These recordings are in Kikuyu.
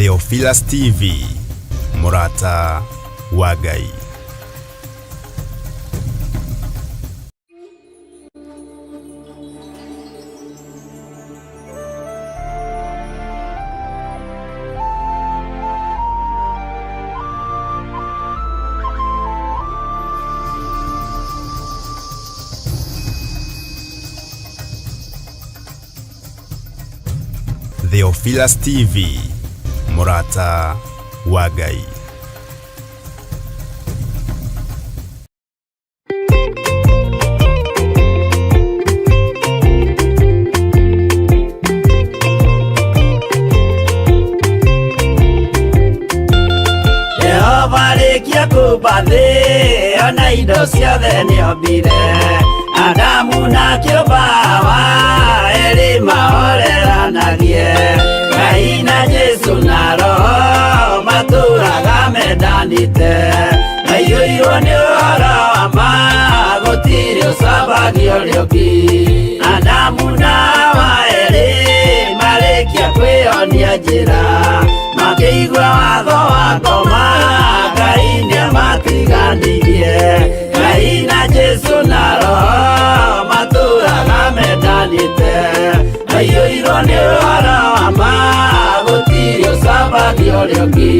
Theophilus TV, mũrata wa Ngai. Theophilus TV, mũrata wa Ngai. Jehova arĩkia kũmba thĩ ona indo ciothe nĩombire Adamu na kĩũmba Hawa erĩ mahoreranagie Ngai na Jesu na Roho matũraga mendanĩte maiyũirwo nĩ ũhoro wa ma gũtirĩ ũcambagio ũrĩa ũngĩ Adamu na Hawa erĩ marĩkia kwĩyonia njĩra makĩigua watho wa ngoma Ngai nĩamatiganirie Ngai na Jesu na Roho matũraga mendanĩte maiyũirwo nĩ ũhoro wa ma gũtirĩ ũcambagio ũrĩa ũngĩ.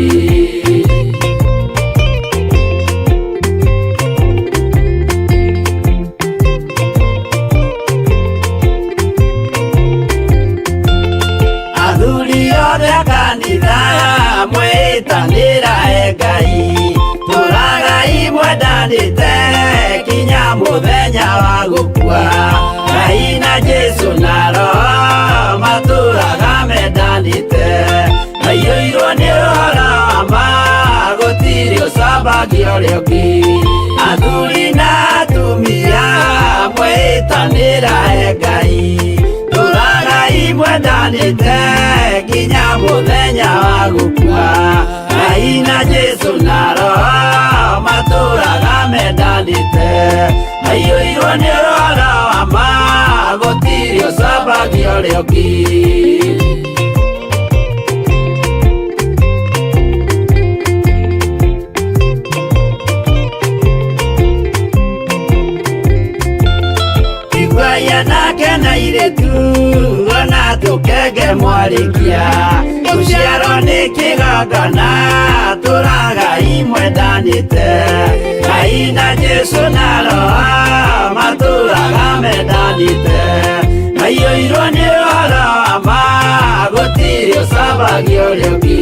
Athuri othe a kanitha mwĩtanĩra e Ngai tũragai mwendanĩte kinya mũthenya wa gũkua Ngai na Jesu na Roho matũraga mendanĩte maiyũirwo nĩ ũhoro wa ma gũtirĩ ũcambagio ũrĩa ũngĩ athuri na atumia mwĩtanĩra e Ngai tũragai mwendanĩte nginya mũthenya wa gũkua Ngai na Jesu na Roho matũraga mendanĩte maiyũirwo nĩ ũhoro wa ma gũtirĩ ũcambagio ũrĩa ũngĩ. Iguai anake na airĩtu ona tũkenge mwarĩkia gũciarwo nĩ kĩgongona tũragai mwendanĩte Ngai na Jesu na Roho matũraga mendanĩte maiyũirwo nĩ ũhoro wa ma gũtirĩ ũcambagio ũrĩa ũngĩ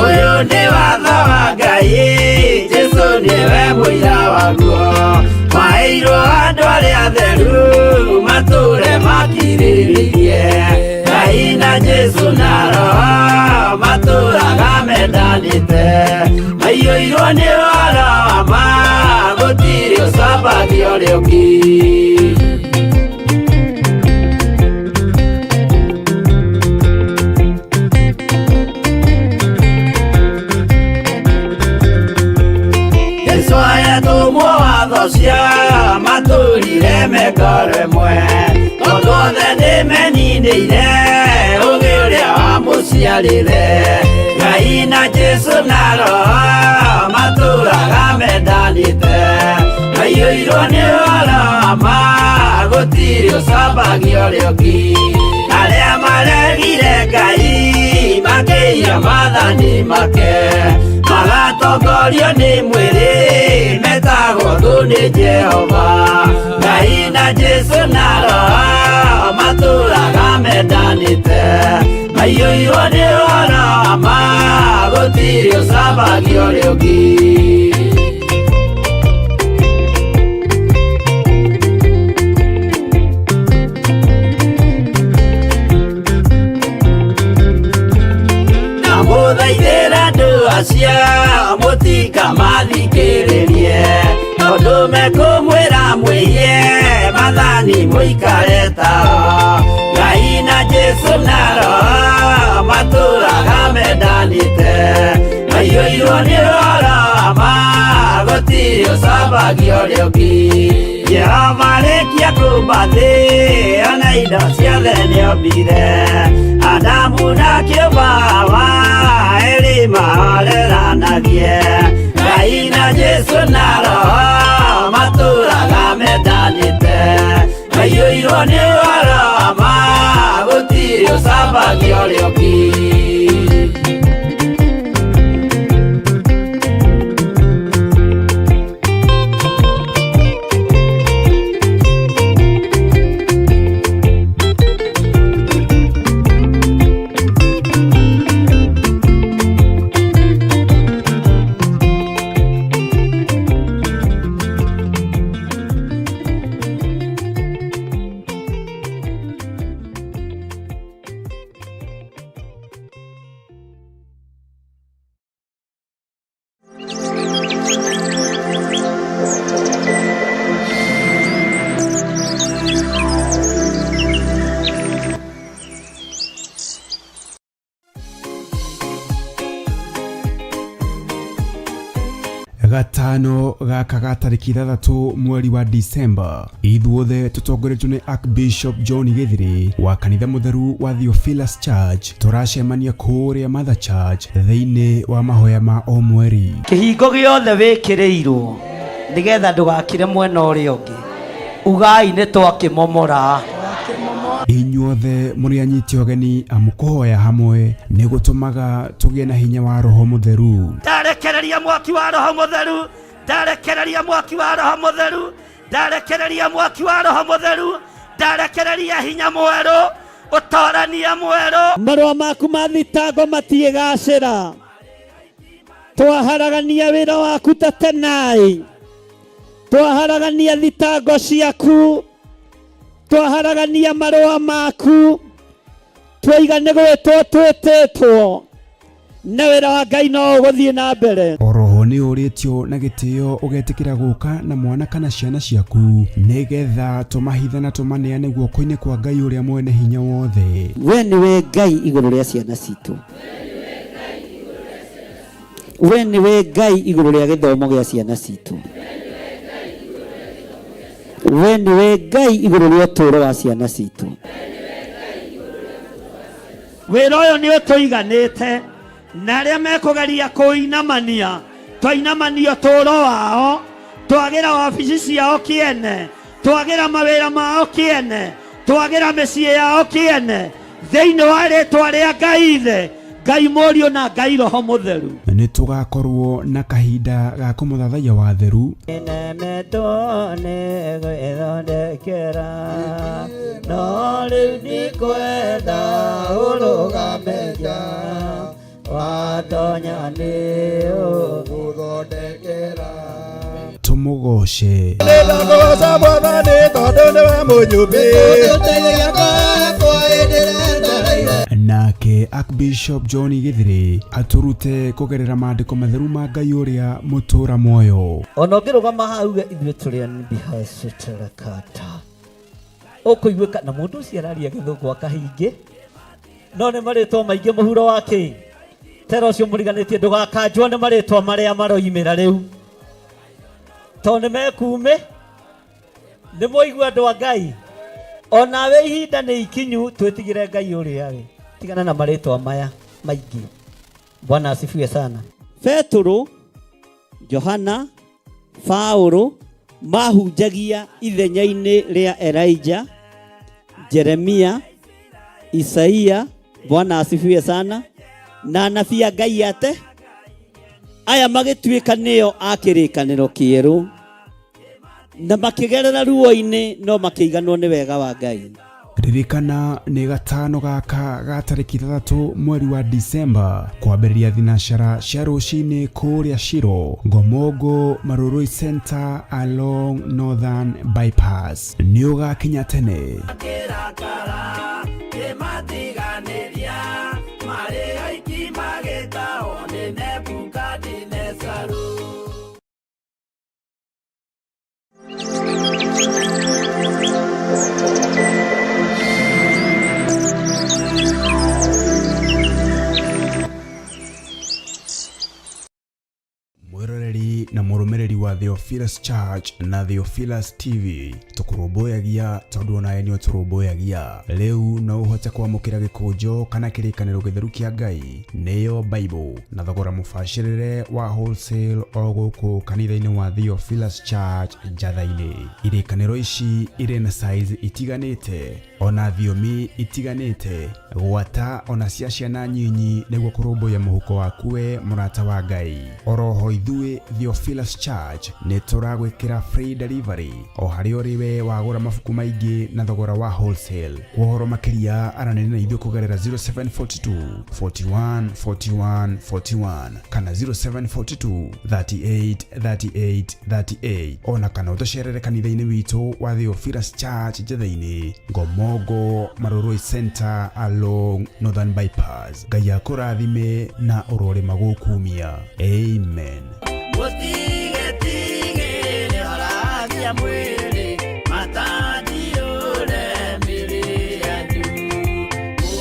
ũyũ nĩ watho wa Ngai Jesu nĩwe mũira waguo maheirwo andũ arĩa atheru matũre makirĩrĩirie Ngai na Jesu na Roho matũraga mendanĩte maiyũirwo nĩ ũhoro wa ma gũtirĩ ũcambagio ũrĩa ũngĩ. Jesu ayatũmwo watho cia matũrire mekoro ĩmwe tondũ othe nĩmeninĩire ũgĩ ũrĩa wamũciarire Ngai na Jesu na Roho matũraga mendanĩte maiyũirwo nĩ ũhoro wa ma gũtirĩ ũcambagio ũrĩa ũngĩ arĩa maregire Ngai makĩiya maathani make magatongorio nĩ mwĩrĩ metagwo thũ nĩ Jehova Ngai na Jesu na Roho matũraga mendanĩte maiyũirwo nĩ ũhoro wa ma gũtirĩ ũcambagio ũrĩa ũngĩ. Ndamũthaithĩra andũ acio mũtikamathikĩrĩrie tondũ mekũmwĩra mwĩhie maathani mũikare tao Ngai na Jesu na Roho matũraga mendanĩte maiyũirwo nĩ ũhoro wa ma gũtirĩ ũcambagio ũrĩa ũngĩ Jehova arĩkia kũmba thĩ ona indo ciothe nĩombire Adamu na kĩũmba Hawa Ngai mahoreranagie. Ngai na Jesu na Roho matũraga mendanĩte. Maiyũirwo nĩ ũhoro wa ma, gũtirĩ ũcambagia ũrĩa ũngĩ. Gatano gaka ga tarĩki 6 mweri wa Disemba, ithuothe tũtongoretio nĩ Archbishop John Gĩthiri wa kanitha mũtheru wa Theophilus Church tũracemania kũrĩa Mother Church thĩinĩ wa mahoya ma o mweri. Kĩhingo gĩothe wĩkĩrĩirwo nĩgetha ndũgakire mwena ũrĩa ũngĩ, ugai nĩ twakĩmomora. Inyuothe mũrĩ anyiti ũgeni amu kũhoya hamwe nĩ gũtũmaga tũgĩe na hinya wa Roho Mũtheru. Ndarekereria mwaki wa Roho Mũtheru, ndarekereria mwaki wa Roho Mũtheru, ndarekereria mwaki wa Roho Mũtheru, ndarekereria hinya mwerũ, ũtorania mwerũ. Marũa maku ma thitango matiĩgacĩra. Twaharagania wĩra waku ta tenai, twaharagania thitango ciaku, twaharagania marũa maku, twaiga nĩ gwĩtwo twĩtĩtwo, na wĩra wa Ngai no ũgũthiĩ na mbere. Oroho nĩ ũrĩtio na gĩtĩo ũgetĩkĩra gũka na mwana kana ciana ciaku nĩgetha tũmahithe na tũmaneane guoko-inĩ kwa Ngai ũrĩa mwene hinya wothe. We nĩwe Ngai igũrũ rĩa ciana citũ. We nĩwe Ngai igũrũ rĩa gĩthomo gĩa ciana citũ. We nĩwe Ngai igũrũ rĩa ũtũũro wa ciana citũ. Wĩra ũyũ nĩ ũtũiganĩte, na arĩa mekũgeria kũinamania, twainamania ũtũũro wao, twagĩra wabici ciao kĩene, twagĩra mawĩra mao kĩene, twagĩra mĩciĩ yao kĩene, thĩinĩ wa rĩtwa rĩa Ngai Ithe, Ngai Mũriũ na Ngai Roho Mũtheru. Nĩ tũgakorwo na kahinda ga kũmũthathaiya wa theru. Nemetwo nĩ gwĩthondekera, no rĩu ndikwenda ũrũgame nja, watonya nĩ ũgũthondekera. Tũmũgoce. Nĩndakũgoca Mwathani tondũ nĩwe mũnyũmbi. Nake Archbishop John Gĩthiri atũrute kũgerera maandĩko matheru ma Ngai ũrĩa mũtũra muoyo. Ona ũngĩrũgama haha uge ithuĩ tũrĩ anbihacĩtĩrekata, ũkũiguĩka na mũndũ ũcio araria gĩthũngũ akahingĩ, no nĩ marĩtwa maingĩ mũhuro wa kĩ tera ũcio mũriganĩtie ndũgakanjwo nĩ marĩtwa marĩa maroimĩra rĩu, tondũ nĩ mekuumĩ. Nĩ mwaigua andũ a Ngai, onawe ihinda nĩ ikinyu twĩtigĩre Ngai ũrĩa we, tigana na marĩtwa maya maingĩ. Bwana asifiwe sana. Petũrũ, Johana, Paũlũ mahunjagia ithenya-inĩ rĩa Elijah, Jeremia, Isaia, Bwana asifiwe sana, na anabii a Ngai ate aya magĩtuĩka nĩo a kĩrĩkanĩro kĩerũ, na makĩgerera ruo-inĩ no makĩiganwo nĩ wega wa Ngai. Ririkana nĩ gatano gaka ga tarĩki 6 mweri wa Disemba kwambĩrĩria thinacara cia rũcinĩ kũrĩa Shiro, Ngomongo, Marurui Center along Northern Bypass. Nĩ ũgakinya tene. Kĩrakara kĩmatiganĩria, marĩ oiki magĩtahwo nĩ Nebukadinezaru. Mwĩroreri na mũrũmĩrĩri wa Theophilus Church na Theophilus TV. Tũkũrũmbũyagia tondũ onawe nĩ ũtũrũmbũyagia. Rĩu no ũhote kwamũkĩra gĩkũnjo kana kĩrĩkanĩro gĩtheru kĩa Ngai nĩyo Bible na thogora mũbacĩrĩre wa wholesale o gũkũ kanitha-inĩ wa Theophilus Church Njatha-inĩ. Irĩkanĩro ici irĩ na size itiganĩte ona thiomi itiganĩte gwata ona cia ciana nyinyi nĩguo kũrũmbũiya mũhuko waku we mũrata wa Ngai. Oroho ithuĩ Theophilus Church nĩ tũragwĩkĩra free delivery o harĩa ũrĩ we wagũra mabuku maingĩ na thogora wa wholesale. Kwa ũhoro makĩria aranĩria na ithuĩ kũgerera 0742 41 41 41 kana 0742 38 38 38 ona kana ũtũcerere kanitha-inĩ witũ wa Theophilus Church Njatha-inĩ, Ngomongo Marurui Center along Northern Bypass. Ngai akũrathime na ũrorĩma gũkumia. Amen. Mũtigetigĩre oragia mwĩrĩ matandiũre mĩrĩ yanyu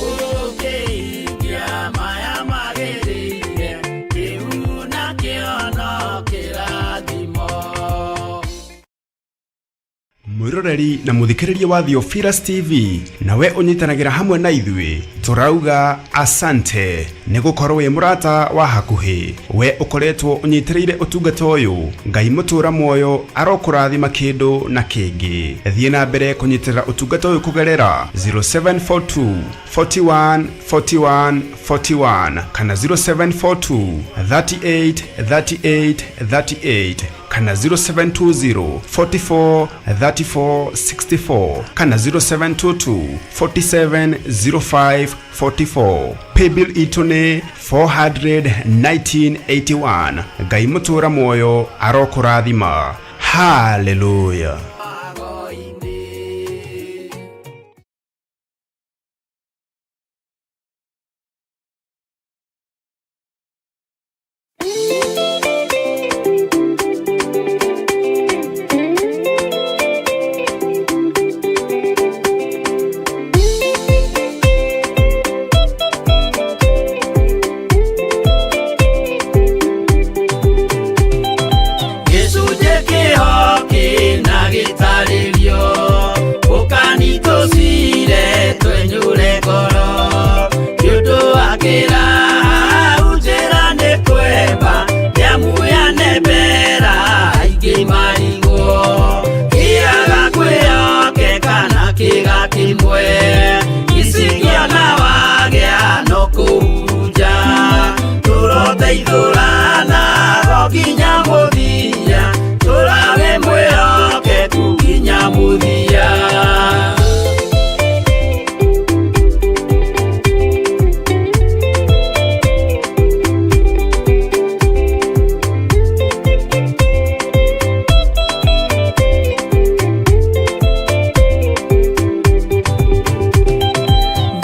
mũkĩhingia maya magĩrĩire kĩu nakĩo no kĩrathimo. Mwiroreri na muthikiriria wa Theophilus TV, nawe ũnyitanagĩra hamwe na ithuĩ, tũrauga asante nĩ gũkorwo wĩ mũrata wa hakuhĩ. We ũkoretwo ũnyitĩrĩire ũtungata ũyũ, Ngai mũtũra muoyo arokũrathima kĩndũ na kĩngĩ. Thiĩ na mbere kũnyitĩrĩra ũtungata ũyũ kũgerera 0742 41 41 41 kana 0742 38 38 38 kana 0720 44 34 64 kana 0722 47 05 44. Paybill itũ nĩ 41981. Ngai mũtũra muoyo arokũrathima. Haleluya. Gĩcunjĩ kĩho kĩna gĩtarĩrio ũkanitũcire twenyũre ngoro nĩ ũndũ wa kĩrahau njĩra nĩ kwemba nĩamuyane mbera aingĩ marigwo kĩaga kwĩhokeka na kĩga kĩmwe icikĩona wagĩa no kũhurunja tũroteithũrana go nginya mũthia tũrawe mwĩhokeku nginya mũthia.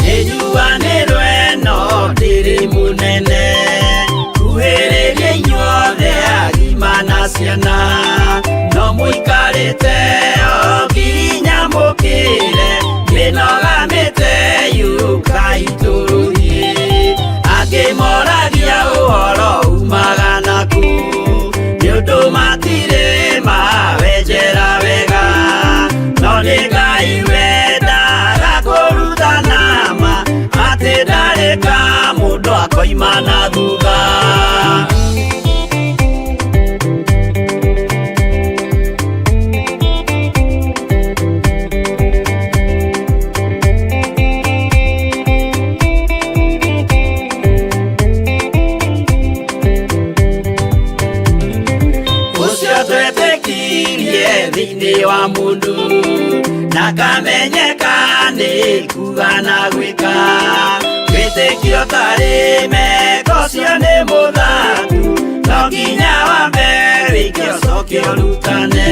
Nĩnjuanĩrwo ĩno ndĩrĩ mũnene kuhĩrĩria inyuothe agima na ciana no mũikarĩte o nginya mũkĩre mĩnoga mĩte yũkai tũrũthiĩ angĩ moragia ũhoro umaga naku nĩ ũndũ matirĩ mawenjera wega no nĩ Ngai wendaga kũrutana ma atĩ ndarĩ ka mũndũ akoima na thutha. Ũcio twetĩkirie thĩinĩ wa mũndũ na kamenyeka nĩ kuga na gwĩka wĩtĩkio tarĩ meko ũcio nĩ mũthaku no nginya wambe wĩke ũcoke ũrutane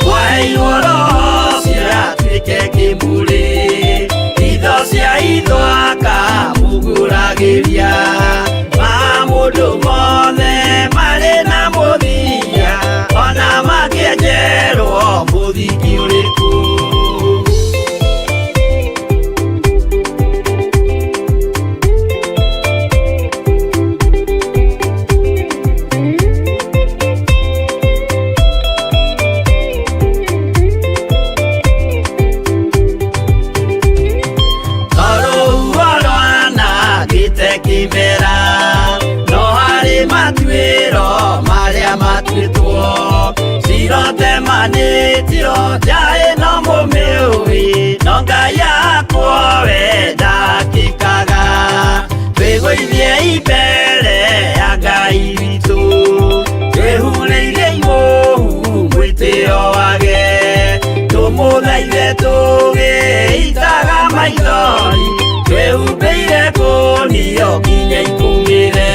mwaheirwo roho ũcio atuĩke kĩmũrĩ itho cia itho akamũgũragĩria ma mũndũ mothe marĩ na mũthia ona makĩenjerwo mũthingi ũrĩkũ. Tũgĩitaga maithori twĩhumbĩire ngũnio nginya ikũmĩre.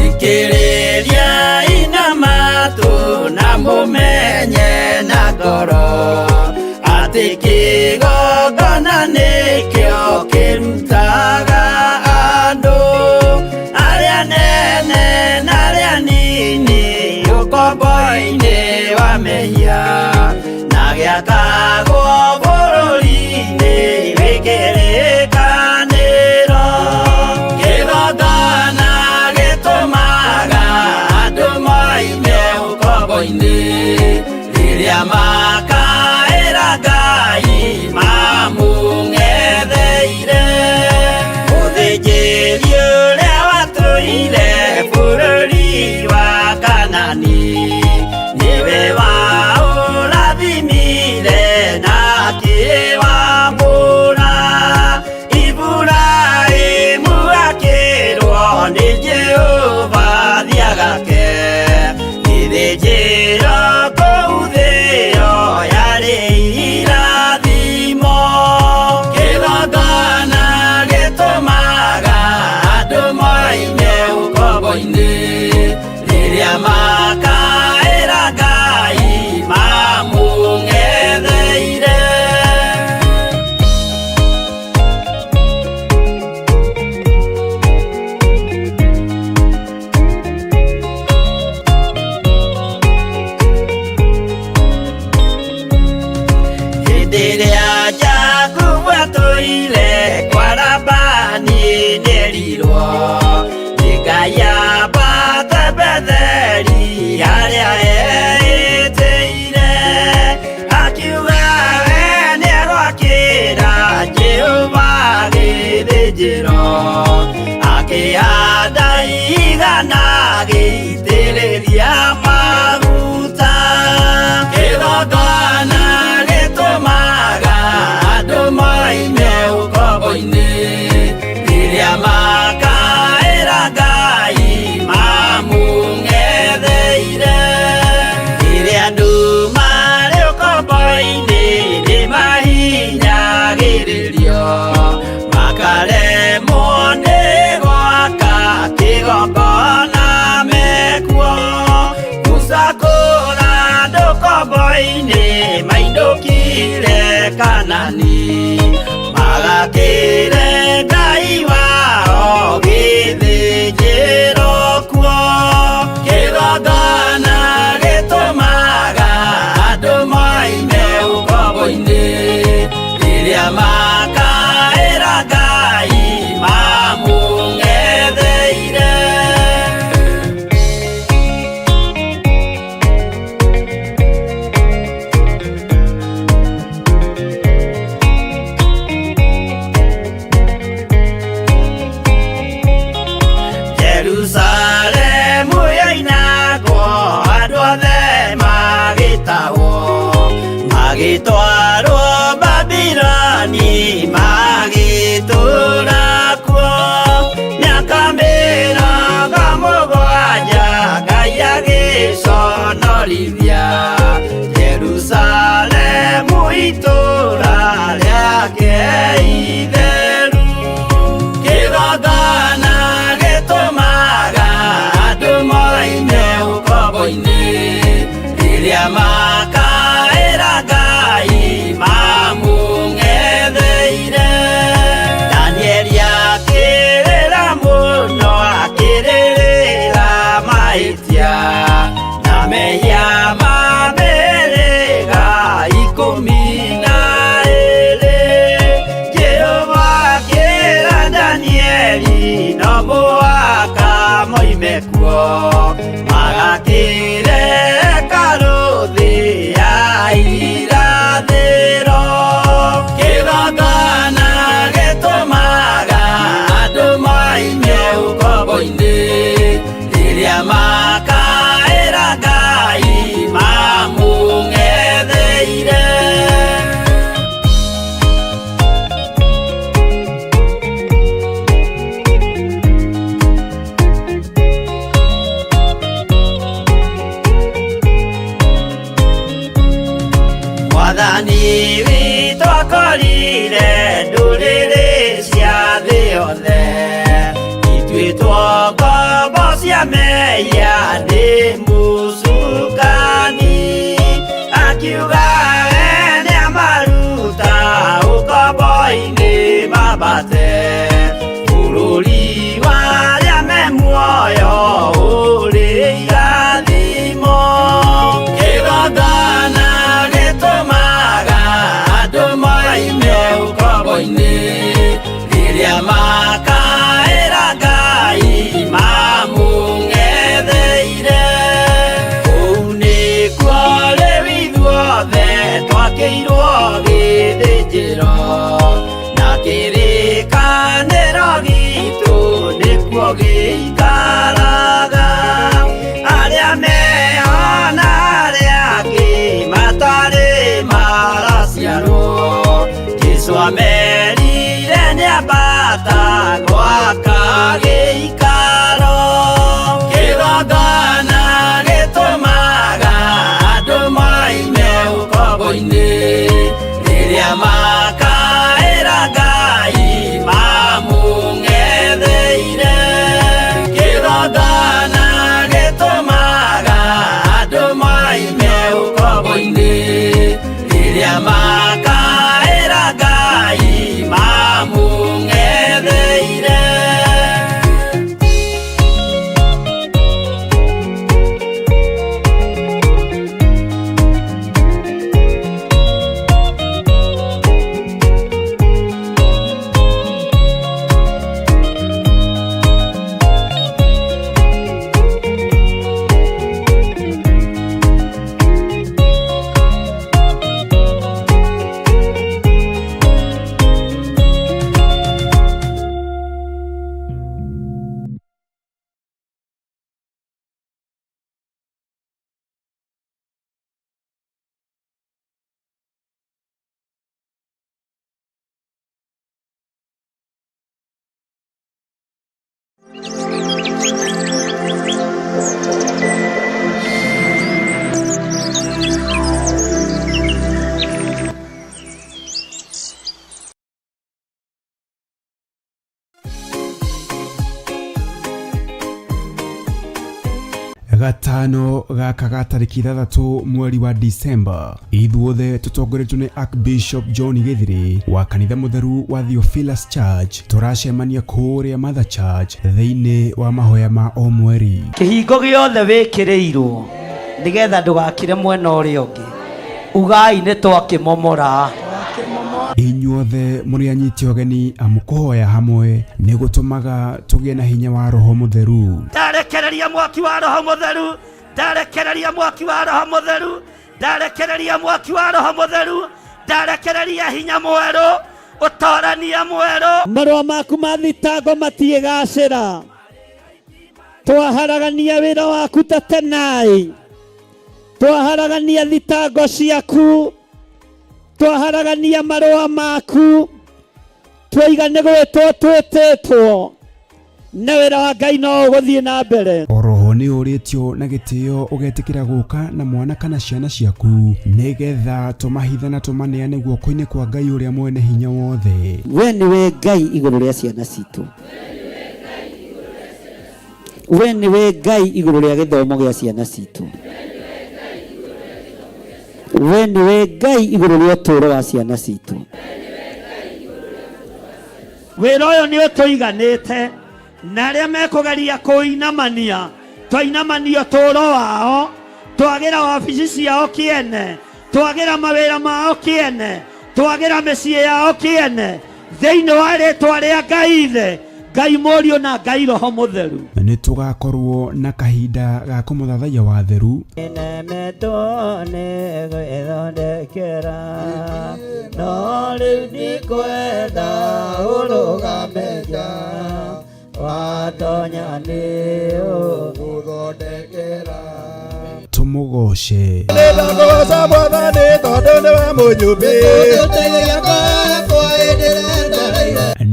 Thikĩrĩria ina matũ na mũmenye na ngoro atĩ kĩgongona nĩkĩo kĩrutaga andũ arĩa nene na arĩa nini ũkombo-inĩ wa mehia na gĩakagwo bũrũri-inĩ wĩ kĩrĩkanĩro. Kĩgongona gĩtũmaga andũ moime ũkombo-inĩ rĩrĩa makaĩra Ngai mamũng'etheire. Mũthĩnjĩri ũrĩa watũire bũrũri wa Kanani nĩwe waũrathimire na akĩwamũra. Iburahĩmu akĩrwo nĩ Jehova thiagake gĩthĩnjĩro kũu thĩo yarĩ irathimo. Kĩgongona gĩtũmaga andũ moime ũkombo-inĩ rĩrĩa makaĩra Ngai mamũng'etheire. Hĩndĩ ĩrĩa Jakubu atũire kwa Labani nĩerirwo nĩ Ngai ambate Betheli harĩa eĩtĩire. Akiuga we nĩegwakĩra Jehova gĩthĩnjĩro akĩhanda igana agĩitĩrĩria maguta. Kĩgongona gĩtũmaga andũ moime ũkombo-inĩ rĩrĩa makaĩra Ngai mamũng'etheire. Rĩrĩa andũ marĩ ũkombo-inĩ nĩmahinyagĩrĩrio makaremwo nĩ gwaka kĩgongona mekuo. Musa kũra andũ ũkombo-inĩ mainũkire Kanani magakĩre Ngai wao gĩthĩnjĩro kuo. Kĩgongona gĩtũmaga andũ moime ũkombo-inĩ rĩrĩa makaĩra Ngai mamũng'etheire. Aiyũrire ndũrĩrĩ cia thĩ yothe, ituĩtwo ngombo cia mehia nĩ mũcukani. Akiuga we nĩamaruta ũkombo-inĩ mambate bũrũri wa arĩa me muoyo ũrĩ irathimo. Kĩgongona gĩtũmaga andũ moime ũkombo-inĩ rĩrĩa makaĩra Ngai mamũng'etheire. Kũu nĩkuo rĩu ithuothe twakĩirwo gĩthĩnjĩro na kĩrĩkanĩro gitũ nĩkuo gĩikaraga. Arĩa meho na arĩa angĩ matarĩ maraciarwo, Jesũ amerire nĩambata gwaka gĩikaro. Kĩgongona gĩtũmaga andũ moime ũkombo-inĩ rĩrĩa makaĩra Ngai mamũng'etheire. Kĩgongona gĩtũmaga andũ moime ũkombo-inĩ rĩrĩa makaĩra Ngai mamũng'etheire. Gatano gaka ga tarĩki 6 mweri wa Disemba, ithuothe tũtongoretio nĩ Archbishop John Gĩthiri wa kanitha mũtheru wa Theophilus Church tũracemania kũrĩa Mother Church thĩinĩ wa mahoya ma o mweri. Kĩhingo gĩothe wĩkĩrĩirwo nĩgetha ndũgakire mwena ũrĩa ũngĩ, ugai nĩ twakĩmomora. Inyuothe mũrĩ anyiti ũgeni amu kũhoya hamwe nĩ gũtũmaga tũgĩe na hinya wa Roho Mũtheru. Ndarekereria mwaki wa Roho Mũtheru, ndarekereria mwaki wa Roho Mũtheru, ndarekereria mwaki wa Roho Mũtheru, ndarekereria hinya mwerũ, ũtorania mwerũ. Marũa maku ma thitango matiĩgacĩra, twaharagania wĩra waku ta tenai, twaharagania thitango ciaku, twaharagania marũa maku, twaiga nĩ gwĩtwo twĩtĩtwo, na wĩra wa Ngai no ũgũthiĩ na mbere. Oroho nĩ ũrĩtio na gĩtĩo ũgetĩkĩra gũka na mwana kana ciana ciaku nĩgetha tũmahithe na tũmaneane guoko-inĩ kwa Ngai ũrĩa mwene hinya wothe. We nĩwe Ngai igũrũ rĩa ciana citũ, we nĩwe Ngai igũrũ rĩa gĩthomo gĩa ciana citũ, we nĩwe Ngai igũrũ rĩa ũtũũro wa ciana citũ. Wĩra ũyũ nĩ ũtũiganĩte na arĩa mekũgeria kũinamania, twainamania ũtũũro wao, twagĩra wabici ciao kĩene, twagĩra mawĩra mao kĩene, twagĩra mĩciĩ yao kĩene, thĩinĩ wa rĩtwa rĩa Ngai Ithe, Ngai Mũriũ na Ngai Roho Mũtheru. Nĩ tũgakorwo na kahinda ga kũmũthathaiya wa theru. Nemetwo nĩ gwĩthondekera, no rĩu ndikwenda ũrũgame nja, watonya nĩ ũgũthondekera. Tũmũgoce. Nĩndakũgoca Mwathani tondũ nĩwe mũnyũmbi.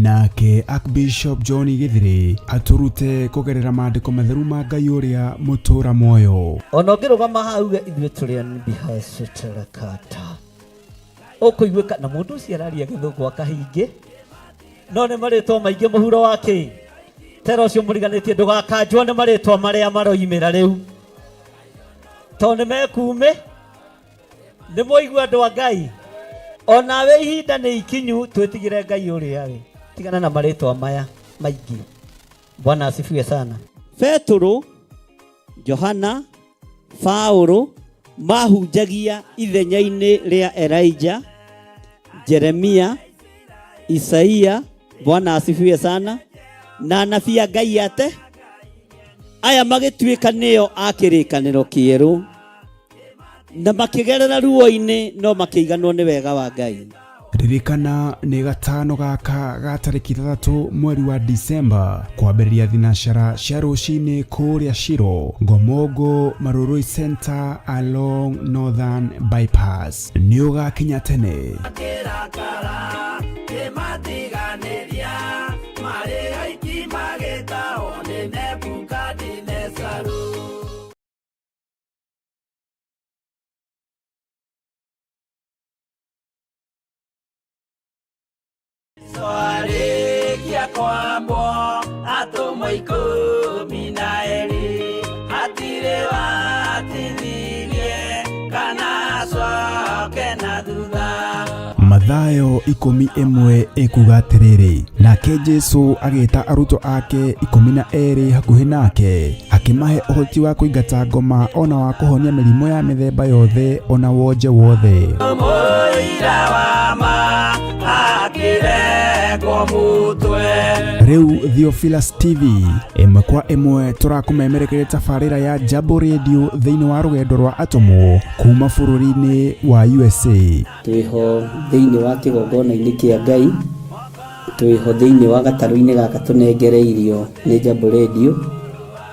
Nake Archbishop John Gĩthiri atũrute kũgerera maandĩko matheru ma Ngai ũrĩa mũtũra muoyo. Ona ũngĩrũgama haha uge ithuĩ tũrĩ anbihacĩtĩrakata. Ũkũiguĩka na mũndũ ũcio araria gĩthũngũ akahingĩ no nĩ marĩtwa maingĩ mũhuro wa kĩ tera ũcio mũriganĩtie ndũgakanjwo nĩ marĩtwa marĩa maroimĩra rĩu tondũ nĩ mekuumĩ nĩ mwaigua andũ a Ngai onawe ihinda nĩ ikinyu twĩtigĩre Ngai ũrĩa arĩ tigana na marĩtwa maya maingĩ. Bwana asifiwe sana. Petũrũ, Johana, Paulo mahunjagia ithenya-inĩ rĩa Elijah, Jeremia, Isaia, Bwana asifiwe sana, na anabii a Ngai ate aya magĩtuĩka nĩo a kĩrĩkanĩro kĩerũ na makĩgerera ruo-inĩ no makĩiganwo nĩ wega wa Ngai. Ririkana nĩ gatano gaka ga tarĩki 6 mweri wa Disemba kwambĩrĩria thinacara cia rũcinĩ kũrĩa Shiro Ngomongo Marurui Center along Northern Bypass. Nĩ ũgakinya tene. Twarĩkia kwambwo atũmwo 12 hatirĩ watithirie kana acoke na thutha. Mathayo 11 ĩkuga atĩrĩrĩ, nake Jesu agĩta arutwo ake 12 hakuhĩ nake, akĩmahe ũhoti wa kũingata ngoma ona wa kũhonia mĩrimũ ya mĩthemba yothe ona wonje wothe. Mũira wa ma akĩrengwo mũtwe. Rĩu Theophilus TV ĩmwe kwa ĩmwe tũrakũmemerekeria tabarĩra ya Jambo Radio thĩinĩ wa rũgendo rwa atũmwo kuma bũrũri-inĩ wa USA. Twĩho thĩinĩ wa kĩgongona-inĩ kĩa Ngai, twĩho thĩinĩ wa gatarũ-inĩ gaka tũnengereirio nĩ Jambo Radio.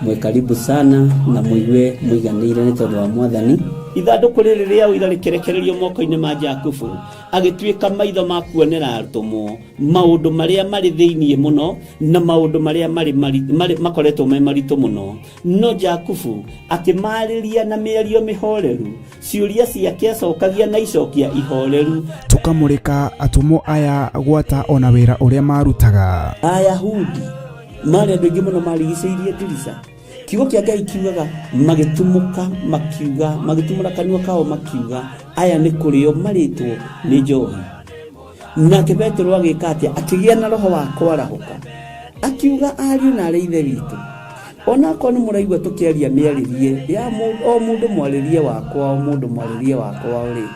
Mwĩ karibu sana na mũigue mũiganĩire nĩ tondũ wa Mwathani. Ithandũkũ rĩrĩ rĩa ũira rĩkĩrekererio moko-inĩ ma Jakubu, agĩtuĩka maitho ma kuonera atũmwo maũndũ marĩa marĩ thĩinĩ mũno na maũndũ marĩa marĩ makoretwo me maritũ mũno. No Jakubu akĩmarĩria na mĩario mĩhoreru, ciũria ciake acokagia na icokia ihoreru. Tũkamũrĩka atũmwo aya gwata ona wĩra ũrĩa marutaga. Ayahudi marĩ andũ aingĩ mũno marigicĩirie ndirica. Kiugo kĩa Ngai kiugaga magĩtumũka makiuga, magĩtumũra kanua kao makiuga aya nĩ kũrĩo marĩtwo nĩ njohi. Nake Petero agĩka atĩa? Akĩgĩa na roho wa kwarahũka, akiuga ariũ na arĩ ithe witũ, onakorwo nĩ mũraigua tũkĩaria mĩarĩrie ya o mũndũ mwarĩrie wakwa, o mũndũ mwarĩrie wakwa rĩ,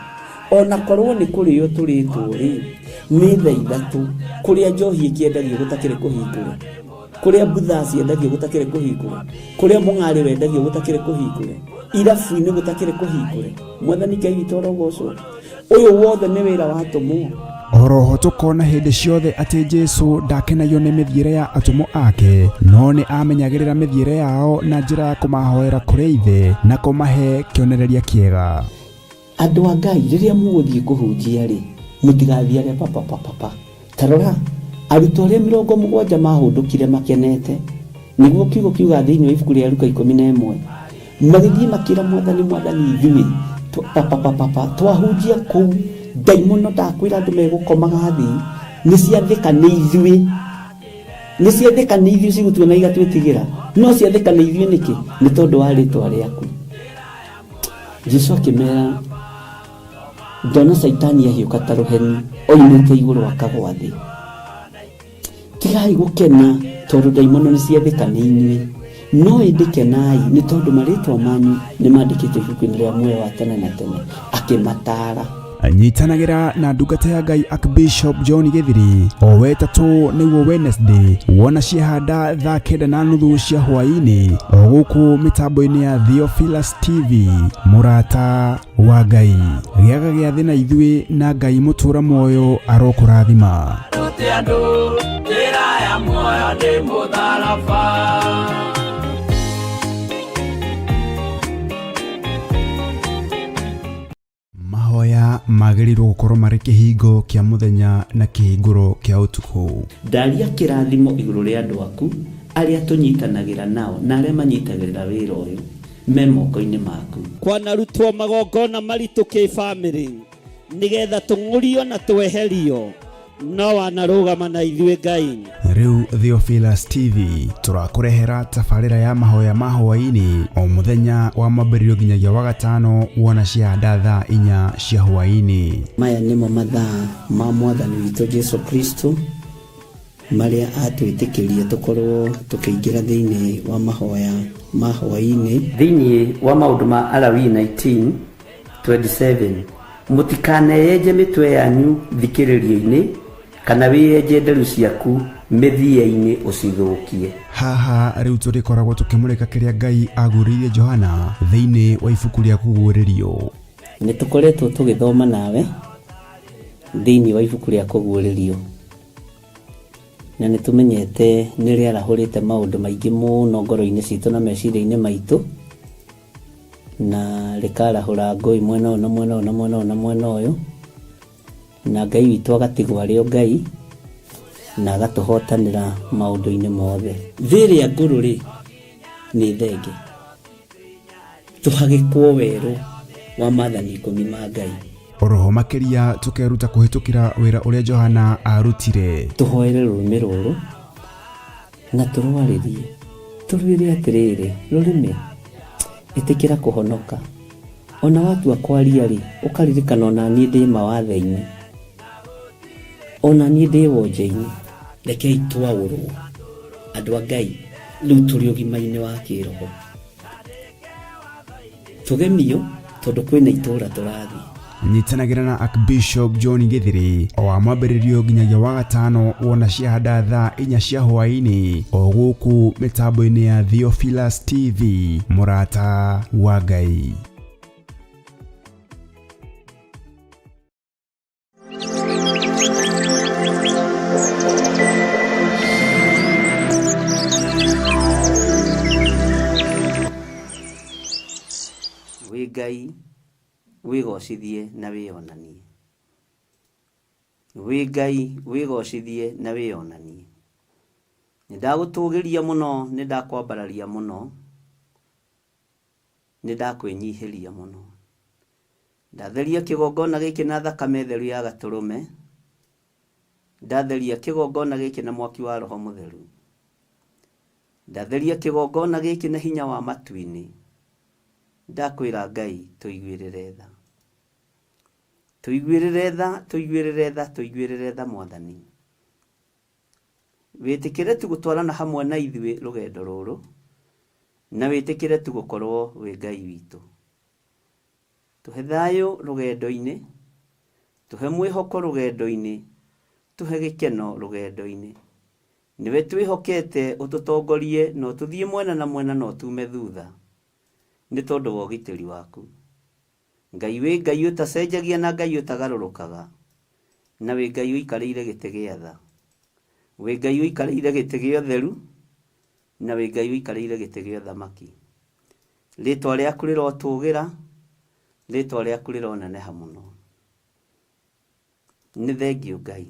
onakorwo nĩ kũrĩo tũrĩtwo rĩ, nĩ thaa ithatũ kũrĩa njohi ĩkĩendagio gũtakĩrĩ kũhingũre, kũrĩa mbutha ciendagio gũtakĩrĩ kũhingũre, kũrĩa mũng'arĩ wendagio gũtakĩrĩ kũhingũre, irabu-inĩ gũtakĩrĩ kũhingũre. Mwathani Ngai witũ arogocwo. Ũyũ wothe nĩ wĩra wa atũmwo. Oroho tũkona hĩndĩ ciothe atĩ Jesu ndakenagio nĩ mĩthiĩre ya atũmwo ake, no nĩ amenyagĩrĩra mĩthiĩre yao na njĩra ya kũmahoera kũrĩ Ithe na kũmahe kĩonereria kĩega. Andũ a Ngai rĩrĩa mũgũthiĩ kũhunjia rĩ, mũtigathiage papa papa pa. Ta rora, arutwo arĩa 70 mahũndũkire makenete, nĩguo kiugo kiuga thĩinĩ wa ibuku rĩa Luka 11, magĩthiĩ makĩra Mwathani, Mwathani ithuĩ papa papa pa twahunjia kũu ndaimono ndakwĩra andũ megũkomaga thĩ, nĩ ciathĩka nĩ ithuĩ, nĩ ciathĩka nĩ ithuĩ cigũtuona igatwĩtigĩra, no ciathĩka nĩ ithuĩ nĩkĩ? Nĩ tondũ wa rĩtwa rĩaku. Jesu akĩmera ndona Caitani ahiũka ta rũheni oimĩte igũrũ akagwa thĩ. Tigai gũkena tondũ ndaimono nĩ ciathĩka nĩ inyuĩ, no ĩndĩ kenai nĩ tondũ marĩtwa manyu nĩ mandĩkĩtwo ibuku-inĩ rĩa muoyo wa tene na tene. Akĩmataara. Nyitanagĩra na ndungata ya Ngai Archbishop John Gĩthiri o wetatũ nĩguo Wednesday wona ciahanda thaa 9:30 cia hwaĩ-inĩ o gũkũ mĩtambo-inĩ ya Theophilus TV. Mũrata wa Ngai, gĩaga gĩathĩ na ithuĩ na Ngai mũtũra muoyo arokũrathima. Rute andũ njĩra ya muoyo nĩ mũtharaba. Mahoya magĩrĩirwo gũkorwo marĩ kĩhingo kĩa mũthenya na kĩhingũro kĩa ũtukũ. Ndaria kĩrathimo igũrũ rĩa andũ aku arĩa tũnyitanagĩra nao na arĩa manyitagĩrĩra wĩra ũyũ me moko-inĩ maku. Kwanarutwo magongona maritũ kĩbamĩrĩ. Nĩgetha tũng'ũrio na tweherio, no wanarũgama na ithuĩ Ngai. Rĩu Theophilus TV tũrakũrehera tabarĩra ya mahoya ma hwaĩ-inĩ o mũthenya wa mwambĩrĩrio nginyagia wa gatano wona ciahanda thaa 4 cia hwaĩ-inĩ. Maya nĩmo mathaa ma Mwathani witũ Jesu Kristo marĩa atwĩtĩkĩrie tũkorwo tũkĩingĩra thĩinĩ wa mahoya ma hwaĩ-inĩ. Thĩinĩ wa maũndũ ma Alawii 19:27, mũtikaneyenje mĩtwe yanyu thikĩrĩrio-inĩ kana wĩyenje nderu ciaku mĩthia-inĩ ũcithũkie. Haha rĩu tũrĩkoragwo tũkĩmũrĩka kĩrĩa Ngai agũrĩirie Johana thĩinĩ wa ibuku rĩa kũguũrĩrio. Nĩ tũkoretwo tũgĩthoma nawe thĩinĩ wa ibuku rĩa kũguũrĩrio, na nĩ tũmenyete nĩ rĩarahũrĩte maũndũ maingĩ mũno ngoro-inĩ citũ na meciria-inĩ maitũ, na rĩkarahũra ngũĩ mwena ũyũ na mwena ũyũ na mwena ũyũ na mwena ũyũ, na Ngai witũ agatigwo arĩ o Ngai na agatũhotanĩra maũndũ-inĩ mothe. Thĩ ĩrĩa ngũrũ rĩ nĩ thenge, tũhagĩkwo werũ wa maathani 10 ma Ngai. Oroho makĩria tũkeruta kũhĩtũkĩra wĩra ũrĩa Johana arutire. Tũhoere rũrĩmĩ rũrũ na tũrwarĩrie, tũrwĩre atĩrĩrĩ, rũrĩmĩ ĩtĩkĩra kũhonoka. Ona watua kwaria rĩ, ũkaririkana ona niĩ ndĩ mawathe-inĩ, ona niĩ ndĩ wonje-inĩ. Rekei twaũrwo andũ a Ngai rĩu tũrĩ ũgima-inĩ wa kĩroho, tũgemio tondũ kwĩna itũũra tũrathiĩ. Nyitanagĩra na Archbishop John Githiri o wa mwambĩrĩrio nginyagia wa gatano wona ciahanda thaa 4 cia hwaĩ-inĩ o gũkũ mĩtambo-inĩ ya Theophilus TV, mũrata wa Ngai. Wĩ Ngai wĩgocithie na wĩonanie, wĩ Ngai wĩgocithie na wĩonanie. Nĩ ndagũtũgĩria mũno, nĩ ndakwambararia mũno, nĩ ndakwĩnyihĩria mũno. Ndatheria kĩgongona gĩkĩ na thakame theru ya gatũrũme, ndatheria kĩgongona gĩkĩ na mwaki wa Roho Mũtheru, ndatheria kĩgongona gĩkĩ na hinya wa matu-inĩ. Ndakwĩra Ngai tũiguĩrĩre tha, tũiguĩrĩre tha, tũiguĩrĩre tha, tũiguĩrĩre tha Mwathani. Wĩtĩkĩre tu gũtwarana hamwe na ithuĩ rũgendo rũrũ, na wĩtĩkĩre tu gũkorwo wĩ Ngai witũ. Tũhe thayũ rũgendo-inĩ, tũhe mwĩhoko rũgendo-inĩ, tũhe gĩkeno rũgendo-inĩ. Nĩwe twĩhokete ũtũtongorie, no tũthiĩ mwena na mwena, no tume thutha, nĩ tondũ wa ũgitĩri waku. Ngai wĩ Ngai ũtacenjagia na Ngai ũtagarũrũkaga, na wĩ Ngai ũikarĩire gĩtĩ gĩa tha, wĩ Ngai ũikarĩire gĩtĩ gĩa ũtheru, na wĩ Ngai ũikarĩire gĩtĩ gĩa ũthamaki. Rĩtwa rĩaku rĩrotũgĩra, rĩtwa rĩaku rĩroneneha mũno. Nĩ thengio Ngai,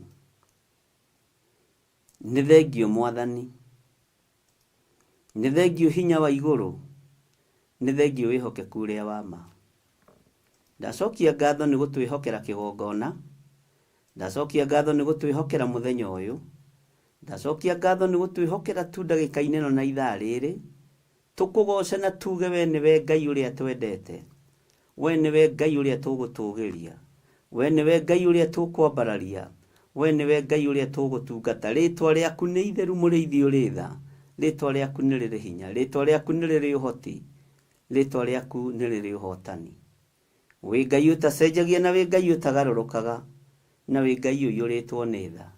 nĩ thengio Mwathani, nĩ thengio hinya wa igũrũ, nĩ thengio wĩhokeku ũrĩa wa ma. Ndacokia ngatho nĩ gũtwĩhokera kĩgongona, ndacokia ngatho nĩ gũtwĩhokera mũthenya ũyũ, ndacokia ngatho nĩ gũtwĩhokera tu ndagĩka-inĩ ĩno na ithaa rĩrĩ, tũkũgoce na tuge we nĩwe Ngai ũrĩa twendete, we nĩwe Ngai ũrĩa tũgũtũgĩria, we nĩwe Ngai ũrĩa tũkwambararia, we nĩwe Ngai ũrĩa tũgũtungata. Rĩtwa rĩaku nĩ itheru mũrĩithi ũrĩ tha, rĩtwa rĩaku nĩ rĩrĩ hinya, rĩtwa rĩaku nĩ rĩrĩ ũhoti, rĩtwa rĩaku nĩ rĩrĩ ũhotani. Wĩ Ngai ũtacenjagia na wĩ Ngai ũtagarũrũkaga, na wĩ Ngai ũiyũrĩtwo nĩ tha.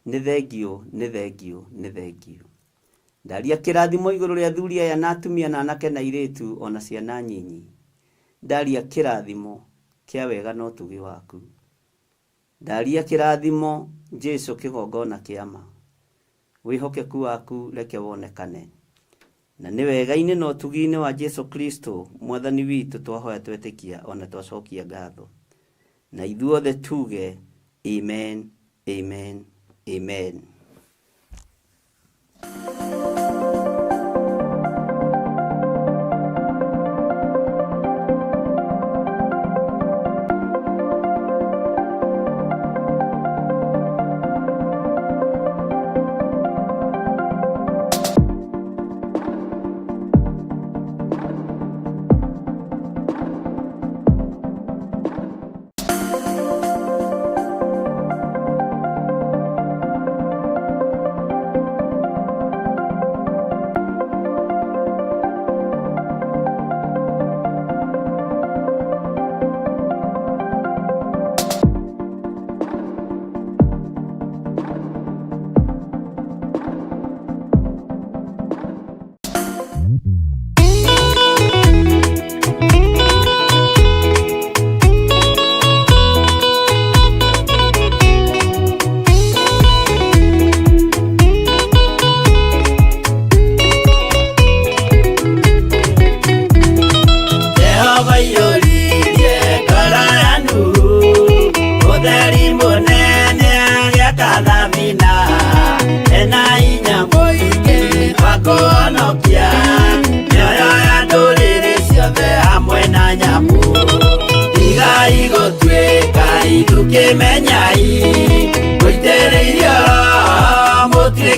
Nĩ thengio, nĩ thengio, nĩ thengio. Ndaria kĩrathimo igũrũ rĩa athuri aya na atumia na anake na airĩtu ona ciana nyinyi. Ndaria kĩrathimo kĩa wega na ũtugi waku. Ndaria kĩrathimo Jesu kĩgongona kĩa ma. Wĩhokeku waku reke wonekane. Na nĩ wega-inĩ na ũtugi-inĩ wa Jesu Kristo Mwathani witũ twahoya twetĩkia ona twacokia ngatho. Na ithuothe tuge amen, amen, amen.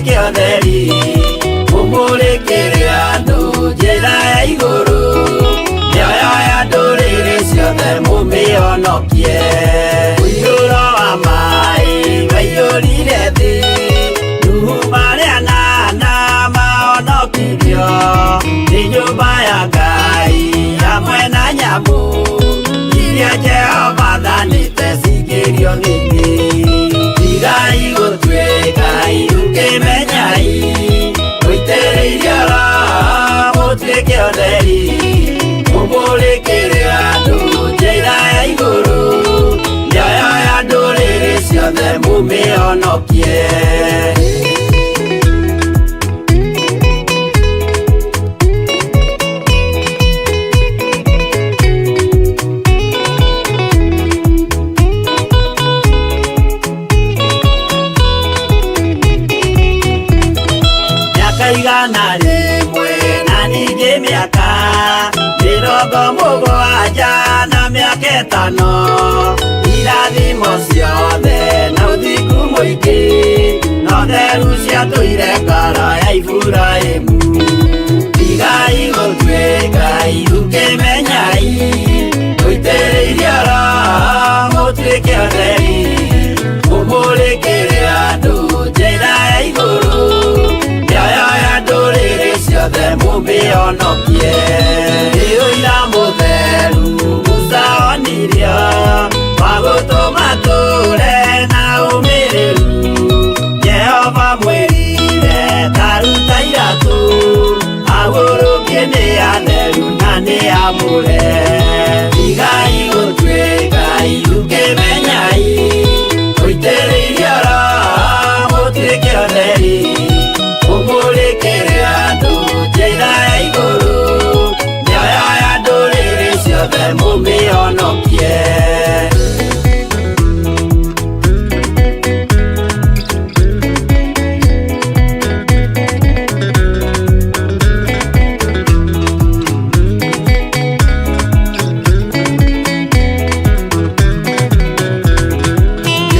Mũtuĩke ũtheri, mũmũrĩkĩre andũ njĩra ya igũrũ, mĩoyo ya ndũrĩrĩ ciothe mũmĩhonokie. Mũiyũro wa maĩ waiyũrire thĩ, Nuhu marĩ anana mahonokirio, nĩ nyũmba ya Ngai hamwe na nyamũ iria Jehova athanĩte cingĩrio thĩinĩ. Tigai gũtuĩka irũkĩmenyai, mũitĩrĩirio Roho mũtuĩke ũtheri, mũmũrĩkĩre andũ njĩra ya igũrũ, mĩoyo ya ndũrĩrĩ ciothe mũmĩhonokie. Mĩaka 100 na ningĩ mĩaka 70 na mĩaka 5, irathimo ciothe na ũthingu mũingĩ, no theru ciatũire ngoro ya Iburahĩmu. Tigai gũtuĩka irũkĩmenyai, mũitĩrĩirio Roho mũtuĩke ũtheri, mũmũrĩkĩre andũ njĩra ya igũrũ, mĩoyo ya ndũrĩrĩ ciothe mũmĩhonokie. Nĩ ũira mũtheru Musa onirio, wa gũtũma tũre na ũmĩrĩru, Jehova mwĩrire ta ruta iratũ, agũrũkie nĩ atheru na nĩ amũre. Tigai gũtuĩka irũkĩmenyai, mũitĩrĩirio Roho mũtuĩke ũtheri, mũmũrĩkĩre andũ njĩra ya igũrũ, mĩoyo ya ndũrĩrĩ ciothe mũmĩhonokie.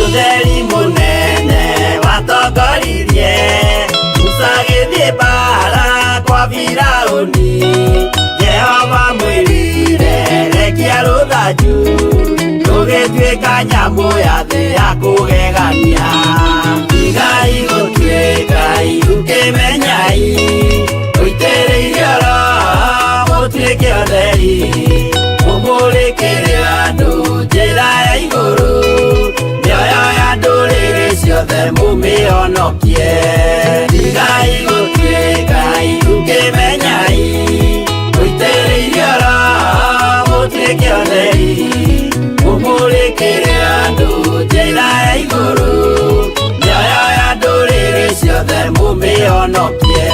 Ũtheri mũnene watongoririe Musa agĩthiĩ mbaara kwa Firaũni, Jehova mwĩrire rekia rũthanju, rũgĩtuĩka nyamũ ya thĩ ya kũgegania. Tigai gũtuĩka irũkĩmenyai, mũitĩrĩirio Roho mũtuĩke ũtheri, mũmũrĩkĩre andũ njĩra ya igũrũ, mĩoyo ya ndũrĩrĩ ciothe mũmĩhonokie. Tigai gũtuĩka irũkĩmenyai, mũitĩrĩirio Roho mũtuĩke ũtheri, mũmũrĩkĩre andũ njĩra ya igũrũ, mĩoyo ya ndũrĩrĩ ciothe mũmĩhonokie.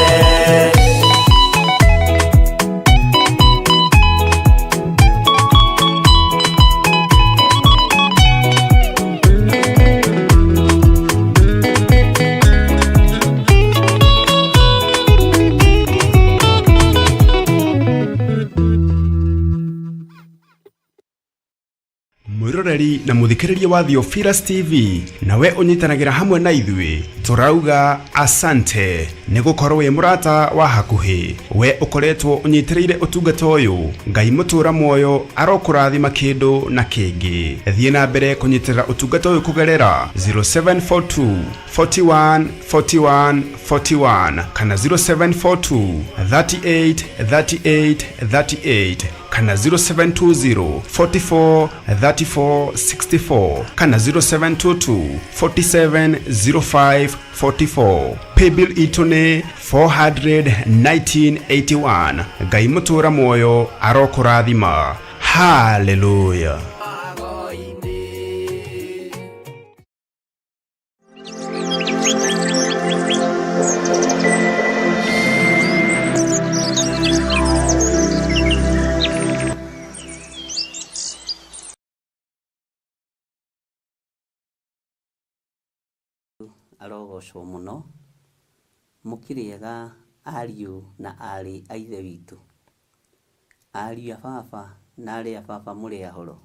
Mwiroreri na muthikiriria wa Theophilus TV, nawe unyitanagĩra hamwe na ithuĩ, tũrauga asante nĩ gũkorwo wĩ mũrata wa hakuhĩ. We ũkoretwo ũnyitĩrĩire ũtungata ũyũ, Ngai mũtũra muoyo arokũrathima kĩndũ na kĩngĩ. Thiĩ na mbere kũnyitĩrĩra ũtungata ũyũ kũgerera 0742 41 41 41 kana 0742 38 38 38 kana 0720 44 34 64 kana 0722 47 05 44. Paybill itũ nĩ 41981. Ngai mũtũra muoyo arokũrathima. Hallelujah. Arogocwo mũno, mũkĩrĩega ariũ na aarĩ a Ithe witũ, ariũ a baba na aarĩ a baba mũrĩ ahoro,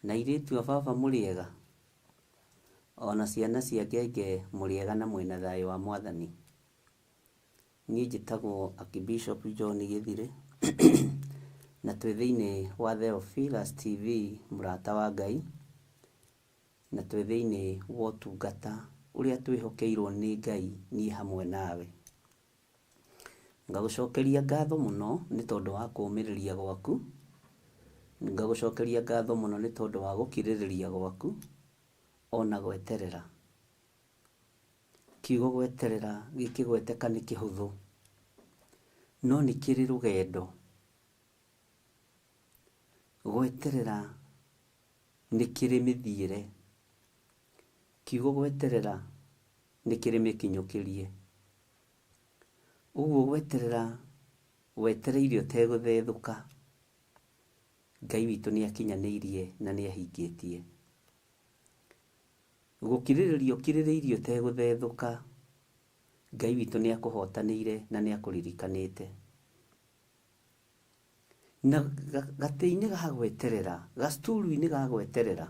na airĩtu a baba mũrĩ ega. Ona ciana cia ngenge mũrĩega na mwĩna thayũ wa Mwathani. Niĩ njĩtagwo Archbishop John Gĩthirĩ na twĩ thĩinĩ wa Theophilus TV mũrata wa Ngai, na twĩ thĩinĩ wa ũtungata ũrĩa twĩhokeirwo nĩ Ngai niĩ hamwe nawe. Ngagũcokeria ngatho mũno nĩ tondũ wa kũũmĩrĩria gwaku, ngagũcokeria ngatho mũno nĩ tondũ wa gũkirĩrĩria gwaku ona gweterera. Kiugo gweterera gĩkĩgweteka nĩ kĩhũthũ, no nĩ kĩrĩ rũgendo. Gweterera nĩ kĩrĩ mĩthiĩre. Kiugo gweterera nĩ kĩrĩ mĩkinyũkĩrie. Ũguo gweterera wetereire ũtegũthethũka, Ngai witũ nĩ akinyanĩirie na nĩ ahingĩtie. Gũkirĩrĩria ũkirĩrĩirie ũtegũthethũka, Ngai witũ nĩ akũhotanĩire na nĩ akũririkanĩte. Na gatĩ-inĩ ga gweterera, gacukuru-inĩ ga gweterera,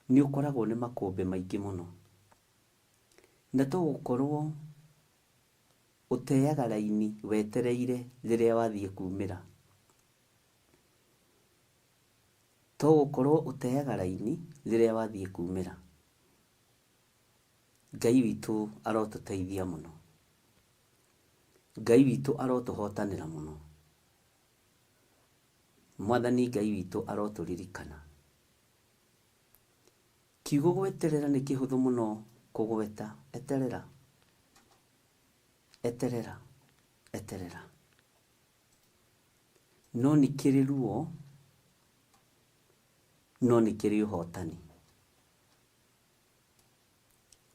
nĩ ũkoragwo nĩ makũmbĩ maingĩ mũno. Na to gũkorwo ũteaga raini wetereire rĩrĩa wathiĩ kumĩra. To gũkorwo ũteaga raini rĩrĩa wathiĩ kumĩra. Ngai witũ arotũteithia mũno. Ngai witũ arotũhotanĩra mũno. Mwathani Ngai witũ arotũririkana. Kiugo gweterera nĩ kĩhũthũ mũno kũgweta. Eterera, eterera, eterera. No nĩ kĩrĩ ruo, no nĩ kĩrĩ ũhotani.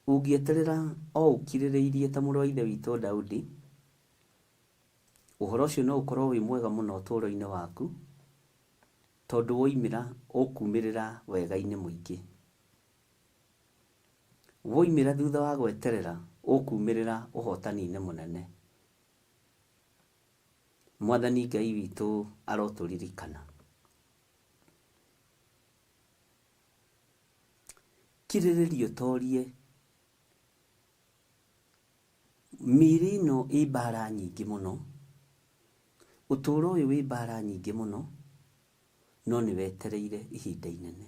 Ũngĩeterera o ũkirĩrĩirie ta mũrũ wa ithe witũ Daudi, ũhoro ũcio no ũkorwo wĩ mwega mũno ũtũũro-inĩ waku, tondũ woimĩra ũkumĩrĩra wega-inĩ mũingĩ. Woimĩra thutha wa gweterera, ũkumĩrĩra ũhotani-inĩ mũnene. Mwathani Ngai witũ arotũririkana. Kirĩrĩria ũtorie. Mĩĩrĩ ĩno ĩ mbara nyingĩ mũno, ũtũũro ũyũ wĩ mbara nyingĩ mũno, no nĩ wetereire ihinda inene.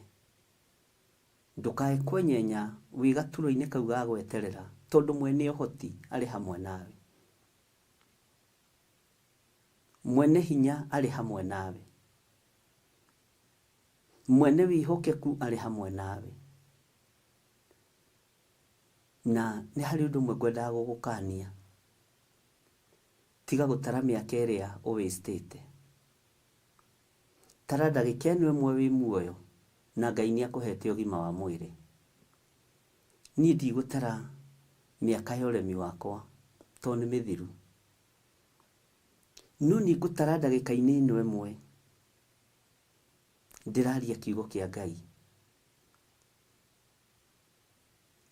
Ndũkae kwenyenya wĩ gaturwa-inĩ kau ga gweterera, tondũ mwene ũhoti arĩ hamwe nawe. Mwene hinya arĩ hamwe nawe. Mwene wĩhokeku arĩ hamwe nawe. Na nĩ harĩ ũndũ ũmwe ngwendaga gũgũkania. Tiga gũtara mĩaka ĩrĩa ũwĩstĩte. Tara ndagĩka ĩno ĩmwe wĩ muoyo na Ngai nĩ akũhete ũgima wa mwĩrĩ. Niĩ ndigũtara mĩaka ya ũremi wakwa tondũ nĩ mĩthiru. No nĩ ngũtara ndagĩka-inĩ ĩno ĩmwe ndĩraria kiugo kĩa Ngai.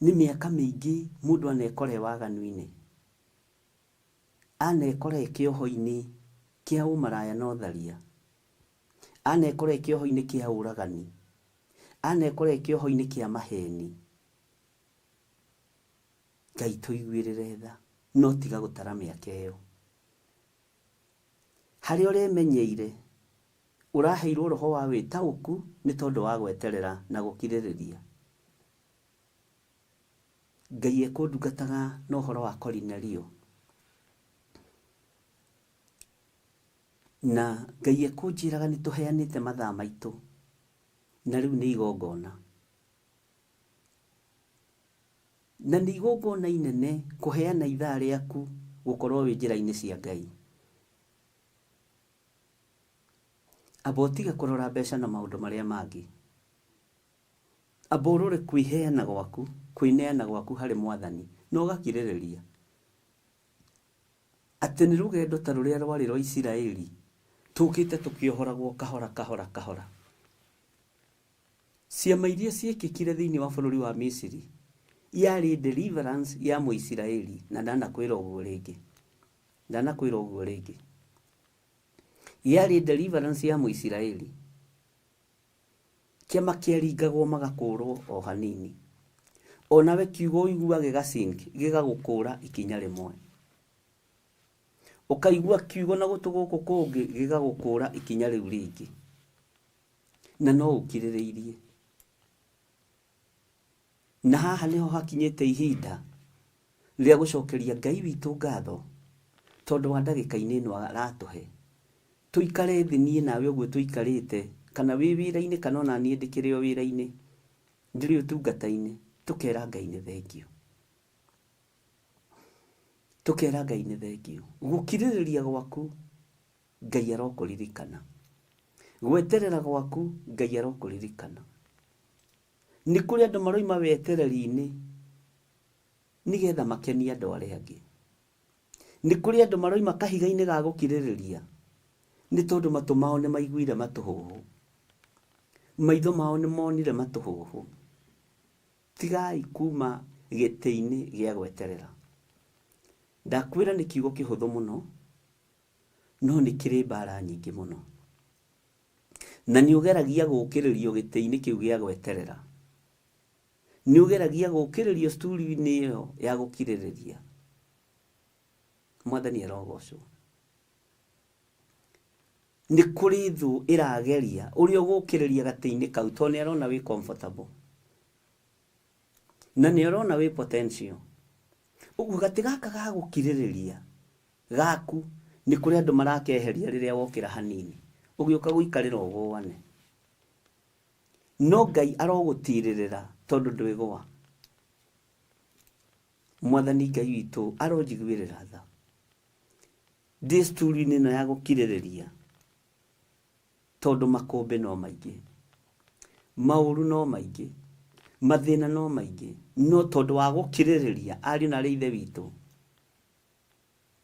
Nĩ mĩaka mĩingĩ mũndũ anekora e waganu-inĩ, anekora e kĩoho-inĩ kĩa ũmaraya na ũtharia, anekora e kĩoho-inĩ kĩa ũragani, anekora e kĩoho-inĩ kĩa maheni. Ngai tũiguĩrĩre tha, no tiga gũtara mĩaka ĩyo. Harĩa ũremenyeire, ũraheirwo roho wa wĩtaũku nĩ tondũ wa gweterera na gũkirĩrĩria. Ngai ekũndungataga na ũhoro wa Korinelio. Na Ngai ekũnjĩraga nĩ tũheanĩte mathaa maitũ, na rĩu nĩ igongona. Na nĩ igongona inene kũheana ithaa rĩaku gũkorwo wĩ njĩra-inĩ cia Ngai. Amba ũtige kũrora mbeca na maũndũ marĩa mangĩ. Amba ũrore kwĩheana gwaku, kwĩneana gwaku harĩ Mwathani, na ũgakirĩrĩria. Atĩ nĩ rũgendo ta rũrĩa rwarĩ rwa Isiraeli, tũkĩte tũkĩohoragwo kahora kahora kahora. Ciama iria ciĩkĩkire thĩinĩ wa bũrũri wa Misiri, yarĩ deliverance ya Mũisiraeli, na ndanakwĩra ũguo rĩngĩ. Ndanakwĩra ũguo rĩngĩ. Yarĩ deliverance ya Mũisiraeli. Kĩama kĩaringagwo magakũrwo o hanini. Onawe kiugo ũigua gĩga sink, gĩgagũkũra ikinya rĩmwe. Ũkaigua kiugo na gũtũ gũkũ kũngĩ gĩgagũkũra ikinya rĩu rĩngĩ. Na no ũkirĩrĩirie. Na haha nĩho hakinyĩte ihinda rĩa gũcokeria Ngai witũ ngatho tondũ wa ndagĩka-inĩ ĩno aratũhe. Tũikare thĩ niĩ nawe ũguo tũikarĩte, kana wĩ wĩra-inĩ kana ona niĩ ndĩkĩrĩ o wĩra-inĩ, ndĩrĩ ũtungata-inĩ, tũkera Ngai nĩ thengiũ. Tũkera Ngai nĩ thengiũ. Gũkirĩrĩria gwaku Ngai arokũririkana. Gweterera gwaku Ngai arokũririkana. Nĩ kũrĩ andũ maroima wetereri-inĩ nĩgetha makenie andũ arĩa angĩ. Nĩ kũrĩ andũ maroima kahiga-inĩ ga gũkirĩrĩria nĩ tondũ matũ mao nĩ maiguire matũhũhũ. Maitho mao nĩ monire matũhũhũ. Tigai kuma gĩtĩ-inĩ gĩa gweterera. Ndakwĩra nĩ kiugo kĩhũthũ mũno, no nĩ kĩrĩ mbara nyingĩ mũno. Na nĩ ũgeragia gũkĩrĩrio gĩtĩ-inĩ kĩu gĩa gweterera. Nĩ ũgeragia gũkĩrĩrio sturi-inĩ ĩyo ya gũkirĩrĩria. Mwathani arogocwo. Nĩ kũrĩ thũ ĩrageria ũrĩa ũgũkĩrĩria gatĩ-inĩ kau tondũ nĩ arona wĩ comfortable. Na nĩ arona wĩ potential. Ũguo gatĩ gaka ga gũkirĩrĩria gaku nĩ kũrĩ andũ marakeheria rĩrĩa wokĩra hanini. Ũgĩũka gũikarĩra ũgũane. No Ngai arogũtirĩrĩra tondũ ndwĩgũa. Mwathani Ngai witũ aronjiguĩrĩra tha. Ndĩ sturi-inĩ ĩno ya gũkirĩrĩria tondũ makũmbĩ no maingĩ, maũru no maingĩ, mathĩna no maingĩ, no tondũ wa gũkirĩrĩria ariũ na arĩ ithe witũ,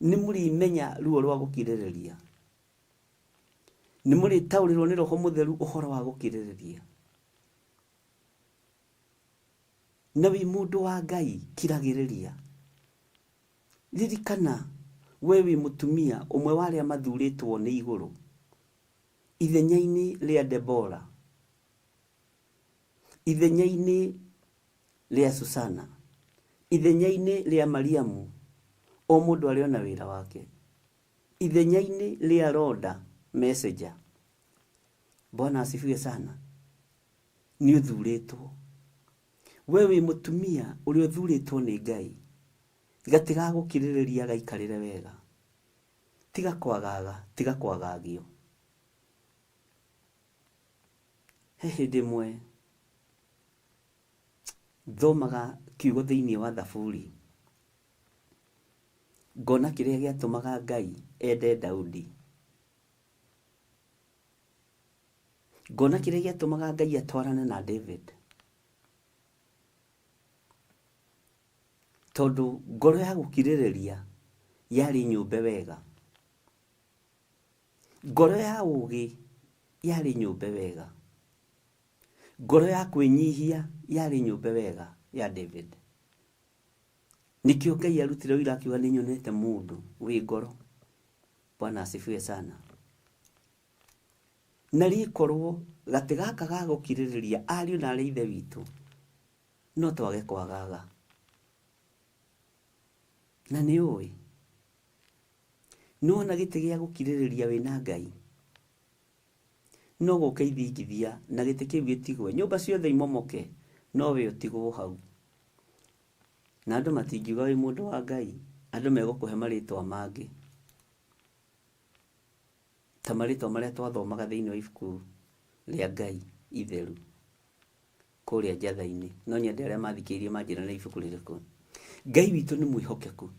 nĩ mũrĩmenya ruo rwa gũkirĩrĩria. Nĩ mũrĩtaũrĩrwo nĩ Roho Mũtheru ũhoro wa gũkirĩrĩria. Na wĩ mũndũ wa Ngai kiragĩrĩria. Ririkana we wĩ mũtumia ũmwe wa arĩa mathurĩtwo nĩ igũrũ ithenya-inĩ rĩa Debora, ithenya-inĩ rĩa Susana, ithenya-inĩ rĩa Mariamu, o mũndũ arĩ ona wĩra wake, ithenya-inĩ rĩa Roda messenger. Bwana asifiwe sana. Nĩ ũthurĩtwo. We wĩ mũtumia ũrĩa ũthurĩtwo nĩ Ngai. Gatĩ ga gũkirĩrĩria gaikarĩre wega. Tiga kwagaga, tiga kwagagio. He hĩndĩ ĩmwe thomaga kiugo thĩinĩ wa Thaburi, ngona kĩrĩa gĩatũmaga Ngai ende Daudi. Ngona kĩrĩa gĩatũmaga Ngai atwarane na David. Tondũ ngoro ya gũkirĩrĩria yarĩ nyũmbe wega. Ngoro ya ũgĩ yarĩ nyũmbe wega. Ngoro ya kwĩnyihia yarĩ nyũmbe wega ya David. Nĩkĩo Ngai arutire ũira akiuga nĩ nyonete mũndũ wĩ ngoro. Bwana asifiwe sana. Na rĩkorwo gatĩ gaka ga gũkirĩrĩria ariũ na arĩ ithe witũ no twage kwagaga. Na nĩ ũĩ nĩwona gĩtĩ gĩa gũkirĩrĩria wĩna Ngai no gũke ithingithia na gĩtĩ kĩu gĩtigwe, nyũmba ciothe imomoke, no we ũtigwo hau. Na andũ matingiuga wĩ mũndũ wa Ngai, andũ megũkũhe marĩtwa mangĩ ta marĩtwa marĩa twathomaga thĩinĩ wa ibuku rĩa Ngai itheru kũrĩa njatha-inĩ. No nyende arĩa mathikĩrĩirie manjĩre nĩ ibuku rĩrĩkũ. Ngai witũ nĩ mwĩhokeku.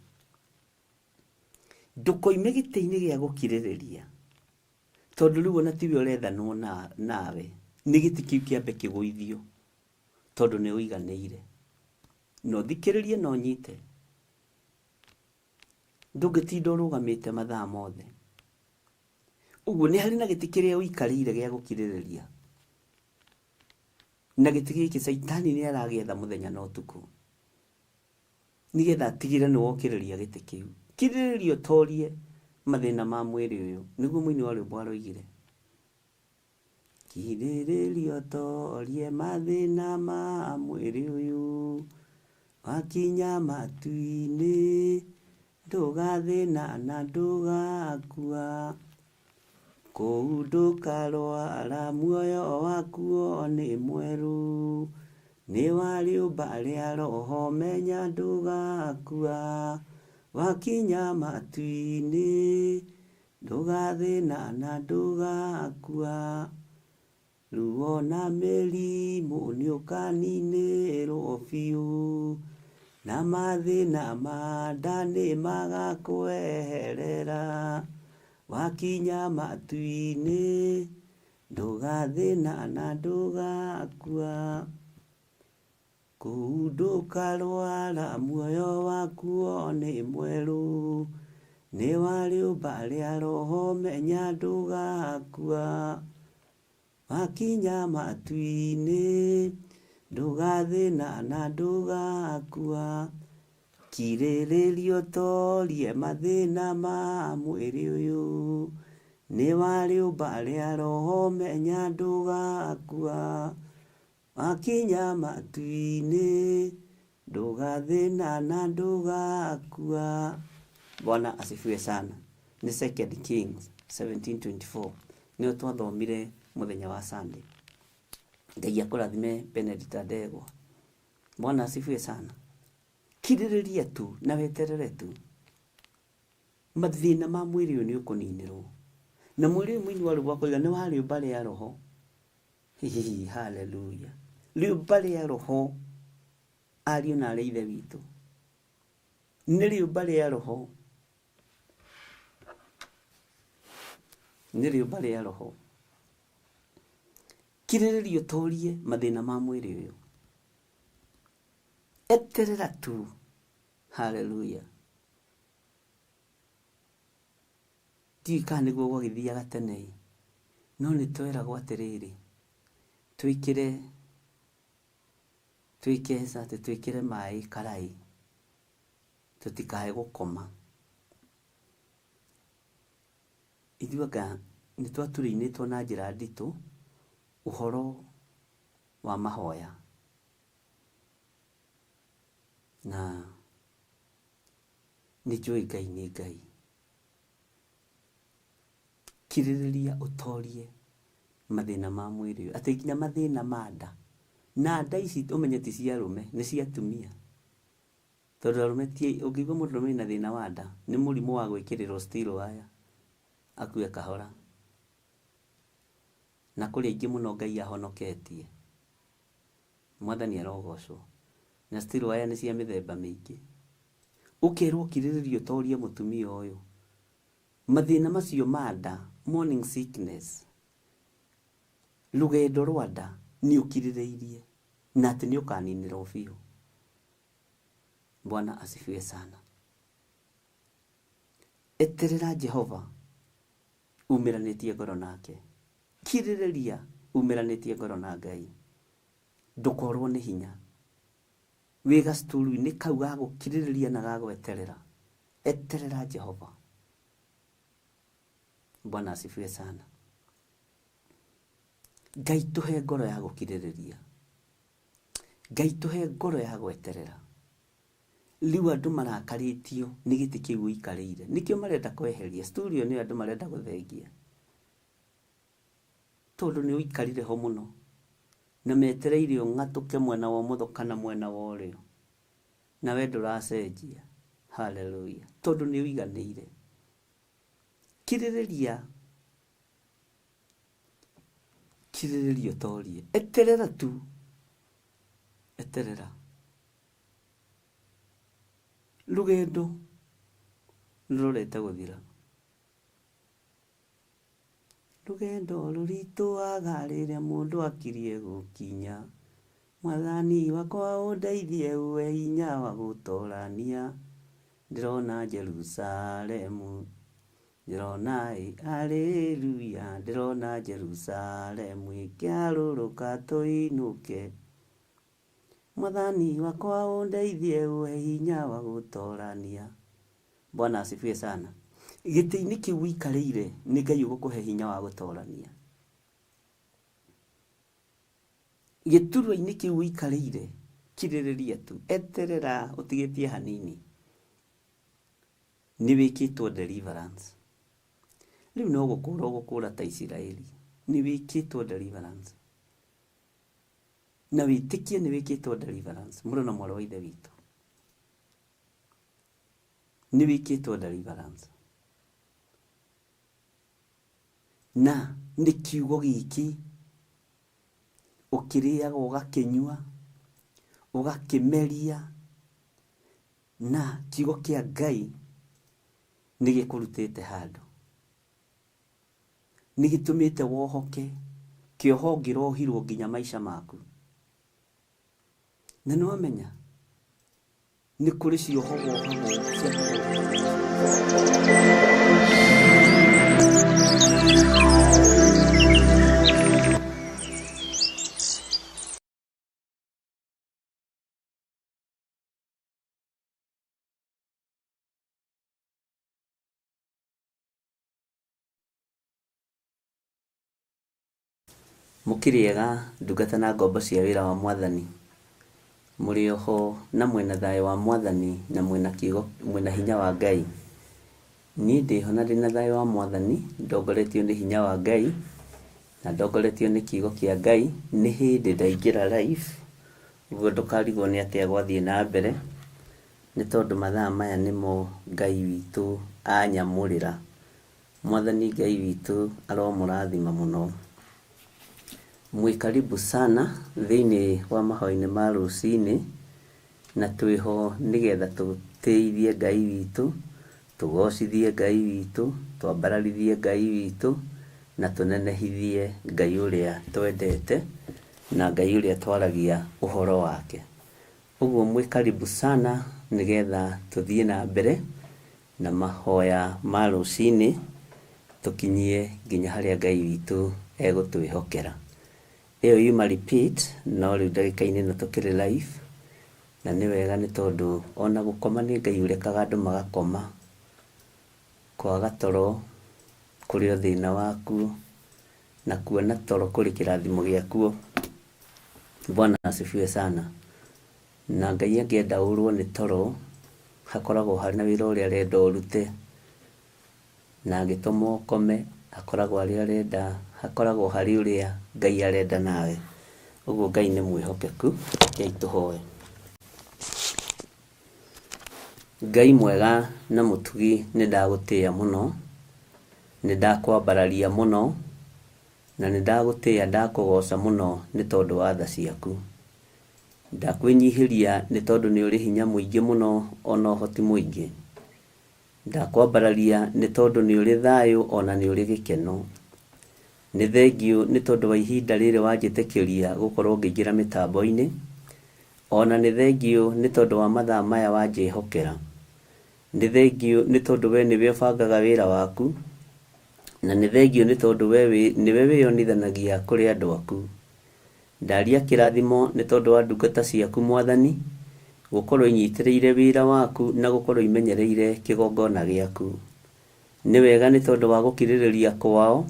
Ndũkoime gĩtĩ-inĩ gĩa gũkirĩrĩria tondũ rĩu ona tiwe ũrethanwo nawe, nĩ gĩtĩ kĩu kĩambe kĩgũithio tondũ nĩ ũiganĩire. Na ũthikĩrĩrie na ũnyite. Ndũngĩtinda ũrũgamĩte mathaa mothe. Ũguo nĩ harĩ na gĩtĩ kĩrĩa ũikarĩire gĩa gũkirĩrĩria. Na gĩtĩ gĩkĩ Caitani nĩ aragĩetha mũthenya na ũtukũ nĩgetha atigĩre nĩ wokĩrĩria gĩtĩ kĩu. Kirĩrĩria ũtorie mathĩna ma mwĩrĩ ũyũ, nĩguo mũini wa rwĩmbo aroigire. Kirĩrĩria ũtorie mathĩna ma mwĩrĩ ũyũ. Wakinya matu-inĩ, ndũgathĩna na ndũgakua. Kũu ndũkarwara, muoyo wakuo nĩ mwerũ. Nĩ wa rĩũmba rĩa roho, menya ndũgakua. Wakinya matu-inĩ, ndũgathĩna na ndũgakua. Ruo na mĩrimũ nĩũkaninĩrwo biũ. Na mathĩna ma nda nĩmagakweherera. Wakinya matu-inĩ, ndũgathĩna na ndũgakua. Kũu ndũkarwara, muoyo wakuo nĩ mwerũ. Nĩ wa rĩũmba rĩa roho, menya ndũgakua. Wakinya matu-inĩ, ndũgathĩna na ndũgakua. Kirĩrĩria ũtorie mathĩna ma mwĩrĩ ũyũ. Nĩ wa rĩũmba rĩa roho, menya ndũgakua. Wakinya matu-inĩ, ndũgathĩna na ndũgakua. Bwana asifiwe sana. Nĩ Second Kings 17:24. Nĩyo twathomire mũthenya wa Sunday. Ngai akũrathime Benedicta Ndegwa. Bwana asifiwe sana. Kirĩrĩria tu na weterere tu. Mathĩna ma mwĩrĩ ũyũ nĩ ũkũninĩrwo. Na mwĩrĩ ũyũ mũini wa rwĩmbo akoiga nĩ wa rĩũmba rĩa roho. Hihi, haleluya. Rĩũmba rĩa roho, ariũ na arĩ ithe witũ. Nĩ rĩũmba rĩa roho. Nĩ rĩũmba rĩa roho. Kirĩrĩria ũtorie mathĩna ma mwĩrĩ ũyũ. Eterera tu. Haleluya. Ndiũĩ kana nĩguo gwagĩthiaga tene ĩ, no nĩ tweragwo atĩrĩrĩ, twĩkĩre twĩke atĩ twĩkĩre maĩ karai tũtikae gũkoma. Ithuĩ anga nĩ twaturĩinĩtwo na njĩra nditũ ũhoro wa mahoya. Na nĩ njũĩ Ngai nĩ Ngai. Kirĩrĩria ũtorie mathĩna ma mwĩrĩ ũyũ, atĩ nginya mathĩna ma nda. Na nda ici ũmenye ti cia arũme, nĩ cia atumia. Tondũ arũme ti, ũngĩigua mũndũrũme ena thĩna wa nda, nĩ mũrimũ wa gwĩkĩrĩrwo steel wire, akue kahora. Na kũrĩ aingĩ mũno Ngai ahonoketie. Mwathani arogocwo. Na steel wire nĩ cia mĩthemba mĩingĩ. Ũkerwo ũkirĩrĩrie ũtorie mũtumia ũyũ. Mathĩna macio ma nda, morning sickness, rũgendo rwa nda nĩ ũkirĩrĩirie na atĩ nĩ ũkaninĩrwo biũ. Bwana asifiwe sana. Eterera Jehova umĩranĩtie ngoro nake. Kirĩrĩria umĩranĩtie ngoro na Ngai. Ndũkorwo nĩ hinya. Wĩ gacuturu-inĩ kau ga gũkirĩrĩria na ga gweterera. Eterera Jehova. Bwana asifiwe sana. Ngai tũhe ngoro ya gũkirĩrĩria. Ngai tũhe ngoro ya gweterera. Rĩu andũ marakarĩtio nĩ gĩtĩ kĩu ũikarĩire. Nĩkĩo marenda kweheria. Stool ĩyo nĩyo andũ marenda gũthengia. Tondũ nĩ ũikarire ho mũno. Na metereire ũng'atũke mwena wa ũmotho kana mwena wa ũrĩo. Na we ndũracenjia. Haleluya. Tondũ nĩ ũiganĩire. Kirĩrĩria. Kirĩrĩria ũtorie. Eterera tu. Eterera. Rũgendo nĩrũrorete gũthira. Rũgendo rũritũhaga rĩrĩa mũndũ akirie gũkinya. Mwathani wakwa ũndeithie ũhe hinya wa gũtorania. Ndĩrona Jerusalemu, ndĩrona ĩ haleluya, ndĩrona Jerusalemu ĩkĩharũrũka tũinũke. Mwathani wakwa ũndeithie ũhe hinya wa gũtorania. Bwana asifiwe sana. Gĩtĩ-inĩ kĩu ũikarĩire nĩ Ngai ũgũkũhe hinya wa gũtorania. Gĩturwa-inĩ kĩu ũikarĩire Kirĩrĩria tu, eterera ũtigĩtie hanini. Nĩ wĩkĩtwo deliverance. Rĩu no gũkũra ũgũkũra ta Isiraeli. Nĩ wĩkĩtwo deliverance. Na wĩtĩkie nĩ wĩkĩtwo deliverance. Mũrũ na mwarĩ wa Ithe witũ. Nĩ wĩkĩtwo deliverance. Na nĩ kiugo gĩkĩ ũkĩrĩaga ũgakĩnyua, ũgakĩmeria, na kiugo kĩa Ngai nĩ gĩkũrutĩte handũ. Nĩ gĩtũmĩte wohoke kĩoho ũngĩrohirwo nginya maica maku. Na nĩ wamenya nĩ kũrĩ cioho wohagwo cia Mũkĩrĩ ega ndungata na ngombo cia wĩra wa Mwathani? Mũrĩ oho na mwĩna thayũ wa Mwathani na mwĩna kiugo, mwĩna hinya wa Ngai? Niĩ ndĩho na ndĩna thayũ wa Mwathani, ndongoretio nĩ hinya wa Ngai na ndongoretio nĩ kiugo kĩa Ngai. Nĩ hĩndĩ ndaingĩra live, ũguo ndũkarigwo nĩ atĩa gwathiĩ na mbere, nĩ tondũ mathaa maya nĩmo Ngai witũ anyamũrĩra. Mwathani Ngai witũ aromũrathima mũno. Mwĩ karibu sana thĩinĩ wa mahoya-inĩ ma rũcinĩ, na twĩho nĩgetha tũtĩithie Ngai witũ, tũgocithie Ngai witũ, twambararithie Ngai witũ, na tũnenehithie Ngai ũrĩa twendete, na Ngai ũrĩa twaragia ũhoro wake. Ũguo mwĩ karibu sana nĩgetha tũthiĩ na mbere na mahoya ma rũcinĩ, tũkinyie nginya harĩa Ngai witũ egũtwĩhokera. Ĩyo yuma repeat, no rĩu ndagĩka-inĩ ĩno tũkĩrĩ live, na nĩ wega nĩ tondũ ona gũkoma nĩ Ngai ũrekaga andũ magakoma. Kwaga toro kũrĩ o thĩna wakuo, na kuona toro kũrĩ kĩrathimo gĩakuo. Bwana asifiwe sana. Na Ngai angĩenda ũrwo nĩ toro, hakoragwo harĩ na wĩra ũrĩa arenda ũrute, na angĩtũma ũkome, hakoragwo arĩ arenda, hakoragwo harĩ ũrĩa Ngai arenda nawe. Ũguo Ngai nĩ mwĩhokeku, rekei tũhoe. Ngai mwega na mũtugi nĩ ndagũtĩĩa mũno, nĩ ndakwambararia mũno, na nĩ ndagũtĩĩa ndakũgoca mũno nĩ tondũ wa tha ciaku. Ndakwĩnyihĩria nĩ tondũ nĩ ũrĩ hinya mũingĩ mũno ona ũhoti mũingĩ. Ndakwambararia nĩ tondũ nĩ ũrĩ thayũ ona nĩ ũrĩ gĩkeno. Nĩ thengiũ nĩ tondũ wa ihinda rĩrĩ wanjĩtĩkĩria gũkorwo ngĩingĩra mĩtambo-inĩ. Ona nĩ thengiũ nĩ tondũ wa mathaa maya wanjĩhokera. Nĩ thengiũ nĩ tondũ we nĩwe ũbangaga wĩra waku. Na nĩ thengiũ nĩ tondũ we nĩwe wĩyonithanagia kũrĩ andũ aku. Ndaria kĩrathimo nĩ tondũ wa ndungata ciaku Mwathani, gũkorwo inyitĩrĩire wĩra waku na gũkorwo imenyereire kĩgongona gĩaku. Nĩ wega nĩ tondũ wa gũkirĩrĩria kwao,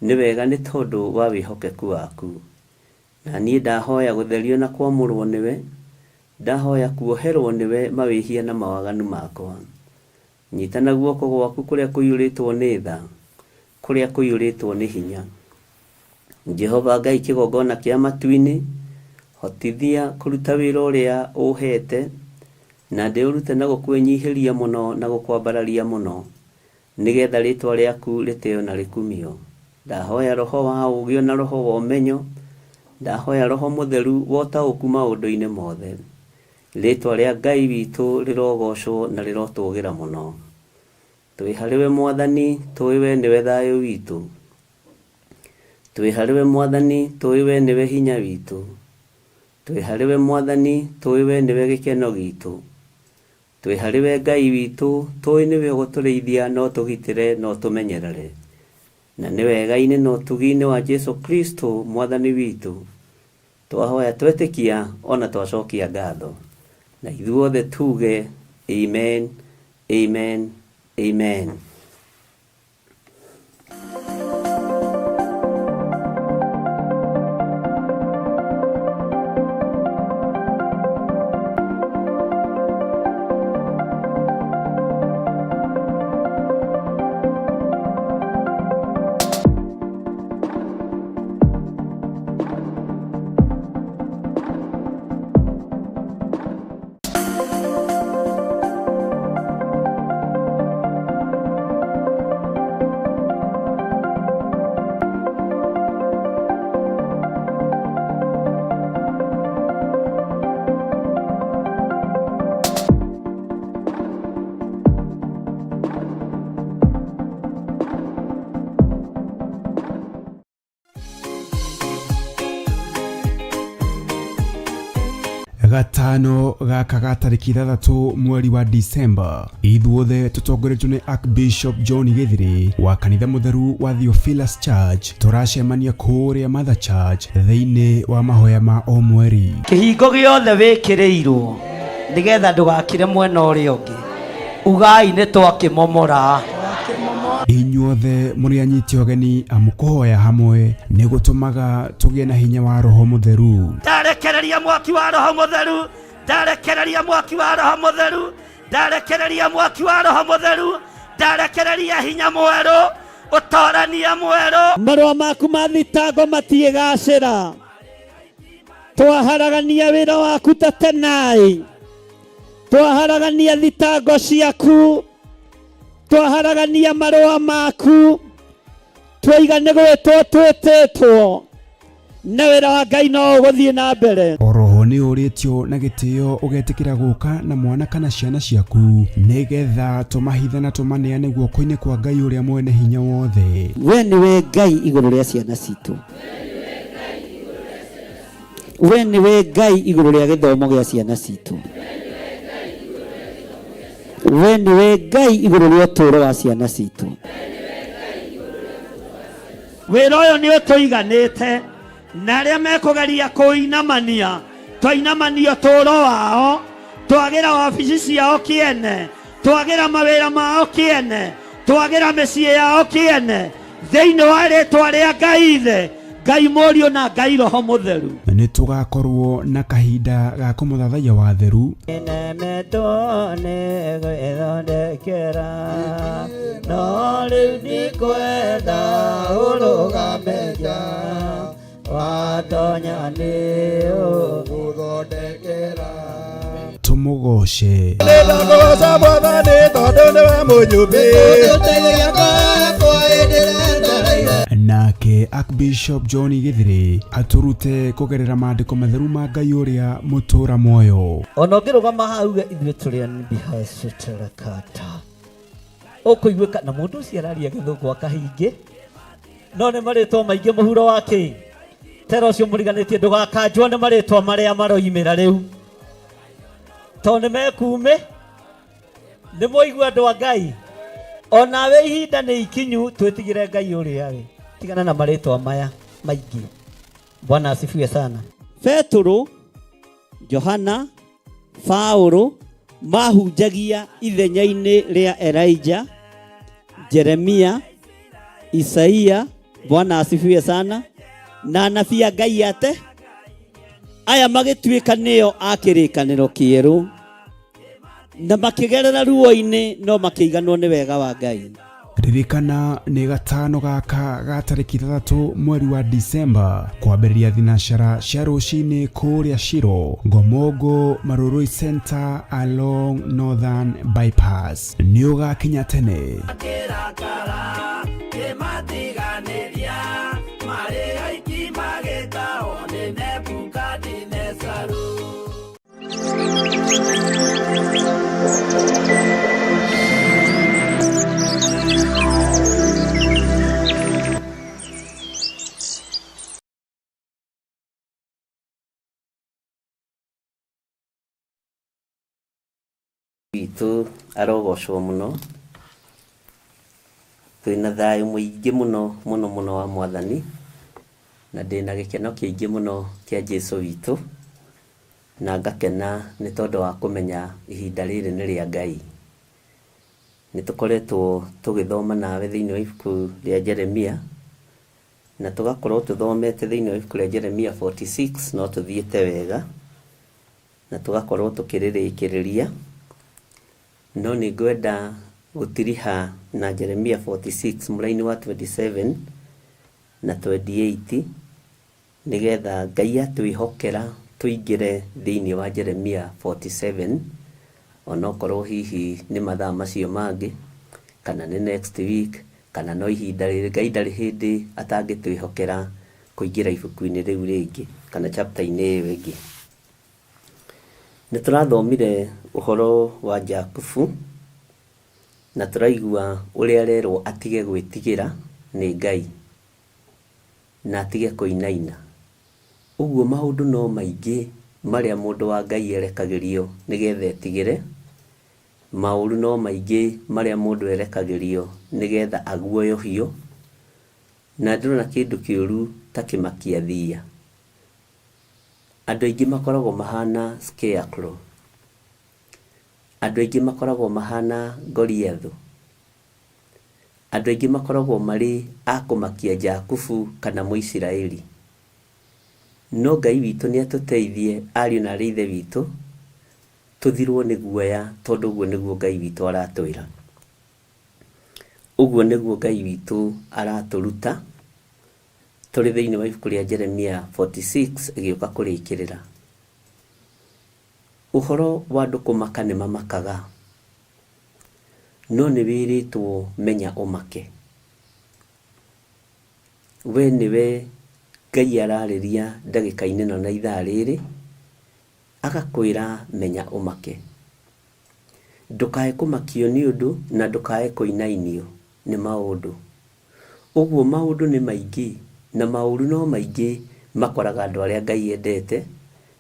nĩ wega nĩ tondũ wa wĩhokeku waku. Na niĩ ndahoya gũtherio na kwamũrwo nĩwe, ndahoya kuoherwo nĩwe mawĩhia na mawaganu makwa. Nyita na guoko gwaku kũrĩa kũiyũrĩtwo nĩ tha, kũrĩa kũiyũrĩtwo nĩ hinya. Jehova Ngai kĩgongona kĩa matu-inĩ, hotithia kũruta wĩra ũrĩa ũhete, na ndĩũrute na gũkwĩnyihĩria mũno na gũkwambararia mũno, nĩgetha rĩtwa rĩaku rĩtĩo na rĩkumio. Ndahoya roho wa ũũgĩ na roho wa ũmenyo, ndahoya roho mũtheru wa ũtaũku maũndũ-inĩ mothe. Rĩtwa rĩa Ngai witũ rĩrogocwo na rĩrotũgĩra mũno. Twĩ harĩ we Mwathani, tũĩ we nĩwe thayũ witũ. Twĩ harĩ we Mwathani, tũĩ we nĩwe hinya witũ. Twĩ harĩ we Mwathani, tũĩ we nĩwe gĩkeno gitũ. Twĩ harĩ we Ngai witũ, tũĩ nĩwe ũgũtũrĩithia na ũtũgitĩre na ũtũmenyerere. Na nĩ wega-inĩ na ũtugi-inĩ wa Jesu Kristo Mwathani witũ, twahoya twetĩkia ona twacokia ngatho. Na ithuothe tuge amen, amen, amen. Gatano gaka ga tarĩki 6 mweri wa Disemba, ithuothe tũtongoretio nĩ Archbishop John Gĩthiri wa kanitha mũtheru wa Theophilus Church tũracemania kũrĩa Mother Church thĩinĩ wa mahoya ma o mweri. Kĩhingo gĩothe wĩkĩrĩirwo nĩgetha ndũgakire mwena ũrĩa ũngĩ, ugai nĩ twakĩmomora. Inyuothe mũrĩ anyiti ũgeni amu kũhoya hamwe nĩ gũtũmaga tũgĩe na hinya wa Roho Mũtheru. Ndarekereria mwaki wa Roho Mũtheru, ndarekereria mwaki wa Roho Mũtheru, ndarekereria mwaki wa Roho Mũtheru, ndarekereria hinya mwerũ, ũtorania mwerũ. Marũa maku ma thitango matiĩgacĩra, twaharagania wĩra waku ta tenai, twaharagania thitango ciaku, twaharagania marũa maku, twaiga nĩ gwĩtwo twĩtĩtwo, na wĩra wa Ngai no ũgũthiĩ na mbere. Oroho nĩ ũrĩtio na gĩtĩo ũgetĩkĩra gũka na mwana kana ciana ciaku nĩgetha tũmahithe na tũmaneane guoko-inĩ kwa Ngai ũrĩa mwene hinya wothe. We nĩwe Ngai igũrũ rĩa ciana citũ, we nĩwe Ngai igũrũ rĩa gĩthomo gĩa ciana citũ, we nĩwe Ngai igũrũ rĩa ũtũũro wa ciana citũ. Wĩra ũyũ nĩ ũtũiganĩte, na arĩa mekũgeria kũinamania, twainamania ũtũũro wao, twagĩra wabici ciao kĩene, twagĩra mawĩra mao kĩene, twagĩra mĩciĩ yao kĩene, thĩinĩ wa rĩtwa rĩa Ngai Ithe, Ngai Mũriũ na Ngai Roho Mũtheru. Nĩ tũgakorwo na kahinda ga kũmũthathaiya wa theru. Nemetwo nĩ gwĩthondekera, no rĩu ndikwenda ũrũgame nja, watonya nĩ ũgũthondekera. Tũmũgoce. Nĩndakũgoca Mwathani tondũ nĩwe mũnyũmbi. Nake Archbishop John Gĩthiri atũrute kũgerera maandĩko matheru ma Ngai ũrĩa mũtũra muoyo. Ona ũngĩrũgama haha uge ithuĩ tũrĩ anbihacĩtarakata, ũkũiguĩka na mũndũ ũcio araria gĩthũngũ akahingĩ, no nĩ marĩtwa maingĩ mũhuro wa kĩ tera ũcio mũriganĩtie ndũgakanjwo nĩ marĩtwa marĩa maroimĩra rĩu, tondũ nĩ mekuumĩ. Nĩ mwaigua andũ a Ngai, onawe ihinda nĩ ikinyu twĩtigĩre Ngai ũrĩa we, tigana na marĩtwa maya maingĩ. Bwana asifiwe sana. Petũrũ, Johana, Paũlũ mahunjagia ithenya-inĩ rĩa Elijah, Jeremia, Isaia, Bwana asifiwe sana, na anabii a Ngai ate aya magĩtuĩka nĩo a kĩrĩkanĩro kĩerũ, na makĩgerera ruo-inĩ no makĩiganwo nĩ wega wa Ngai. Ririkana nĩ gatano gaka ga tarĩki 6 mweri wa Disemba kwambĩrĩria thinacara cia rũcinĩ kũrĩa Shiro, Ngomongo, Marurui Center along Northern Bypass. Nĩ ũgakinya tene. Witũ arogocwo mũno, twĩna thayũ mũingĩ mũno mũno mũno wa Mwathani, na ndĩna gĩkeno kĩingĩ mũno kĩa Jesũ witũ, na ngakena nĩ tondũ wa kũmenya ihinda rĩrĩ nĩ rĩa Ngai. Nĩ tũkoretwo tũgĩthoma nawe thĩinĩ wa ibuku rĩa Jeremia, na tũgakorwo tũthomete thĩinĩ wa ibuku rĩa Jeremia 46, no tũthiĩte wega, na tũgakorwo tũkĩrĩrĩkĩrĩria. No nĩ ngwenda gũtiriha na Jeremia 46 mũraini wa 27 na 28, nĩgetha Ngai atwĩhokera tũingĩre thĩinĩ wa Jeremia 47, onokorwo hihi nĩ mathaa macio mangĩ, kana nĩ next week, kana no ihinda rĩrĩ. Ngai ndarĩ hĩndĩ atangĩtwĩhokera kũingĩra ibuku-inĩ rĩu rĩngĩ, kana chapter-inĩ ĩyo ĩngĩ. Nĩ tũrathomire ũhoro wa Jakubu, na tũraigua ũrĩa arerwo atige gwĩtigĩra nĩ Ngai, na atige kũinaina. Ũguo maũndũ no maingĩ marĩa mũndũ wa Ngai erekagĩrio nĩgetha etigĩre, maũru no maingĩ marĩa mũndũ erekagĩrio nĩgetha aguoyohio, na ndĩrona kĩndũ kĩũru ta kĩmakia thiia. Andũ aingĩ makoragwo mahana scarecrow. Andũ aingĩ makoragwo mahana Goliathũ. Andũ aingĩ makoragwo marĩ a kũmakia Jakubu kana Mũisiraeli. No Ngai witũ nĩ atũteithie ariũ na aarĩ a Ithe witũ, tũthirwo nĩ guoya tondũ ũguo nĩguo Ngai witũ aratwĩra. Ũguo nĩguo Ngai witũ aratũruta tũrĩ thĩinĩ wa ibuku rĩa Jeremia 46 ĩgĩũka kũrĩkĩrĩra. Ũhoro wa andũ kũmaka nĩ mamakaga, no nĩ wĩrĩtwo menya ũmake. We nĩwe Ngai ararĩria ndagĩka-inĩ ĩno na ithaa rĩrĩ, agakwĩra menya ũmake. Ndũkae kũmakio nĩ ũndũ na ndũkae kũinainio nĩ maũndũ. Ũguo maũndũ nĩ maingĩ na maũru no maingĩ makoraga andũ arĩa Ngai endete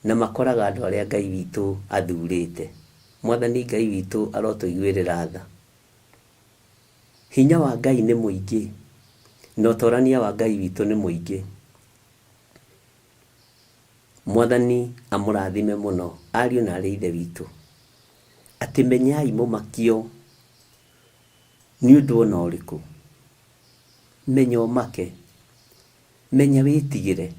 na makoraga andũ arĩa Ngai witũ athurĩte. Mwathani Ngai witũ arotũiguĩrĩra tha. Hinya wa Ngai nĩ mũingĩ na ũtorania wa Ngai witũ nĩ mũingĩ. Mwathani amũrathime mũno ariũ na arĩ ithe witũ. Atĩ menyai mũmakio nĩ ũndũ ona ũrĩkũ. Menya ũmake, menya wĩtigĩre,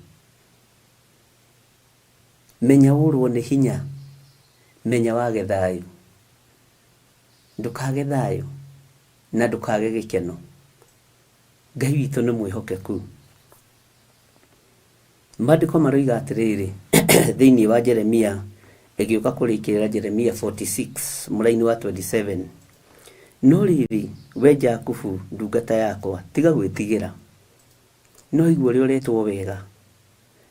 menya ũrwo nĩ hinya, menya wage thayũ. Ndũkage thayũ na ndũkage gĩkeno. Ngai witũ nĩ mwĩhokeku. Maandĩko maroiga atĩrĩrĩ thĩinĩ wa Jeremia ĩgĩũka kũrĩkĩrĩra Jeremia 46 mũraini wa 27, no rĩrĩ, we Jakubu ndungata yakwa, tiga gwĩtigĩra. No waigua ũrĩa ũretwo wega?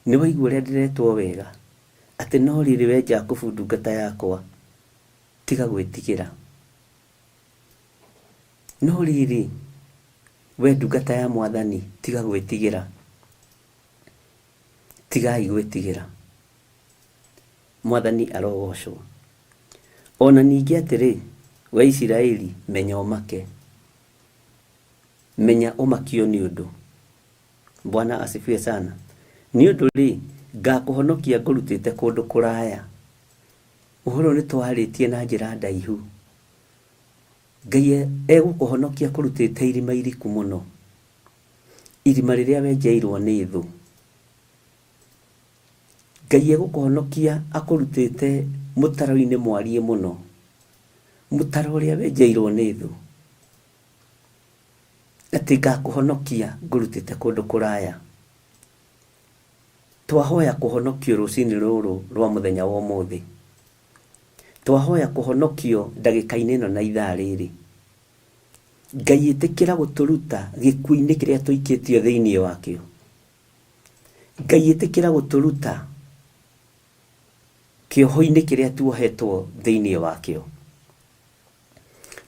Nĩ waigua ũrĩa ndĩretwo wega? Atĩ no rĩrĩ, we Jakubu ndungata yakwa, tiga gwĩtigĩra. No rĩrĩ, we ndungata ya Mwathani, tiga gwĩtigĩra. Tigai gwĩtigĩra. Mwathani arogocwo. O na ningĩ atĩrĩ, we Isiraeli, menya ũmake. Menya ũmakio nĩ ũndũ. Bwana asifiwe sana. Nĩ ũndũ-rĩ, ngakũhonokia ngũrutĩte kũndũ kũraya. Ũhoro ũyũ nĩ twarĩtie na njĩra ndaihu. Ngai egũkũhonokia akũrutĩte irima iriku mũno. Irima rĩrĩa wenjeirwo nĩ thũ. Ngai egũkũhonokia akũrutĩte mũtaro-inĩ mwariĩ mũno. Mũtaro ũrĩa wenjeirwo nĩ thũ. Atĩ ngakũhonokia ngũrutĩte kũndũ kũraya. Twahoya kũhonokio rũcinĩ rũrũ rwa mũthenya wa ũmũthĩ. Twahoya kũhonokio ndagĩka-inĩ ĩno na ithaa rĩrĩ. Ngai ĩtĩkĩra gũtũruta gĩkuũ-inĩ kĩrĩa tũikĩtio thĩinĩ wakĩo. Ngai ĩtĩkĩra gũtũruta kĩoho-inĩ kĩrĩa tuohetwo thĩinĩ wakĩo.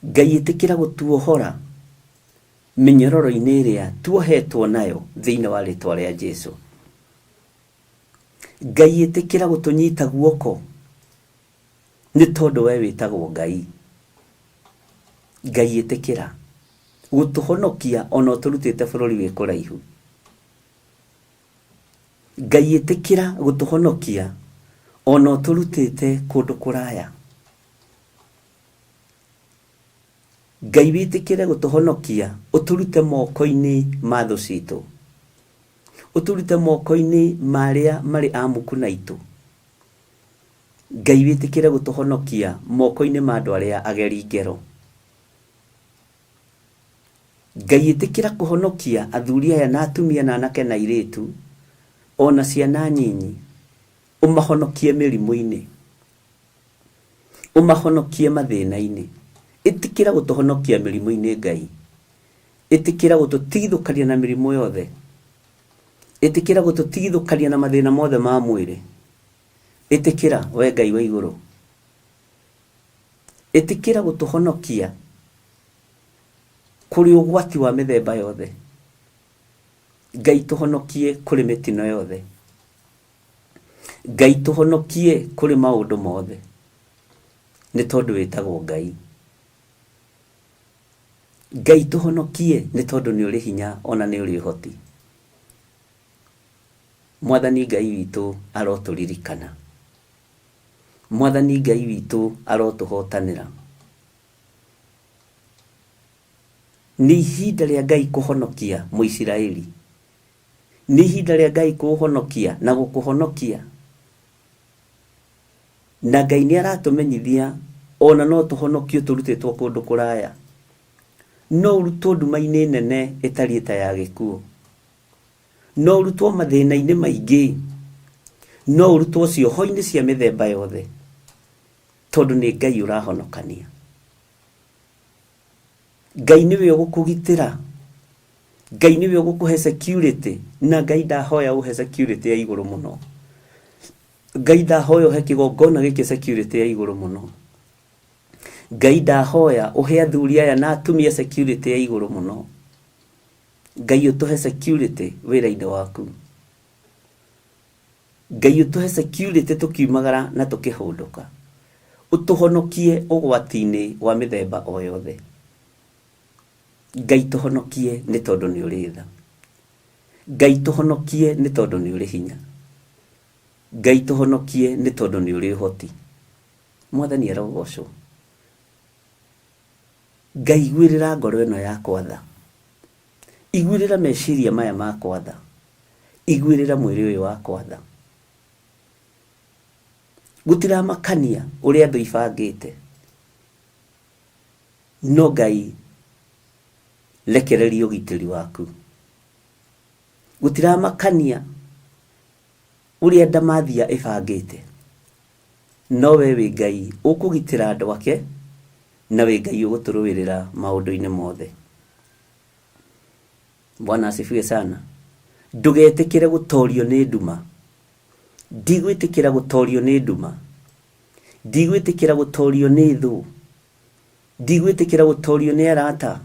Ngai ĩtĩkĩra gũtuohora mĩnyororo-inĩ ĩrĩa tuohetwo nayo thĩinĩ wa rĩtwa rĩa Jesu. Ngai ĩtĩkĩra gũtũnyita guoko nĩ tondũ we wĩtagwo Ngai. Ngai ĩtĩkĩra gũtũhonokia ona ũtũrutĩte bũrũri wĩ kũraihu. Ngai ĩtĩkĩra gũtũhonokia ona ũtũrutĩte kũndũ kũraya. Ngai wĩtĩkĩre gũtũhonokia ũtũrute moko-inĩ ma thũ citũ. Ũtũrute moko-inĩ ma arĩa marĩ amuku na itũ. Ngai wĩtĩkĩre gũtũhonokia moko-inĩ ma andũ arĩa ageri ngero. Ngai ĩtĩkĩra kũhonokia athuri aya na atumia na anake na airĩtu ona ciana nyinyi, ũmahonokie mĩrimũ-inĩ. Ũmahonokie mathĩna-inĩ. Ĩtĩkĩra gũtũhonokia mĩrimũ-inĩ Ngai. Ĩtĩkĩra gũtũtigithũkania na mĩrimũ yothe. Ĩtĩkĩra gũtũtigithũkania na mathĩna mothe ma mwĩrĩ. Ĩtĩkĩra, we Ngai wa igũrũ. Ĩtĩkĩra gũtũhonokia kũrĩ ũgwati wa mĩthemba yothe. Ngai tũhonokie kũrĩ mĩtino yothe. Ngai tũhonokie kũrĩ maũndũ mothe, nĩ tondũ wĩtagwo Ngai. Ngai tũhonokie nĩ tondũ nĩ ũrĩ hinya ona nĩ ũrĩ ũhoti. Mwathani Ngai witũ arotũririkana. Mwathani Ngai witũ arotũhotanĩra. Nĩ ihinda rĩa Ngai kũhonokia Mũisiraeli. Nĩ ihinda rĩa Ngai kũũhonokia na gũkũhonokia. Na Ngai nĩ aratũmenyithia ona no tũhonokio tũrutĩtwo kũndũ kũraya. No ũrutwo nduma-inĩ nene ĩtariĩ ta ya gĩkuũ. No ũrutwo mathĩna-inĩ maingĩ. No ũrutwo cioho-inĩ cia mĩthemba yothe. Tondũ nĩ Ngai ũrahonokania. Ngai nĩwe ũgũkũgitĩra. Ngai nĩwe ũgũkũhe security. Na Ngai ndahoya ũhe security ya igũrũ mũno. Ngai ndahoya ũhe kĩgongona gĩkĩ security ya igũrũ mũno. Ngai ndahoya ũhe athuri aya na atumia security ya igũrũ mũno. Ngai ũtũhe security wĩra-inĩ waku. Ngai ũtũhe security tũkiumagara na tũkĩhũndũka. Ũtũhonokie ũgwati-inĩ wa mĩthemba o yothe. Ngai tũhonokie nĩ tondũ nĩ ũrĩ tha. Ngai tũhonokie nĩ tondũ nĩ ũrĩ hinya. Ngai tũhonokie nĩ tondũ nĩ ũrĩ ũhoti. Mwathani arogocwo. Ngai iguĩrĩra ngoro ĩno yakwa tha. Iguĩrĩra meciria maya makwa tha. Iguĩrĩra mwĩrĩ ũyũ wakwa tha. Gũtiramakania ũrĩa thũ ibangĩte. No Ngai rekereria ũgitĩri waku. Gũtiramakania ũrĩa ndamathia ĩbangĩte. No we wĩ Ngai ũkũgitĩra andũ ake na wĩ Ngai ũgũtũrũĩrĩra maũndũ-inĩ mothe. Bwana asifiwe sana. Ndũgetĩkĩre gũtorio nĩ nduma. Ndigwĩtĩkĩra gũtorio nĩ nduma. Ndigwĩtĩkĩra gũtorio nĩ thũ. Ndigwĩtĩkĩra gũtorio nĩ arata.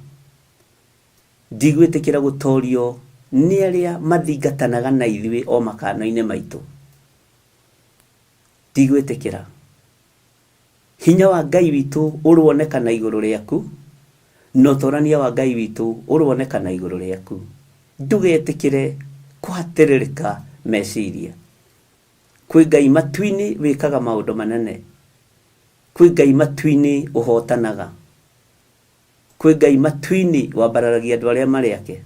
Ndigwĩtĩkĩra gũtorio nĩ arĩa mathingatanaga na ithuĩ o makano-inĩ maitũ. Ndigwĩtĩkĩra. Hinya wa Ngai witũ ũroonekana igũrũ rĩaku, na ũtorania wa Ngai witũ ũroonekana igũrũ rĩaku. Ndũgetĩkĩre kũhatĩrĩrĩka meciria. Kwĩ Ngai matu-inĩ wĩkaga maũndũ manene. Kwĩ Ngai matu-inĩ ũhotanaga. Kwĩ Ngai matu-inĩ wambararagia andũ arĩa marĩ ake.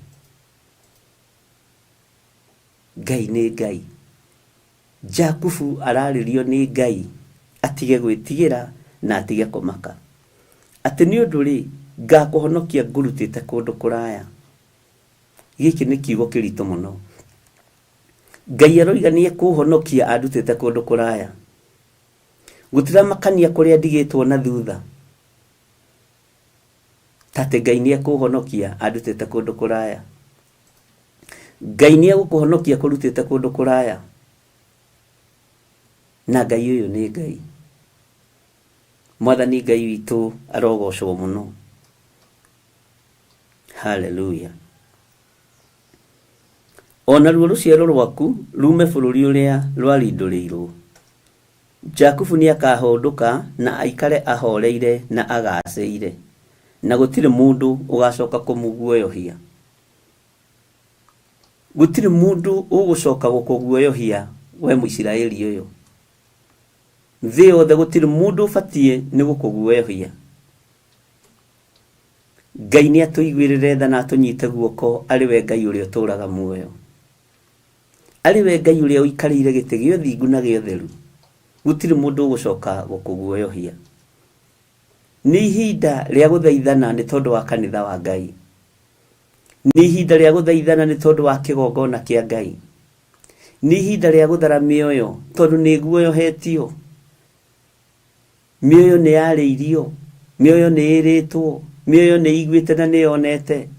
Ngai nĩ Ngai. Jakubu ararĩrio nĩ Ngai atige gwĩtigĩra na atige kũmaka. Atĩ nĩ ũndũ-rĩ, ngakũhonokia ngũrutĩte kũndũ kũraya. Gĩkĩ nĩ kiugo kĩritũ mũno. Ngai aroiga nĩ ekũhonokia andutĩte kũndũ kũraya. Gũtiramakania kũrĩa ndigĩtwo na thutha. Ta atĩ Ngai nĩ ekũhonokia andutĩte kũndũ kũraya. Ngai nĩ egũkũhonokia kũrutĩte kũndũ kũraya. Na Ngai ũyũ nĩ Ngai. Mwathani Ngai witũ arogocwo mũno. Haleluya. O naruo rũciaro rwaku ruume bũrũri ũrĩa rwarindũrĩirwo. Jakubu nĩakahũndũka na aikare ahooreire na agaacĩire, na gũtirĩ mũndũ ũgacooka kũmũguoyohia. Gũtirĩ mũndũ ũgũcoka gũkũguoyohia we Mũisiraeli ũyũ. Thĩ yothe gũtirĩ mũndũ ũbatiĩ nĩ gũkũguoyohia. Ngai nĩ atũiguĩrĩre tha na atũnyite guoko arĩ we Ngai ũrĩa ũtũũraga muoyo. Arĩ we Ngai ũrĩa ũikarĩire gĩtĩ gĩa ũthingu na gĩa ũtheru, gũtirĩ mũndũ ũgũcoka gũkũguoyohia. Nĩ ihinda rĩa gũthaithana nĩ tondũ wa kanitha wa Ngai. Nĩ ihinda rĩa gũthaithana nĩ tondũ wa kĩgongona kĩa Ngai. Nĩ ihinda rĩa gũthara mĩoyo tondũ nĩ ĩguoyohetio. Mĩoyo nĩ yarĩirio, mĩoyo nĩ ĩrĩtwo, mĩoyo nĩ ĩiguĩte na nĩ yonete.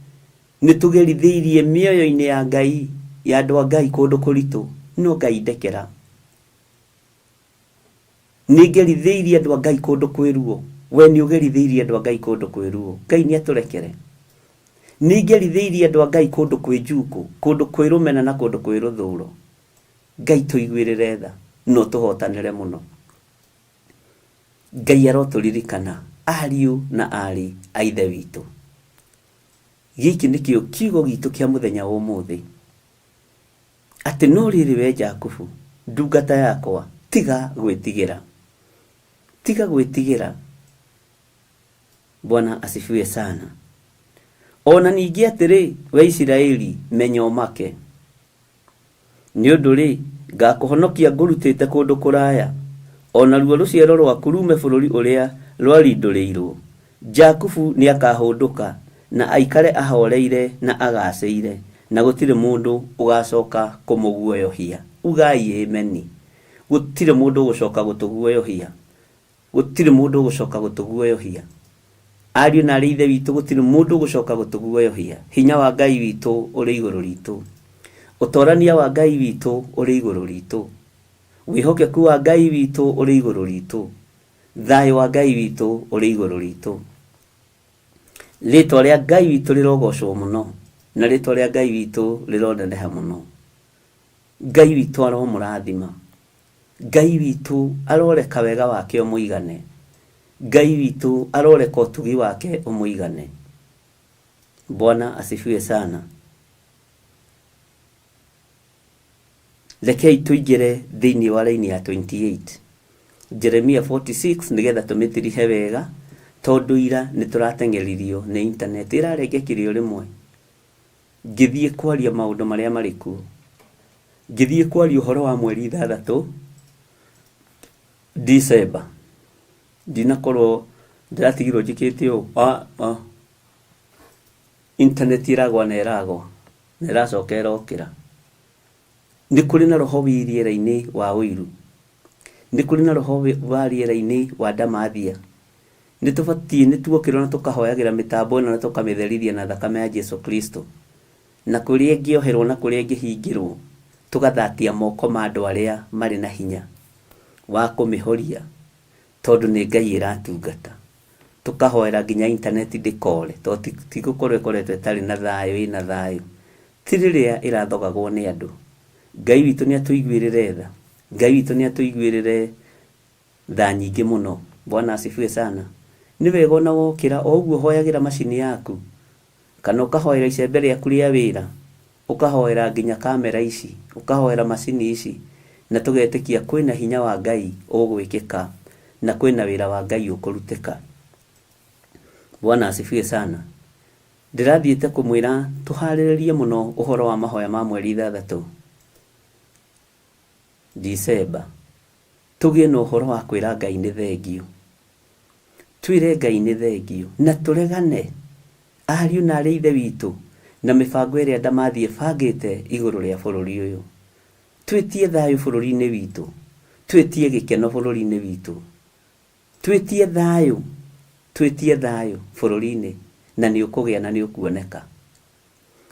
Nĩ tũgerithĩirie mĩoyo-inĩ ya Ngai, ya andũ a Ngai kũndũ kũritũ, no Ngai ndekera. Nĩ ngerithĩirie andũ a Ngai kũndũ kwĩ ruo. We nĩ ũgerithĩirie andũ a Ngai kũndũ kwĩ ruo. Ngai nĩ atũrekere. Nĩ ngerithĩirie andũ a Ngai kũndũ kwĩ njukũ, kũndũ kwĩ rũmena na kũndũ kwĩ rũthũro. Ngai tũiguĩrĩre tha. No tũhotanĩre mũno. Ngai arotũririkana ariũ na aarĩ a Ithe witũ. Gĩkĩ nĩkĩo kiugo gitũ kĩa mũthenya wa ũmũthĩ, atĩ no rĩrĩ we Jakubu, ndungata yakwa, tiga gwĩtigĩra. Tiga gwĩtigĩra. Bwana asifiwe sana. O na ningĩ atĩrĩ, we Isiraeli, menya ũmake. Nĩ ũndũ-rĩ, ngaakũhonokia ngũrutĩte kũndũ kũraya, o naruo rũciaro rwaku ruume bũrũri ũrĩa rwarindũrĩirũo. Jakubu nĩakahũndũka, na aikare ahoreire na agaacĩire, na gũtirĩ mũndũ ũgacoka kũmũguoyohia. Ugai Ameni. Gũtirĩ mũndũ ũgũcoka gũtũguoyohia. Gũtirĩ mũndũ ũgũcoka gũtũguoyohia. Ariũ na aarĩ a Ithe witũ, gũtirĩ mũndũ ũgũcoka gũtũguoyohia. Hinya wa Ngai witũ ũrĩ igũrũ ritũ. Ũtorania wa Ngai witũ ũrĩ igũrũ ritũ. Wĩhokeku wa Ngai witũ ũrĩ igũrũ ritũ. Thayũ wa Ngai witũ ũrĩ igũrũ ritũ. Rĩtwa rĩa Ngai witũ rĩrogocwo mũno, na rĩtwa rĩa Ngai witũ rĩroneneha mũno. Ngai witũ aromũrathima. Ngai witũ aroreka wega wake ũmũigane. Ngai witũ aroreka ũtugi wake ũmũigane. Bwana asifiwe sana. Rekei tũingĩre thĩinĩ wa raini ya 28 Jeremia 46 nĩgetha tũmĩtirihe wega tondũ ira nĩ tũrateng'eririo nĩ internet ĩrarengekire o rĩmwe. Ngĩthiĩ kwaria maũndũ marĩa marĩ kuo. Ngĩthiĩ kwaria ũhoro wa mweri ithathatũ December. Ndinakorwo ndĩratigirwo njĩkĩte ũũ ah, ah. Internet ĩragwa na ĩragwa na ĩracoka ĩrokĩra. Nĩ kũrĩ na roho wĩ rĩera-inĩ wa ũiru. Nĩ kũrĩ na roho wa rĩera-inĩ wa ndamathia. Nĩ tũbatiĩ nĩ tuokĩrwo na tũkahoyagĩra mĩtambo ĩno na tũkamĩtherithia na thakame ya Jesu Kristo. Na kũrĩa ĩngĩoherwo na kũrĩa ĩngĩhingĩrwo, tũgathatia moko ma andũ arĩa marĩ na hinya wa kũmĩhoria tondũ nĩ Ngai ĩratungata. Tũkahoera nginya internet ndĩkore tondũ ti gũkorwo ĩkoretwo ĩtarĩ na thayũ, ĩna thayũ. Ti rĩrĩa ĩrathogagwo nĩ andũ. Ngai witũ nĩ atũiguĩrĩre tha. Ngai witũ nĩ atũiguĩrĩre tha nyingĩ mũno. Bwana asifiwe sana. Nĩ wega ona wokĩra o ũguo ũhoyagĩra macini yaku, kana ũkahoera icembe rĩaku rĩa wĩra, ũkahoera nginya kamera ici, ũkahoera macini ici, na tũgetĩkia kwĩna hinya wa Ngai ũgwĩkĩka, na kwĩna wĩra wa Ngai ũkũrutĩka. Bwana asifiwe sana. Ndĩrathiĩte kũmwĩra tũharĩrĩrie mũno ũhoro wa mahoya ma mweri ithathatũ Dicemba. Tũgĩe na ũhoro wa kwĩra Ngai nĩ thengiũ. Twĩre Ngai nĩ thengiũ na tũregane ariũ na aarĩ a Ithe witũ na mĩbango ĩrĩa ndamathi ĩbangĩte igũrũ rĩa bũrũri ũyũ. Twĩtie thayũ bũrũri-inĩ witũ. Twĩtie gĩkeno bũrũri-inĩ witũ. Twĩtie thayũ, twĩtie thayũ bũrũri-inĩ na nĩ ũkũgĩa na nĩ ũkuoneka.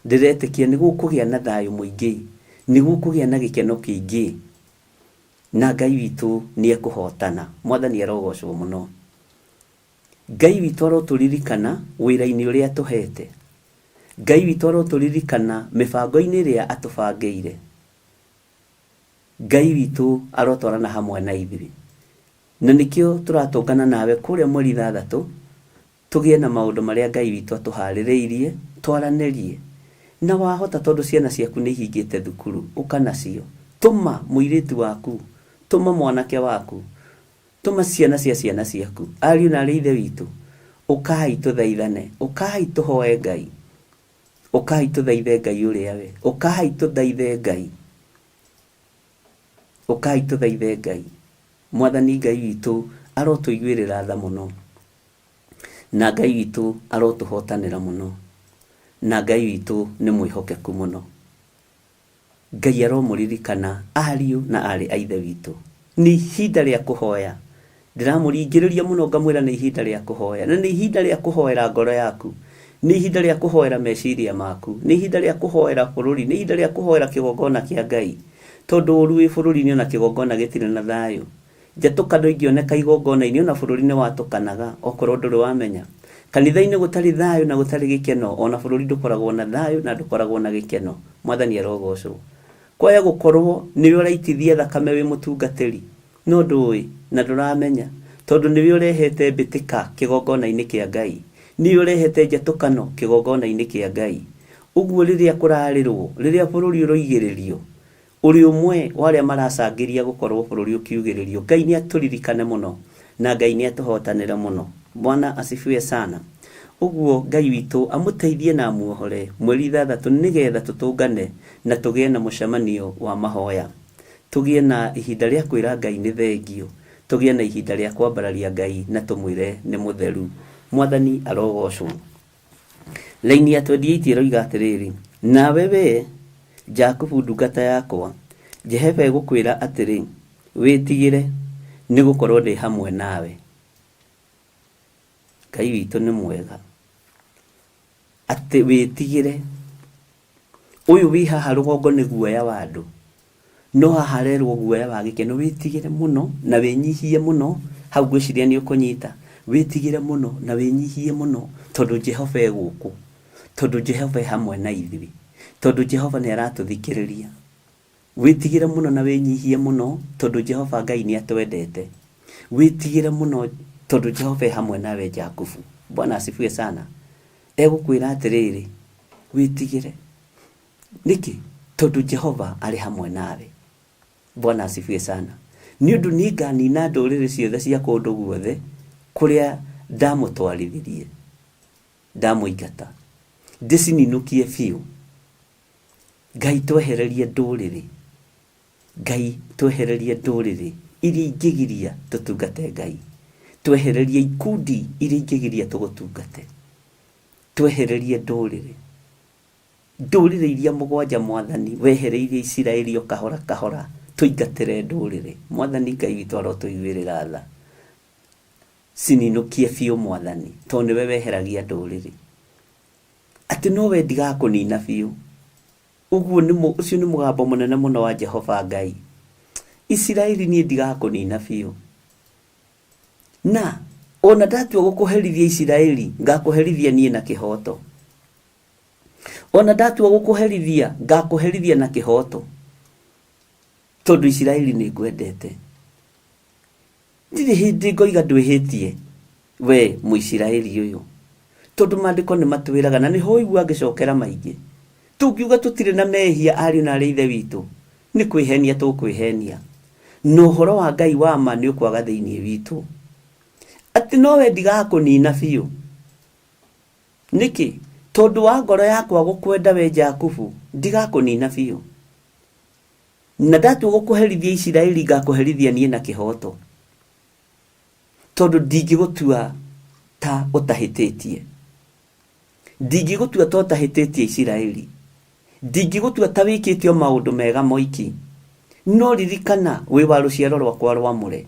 Ndĩretĩkia nĩ gũkũgĩa na thayũ mũingĩ, nĩ gũkũgĩa na gĩkeno kĩingĩ. Na Ngai witũ nĩ ekũhotana. Mwathani arogocwo mũno. Ngai witũ arotũririkana wĩra-inĩ ũrĩa atũhete. Ngai witũ arotũririkana mĩbango-inĩ ĩrĩa atũbangĩire. Ngai witũ arotwarana hamwe na ithuĩ. Na nĩkĩo tũratũngana nawe kũrĩa mweri ithathatũ Tũgĩe na maũndũ marĩa Ngai witũ atũharĩrĩirie, twaranĩrie. Na wahota tondũ ciana ciaku nĩ ihingĩte thukuru, ũka nacio. Tũma mũirĩtu waku, tũma mwanake waku, tũma ciana cia ciana ciaku. Ariũ na aarĩ a Ithe witũ, ũkai tũthaithane, ũkai tũhoe Ngai. Ũkai tũthaithe Ngai ũrĩa we. Ũkai tũthaithe Ngai. Ũkai tũthaithe Ngai. Mwathani Ngai witũ arotũiguĩrĩra tha mũno. Na Ngai witũ arotũhotanĩra mũno. Na Ngai witũ nĩ mwĩhokeku mũno. Ngai aromũririkana ariũ na aarĩ a Ithe witũ. Nĩ ihinda rĩa kũhoya. Ndĩramũringĩrĩria mũno ngamwĩra nĩ ihinda rĩa kũhoya. Na nĩ ihinda rĩa kũhoera ngoro yaku. Nĩ ihinda rĩa kũhoera meciria maku. Nĩ ihinda rĩa kũhoera bũrũri. Nĩ ihinda rĩa kũhoera kĩgongona kĩa Ngai. Tondũ ũru wĩ bũrũri-inĩ ona kĩgongona gĩtirĩ na thayũ. Njatũkano ingĩoneka igongona-inĩ ona bũrũri nĩ watũkanaga okorwo ndũrĩ wamenya. Kanitha-inĩ gũtarĩ thayũ na gũtarĩ gĩkeno ona bũrũri ndũkoragwo na thayũ na ndũkoragwo na gĩkeno. Mwathani arogocwo. Kwaya gũkorwo nĩwe ũraitithia thakame wĩ mũtungatĩri, no ndũĩ na ndũramenya, tondũ nĩwe ũrehete mbĩtĩka kĩgongona-inĩ kĩa Ngai, nĩwe ũrehete njatũkano kĩgongona-inĩ kĩa Ngai. Ũguo rĩrĩa kũrarĩrwo, rĩrĩa bũrũri ũroigĩrĩrio, ũrĩ ũmwe wa arĩa maracangĩria gũkorwo bũrũri ũkiugĩrĩrio. Ngai nĩ atũririkane mũno na Ngai nĩ atũhotanĩre mũno. Bwana asifiwe sana. Ũguo Ngai witũ amũteithie na amuohore mweri 6 nĩgetha tũtũngane na tũgĩe na mũcemanio wa mahoya. Tũgĩe na ihinda rĩa kwĩra Ngai nĩ thengio. Tũgĩe na ihinda rĩa kwambararia Ngai na tũmwĩre nĩ mũtheru. Mwathani arogocwo. Raini ya 28 ĩroiga atĩrĩrĩ, nawe wee Jakubu ndungata yakwa, Jehova egũkwĩra atĩrĩ, wĩtigĩre, nĩ gũkorwo ndĩ hamwe nawe. Ngai witũ nĩ mwega. Atĩ wĩtigĩre. Ũyũ wĩ haha rũgongo nĩ guoya wa andũ. No haha arerwo guoya wa gĩkeno, wĩtigĩre mũno na wĩnyihie mũno, hau ngwĩciria nĩ ũkũnyita, wĩtigĩre mũno na wĩnyihie mũno tondũ Jehova e gũkũ, tondũ Jehova e hamwe na ithuĩ, tondũ Jehova nĩ aratũthikĩrĩria. Wĩtigĩre mũno na wĩnyihie mũno tondũ Jehova Ngai nĩ atwendete. Wĩtigĩre mũno tondũ Jehova e hamwe nawe Jakubu. Bwana asifiwe sana. Egũkwĩra atĩrĩrĩ, wĩtigĩre. Nĩkĩ? Tondũ Jehova arĩ hamwe nawe. Bwana asifiwe sana. Nĩ ũndũ niĩ nganina ndũrĩrĩ ciothe cia kũndũ guothe kũrĩa ndamũtwarithirie, ndamũingata, ndĩcininũkie biũ. Ngai twehererie ndũrĩrĩ. Ngai twehererie ndũrĩrĩ iria ingĩgiria tũtungate Ngai. Twehererie ikundi iria ingĩgiria tũgũtungate. Twehererie ndũrĩrĩ. Ndũrĩrĩ iria mũgwanja Mwathani wehereirie Isiraeli o kahora kahora, tũingatĩre ndũrĩrĩ. Mwathani Ngai witũ arotũiguĩrĩra tha. Cininũkie biũ Mwathani, tondũ nĩwe weheragia ndũrĩrĩ. Atĩ no we ndigakũnina biũ. Ũguo nĩ ũcio nĩ mũgambo mũnene mũno wa Jehova Ngai. Isiraeli niĩ ndigakũnina biũ. Na ona ndatua gũkũherithia Isiraeli, ngakũherithia niĩ na kĩhooto. Ona ndatua gũkũherithia, ngakũherithia na kĩhooto. Tondũ Isiraeli nĩ ngwendete. Ndirĩ hĩndĩ ngoiga ndwĩhĩtie we Mũisiraeli ũyũ. Tondũ maandĩko nĩ matwĩraga, na nĩho ũigua ngĩcokera maingĩ. Tũngiuga tũtirĩ na mehia ariũ na aarĩ a Ithe witũ, nĩ kwĩhenia tũkwĩhenia. Na ũhoro wa Ngai wa ma nĩ ũkwaga thĩinĩ witũ. Atĩ no we ndigakũnina biũ. Nĩkĩ? Tondũ wa ngoro yakwa gũkwenda we Jakubu, ndigakũnina biũ. Na ndatua gũkũherithia Isiraeli, ngakũherithia niĩ na kĩhooto, tondũ ndingĩgũtua ta ũtahĩtĩtie. Ndingĩgũtua ta ũtahĩtĩtie Isiraeli. Ndingĩgũtua ta wĩkĩte o maũndũ mega moiki. No ririkana wĩ wa rũciaro rwakwa rwamũre.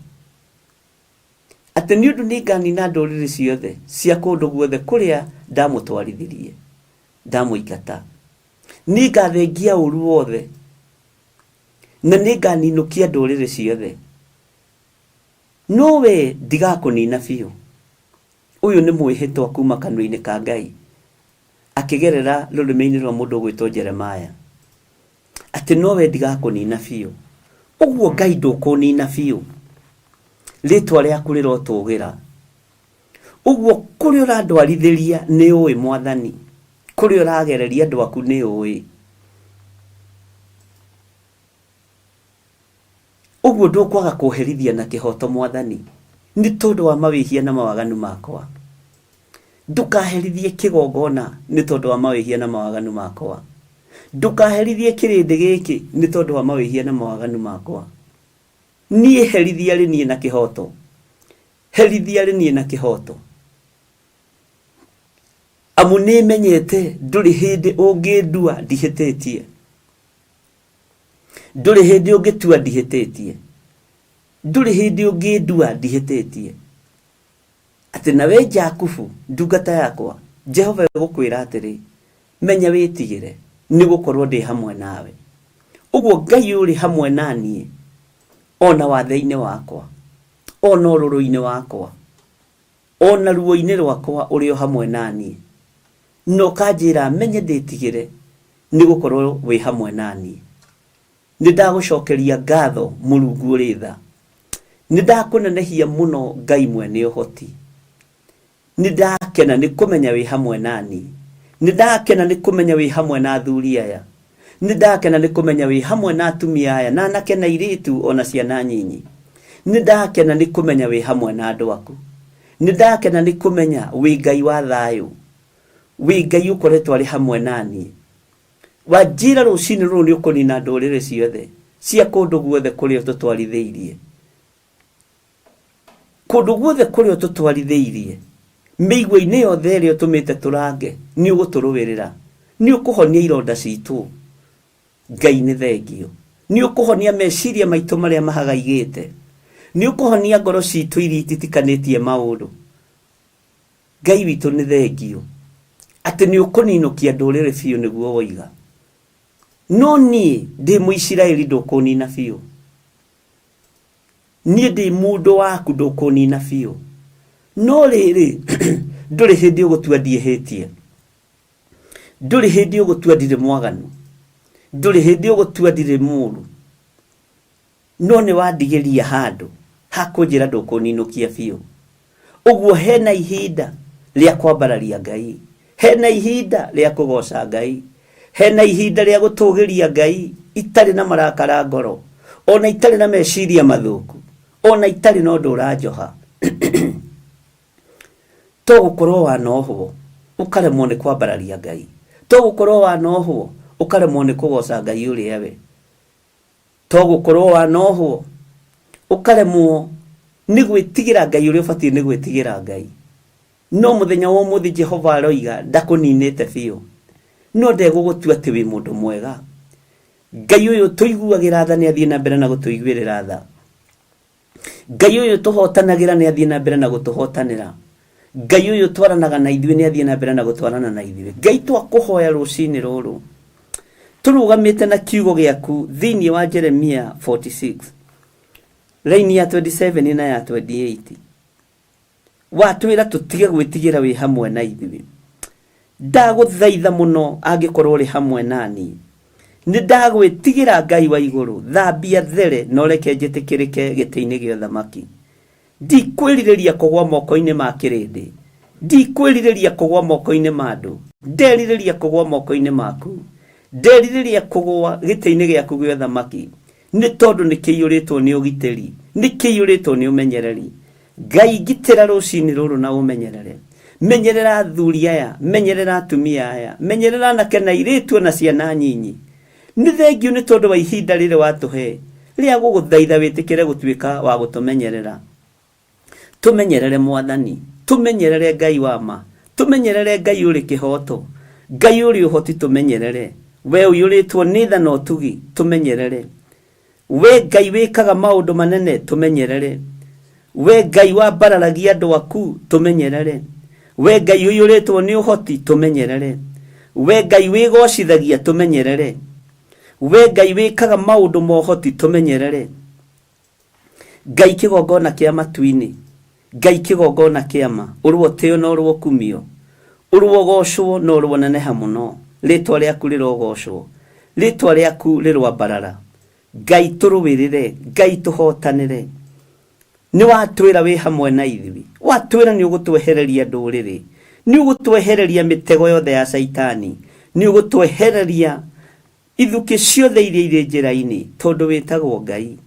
Atĩ nĩ ũndũ nĩnganina ndũrĩrĩ ciothe cia kũndũ guothe kũrĩa ndamũtwarithirie, ndamũingata. Nĩngathengia ũũru wothe, na nĩnganinũkia ndũrĩrĩ ciothe. No wee ndigakũnina biũ. Ũyũ nĩ mwĩhĩtwa kuma kanua-inĩ ka Ngai, akĩgerera rũrĩmĩ-inĩ rwa mũndũ ũgwĩtwo Jeremiah. Atĩ no we ndigakũnina biũ. Ũguo Ngai ndũkũnina biũ. Rĩtwa rĩaku rĩrotũgĩra. Ũguo kũrĩa ũrandwarithĩria nĩ ũĩ Mwathani. Kũrĩa ũragereria andũ aku nĩ ũĩ. Ũguo ndũkwaga kũherithia na kĩhoto Mwathani, nĩ tondũ wa mawĩhia na mawaganu makwa. Ndũkaherithie kĩgongona nĩ tondũ wa mawĩhia na mawaganu makwa. Ndũkaherithie kĩrĩndĩ gĩkĩ nĩ tondũ wa mawĩhia na mawaganu makwa. Niĩ herithia rĩ niĩ na kĩhoto. Herithia rĩ niĩ na kĩhoto. Amu nĩmenyete ndũrĩ hĩndĩ ũngĩndua ndihĩtĩtie. Ndũrĩ hĩndĩ ũngĩtua ndihĩtĩtie. Ndũrĩ hĩndĩ ũngĩndua ndihĩtĩtie. Atĩ nawe Jakubu, ndungata yakwa, Jehova egũkwĩra atĩrĩ, menya wĩtigĩre, nĩ gũkorwo ndĩ hamwe nawe. Ũguo Ngai ũrĩ hamwe na niĩ, ona wathe-inĩ wakwa, ona ũrũrũ-inĩ wakwa, ona ruo-inĩ rwakwa ũrĩ o hamwe na niĩ. Na ũkanjĩra menye ndĩtigĩre, nĩ gũkorwo wĩ hamwe na niĩ. Nĩ ndagũcokeria ngatho Mũrungu ũrĩ tha. Nĩ ndakũnenehia mũno Ngai mwene ũhoti. Nĩ ndakena nĩ kũmenya wĩ hamwe na niĩ. Nĩ ndakena nĩ kũmenya wĩ hamwe na athuri aya. Nĩ ndakena nĩ kũmenya wĩ hamwe na atumia aya na anake na airĩtu ona ciana nyinyi. Nĩ ndakena nĩ kũmenya wĩ hamwe na andũ aku. Nĩ ndakena nĩ kũmenya wĩ Ngai wa thayũ. Wĩ Ngai ũkoretwo arĩ hamwe na niĩ. Wanjĩra rũcinĩ rũrũ nĩ ũkũnina ndũrĩrĩ ciothe cia kũndũ guothe kũrĩa ũtũtwarithĩirie. Kũndũ guothe kũrĩa ũtũtwarithĩirie, mĩigua-inĩ yothe ĩrĩa ũtũmĩte tũrange, nĩ ũgũtũrũĩrĩra. Nĩ ũkũhonia ironda citũ. Ngai nĩ thengio. Nĩ ũkũhonia meciria maitũ marĩa mahagaigĩte. Nĩ ũkũhonia ngoro citũ iria ititikanĩtie maũndũ. Ngai witũ nĩ thengio. Atĩ nĩ ũkũninũkia ndũrĩrĩ biũ nĩguo woiga. No niĩ ndĩ Mũisiraeli ndũkũnina biũ. Niĩ ndĩ mũndũ waku ndũkũnina biũ. No rĩrĩ, ndũrĩ hĩndĩ ũgũtua ndiĩhĩtie. Ndũrĩ hĩndĩ ũgũtua ndirĩ mwaganu. Ndũrĩ hĩndĩ ũgũtua ndirĩ mũũru. No nĩ wandigĩria handũ ha kũnjĩra ndũkũninũkia biũ. Ũguo hena ihinda rĩa kwambararia Ngai. Hena ihinda rĩa kũgoca Ngai. Hena ihinda rĩa gũtũgĩria Ngai itarĩ na marakara ngoro, ona itarĩ na meciria mathũku, ona itarĩ na ũndũ ũranjoha. To gũkorwo wanohwo ũkaremwo nĩ kwambararia Ngai. To gũkorwo wanohwo ũkaremwo nĩ kũgoca Ngai ũrĩa we. To gũkorwo wanohwo ũkaremwo nĩ gwĩtigĩra Ngai ũrĩa ũbatiĩ nĩ gwĩtigĩra Ngai. No mũthenya wa ũmũthĩ Jehova aroiga ndakũninĩte biũ, no ndegũgũtua atĩ wĩ mũndũ mwega. Ngai ũyũ ũtũiguagĩra tha nĩ athiĩ na mbere na gũtũiguĩrĩra tha. Ngai ũyũ ũtũhotanagĩra nĩ athiĩ na mbere na gũtũhotanĩra. Ngai ũyũ ũtwaranaga na ithuĩ nĩ athiĩ na mbere na gũtwarana na ithuĩ. Ngai twakũhoya rũcinĩ rũrũ tũrũgamĩte na kiugo gĩaku thĩinĩ wa Jeremia 46 raini ya 27 na ya 28 watwĩra tũtige gwĩtigĩra wĩ hamwe na ithuĩ. Ndagũthaitha mũno angĩkorwo ũrĩ hamwe na niĩ. Nĩ ndagwĩtigĩra Ngai wa igũrũ, thambia there na ũreke njĩtĩkĩrĩke gĩtĩ-inĩ gĩa ũthamaki. Ndikwĩrirĩria kũgwa moko-inĩ ma kĩrĩndĩ, ndikwĩrirĩria kũgwa moko-inĩ ma andũ, nderirĩria kũgwa moko-inĩ maku. Nderirĩria kũgwa gĩtĩ-inĩ gĩaku gĩa ũthamaki, nĩ tondũ nĩ kĩiyũrĩtwo nĩ ũgitĩri, nĩ kĩiyũrĩtwo nĩ ũmenyereri. Ngai ngitĩra rũcinĩ rũrũ na ũmenyerere. Menyerera athuri aya, menyerera atumia aya, menyerera anake na airĩtu ona ciana nyinyi. Nĩ thengiũ nĩ tondũ wa ihinda rĩrĩ watũhe rĩa gũgũthaitha wĩtĩkĩre gũtuĩka wa gũtũmenyerera. Tũmenyerere Mwathani, tũmenyerere Ngai wa ma, tũmenyerere Ngai ũrĩ kĩhooto, Ngai ũrĩ ũhoti tũmenyerere, we ũiyũrĩtwo nĩ tha na ũtugi tũmenyerere. We Ngai wĩkaga maũndũ manene tũmenyerere. We Ngai wambararagia andũ aku tũmenyerere. We Ngai ũiyũrĩtwo nĩ ũhoti tũmenyerere. We Ngai wĩgocithagia tũmenyerere. We Ngai wĩkaga maũndũ ma ũhoti tũmenyerere. Ngai kĩgongona kĩa matu-inĩ, Ngai kĩgongona kĩa ma, ũrũotĩo na ũrũokumio, ũrũogocwo na ũrũoneneha mũno, rĩtwa rĩaku rĩrogocwo, rĩtwa rĩaku rĩroambarara. Ngai tũrũĩrĩre, Ngai tũhotanĩre. Nĩ watwĩra wĩ hamwe na ithuĩ, watwĩra nĩ ũgũtwehereria ndũrĩrĩ, nĩ ũgũtwehereria mĩtego yothe ya Caitani, nĩ ũgũtwehereria Ithukĩ ciothe iria irĩ njĩra-inĩ, tondũ wĩtagwo Ngai.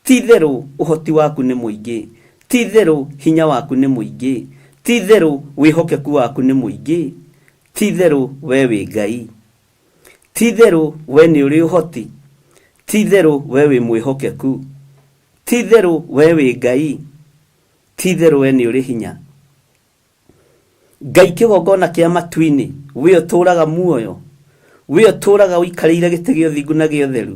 Ti-itherũ ũhoti waku nĩ mũingĩ, ti-itherũ hinya waku nĩ mũingĩ, ti-itherũ wĩhokeku waku nĩ mũingĩ, ti-itherũ wee wĩ Ngai. Ti-itherũ wee nĩũrĩ ũhoti, ti-itherũ wee wĩ mwĩhokeku, ti-itherũ wee wĩ Ngai, ti-itherũ wee nĩũrĩ hinya. Ngai kĩgongona kĩa matu-inĩ, we ũtũũraga muoyo, we ũtũũraga ũikarĩire gĩtĩ gĩa ũthingu na gĩa ũtheru,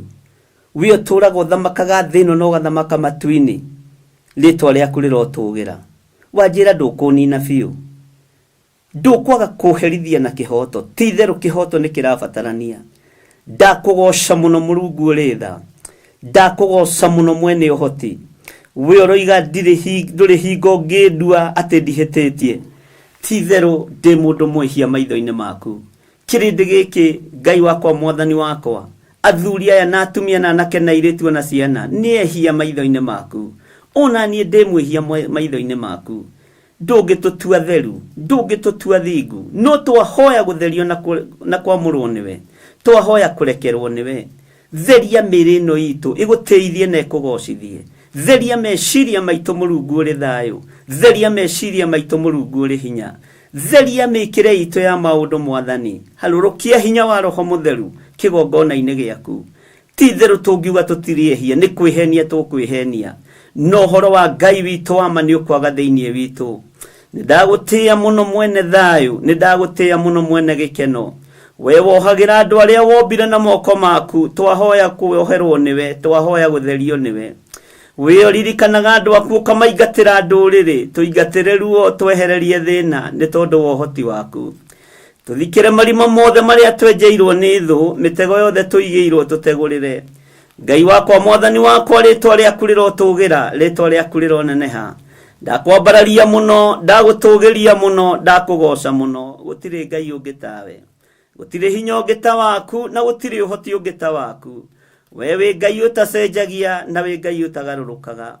we ũtũũraga ũthamakaga thĩ ĩno na ũgathamaka matu-inĩ, rĩtwa rĩaku rĩrotũgĩra. Wanjĩra ndũkũnina biũ, ndũkwaga kũherithia na kĩhoto, ti itherũ kĩhoto nĩ kĩrabatarania. Ndakũgoca mũno Mũrungu ũrĩ tha, ndakũgoca mũno mwene ũhoti. We ũroiga ndirĩ ndũrĩ hingo ũngĩndua atĩ ndihĩtĩtie. Ti itherũ ndĩ mũndũ mwĩhia maitho-inĩ maku. Kĩrĩndĩ gĩkĩ, Ngai wakwa Mwathani wakwa, Athuri aya na atumia na anake na airĩtu ona ciana nĩ ehia maitho-inĩ maku. Ona niĩ ndĩ mwĩhia maitho-inĩ maku. Ndũngĩtũtua theru, ndũngĩtũtua thingu, no twahoya gũtherio na kwamũrwo nĩwe, twahoya kũrekerwo nĩwe. Theria mĩĩrĩ ĩno itũ ĩgũtĩithie na ĩkũgocithie. Theria meciria maitũ Mũrungu ũrĩ thayũ. Theria meciria maitũ Mũrungu ũrĩ hinya. Theria mĩkĩre itũ ya maũndũ Mwathani. Harũrũkia hinya wa Roho Mũtheru kĩgongona-inĩ gĩaku. Ti itherũ tũngiuga tũtirĩ ehia nĩ kwĩhenia tũkwĩhenia, no ũhoro wa Ngai witũ wa ma nĩ ũkwaga thĩinĩ witũ. Nĩ ndagũtĩĩa mũno mwene thayũ, nĩ ndagũtĩĩa mũno mwene gĩkeno. We wohagĩra andũ arĩa wombire na moko maku, twahoya kuoherwo nĩwe, twahoya gũtherio nĩwe. We ũririkanaga andũ aku ũkamaingatĩra ndũrĩrĩ, tũingatĩre ruo, twehererie thĩna, nĩ tondũ wa ũhoti waku. Tũthikĩre marima mothe marĩa twenjeirwo nĩ thũ, mĩtego yothe tũigĩirwo tũtegũrĩre. Ngai wakwa, Mwathani wakwa, rĩtwa rĩaku rĩrotũgĩra, rĩtwa rĩaku rĩroneneha. Ndakwambararia mũno, ndagũtũgĩria mũno, ndakũgoca mũno. Gũtirĩ Ngai ũngĩ tawe, gũtirĩ hinya ũngĩ ta waku, na gũtirĩ ũhoti ũngĩ ta waku. We wĩ Ngai ũtacenjagia na wĩ Ngai ũtagarũrũkaga.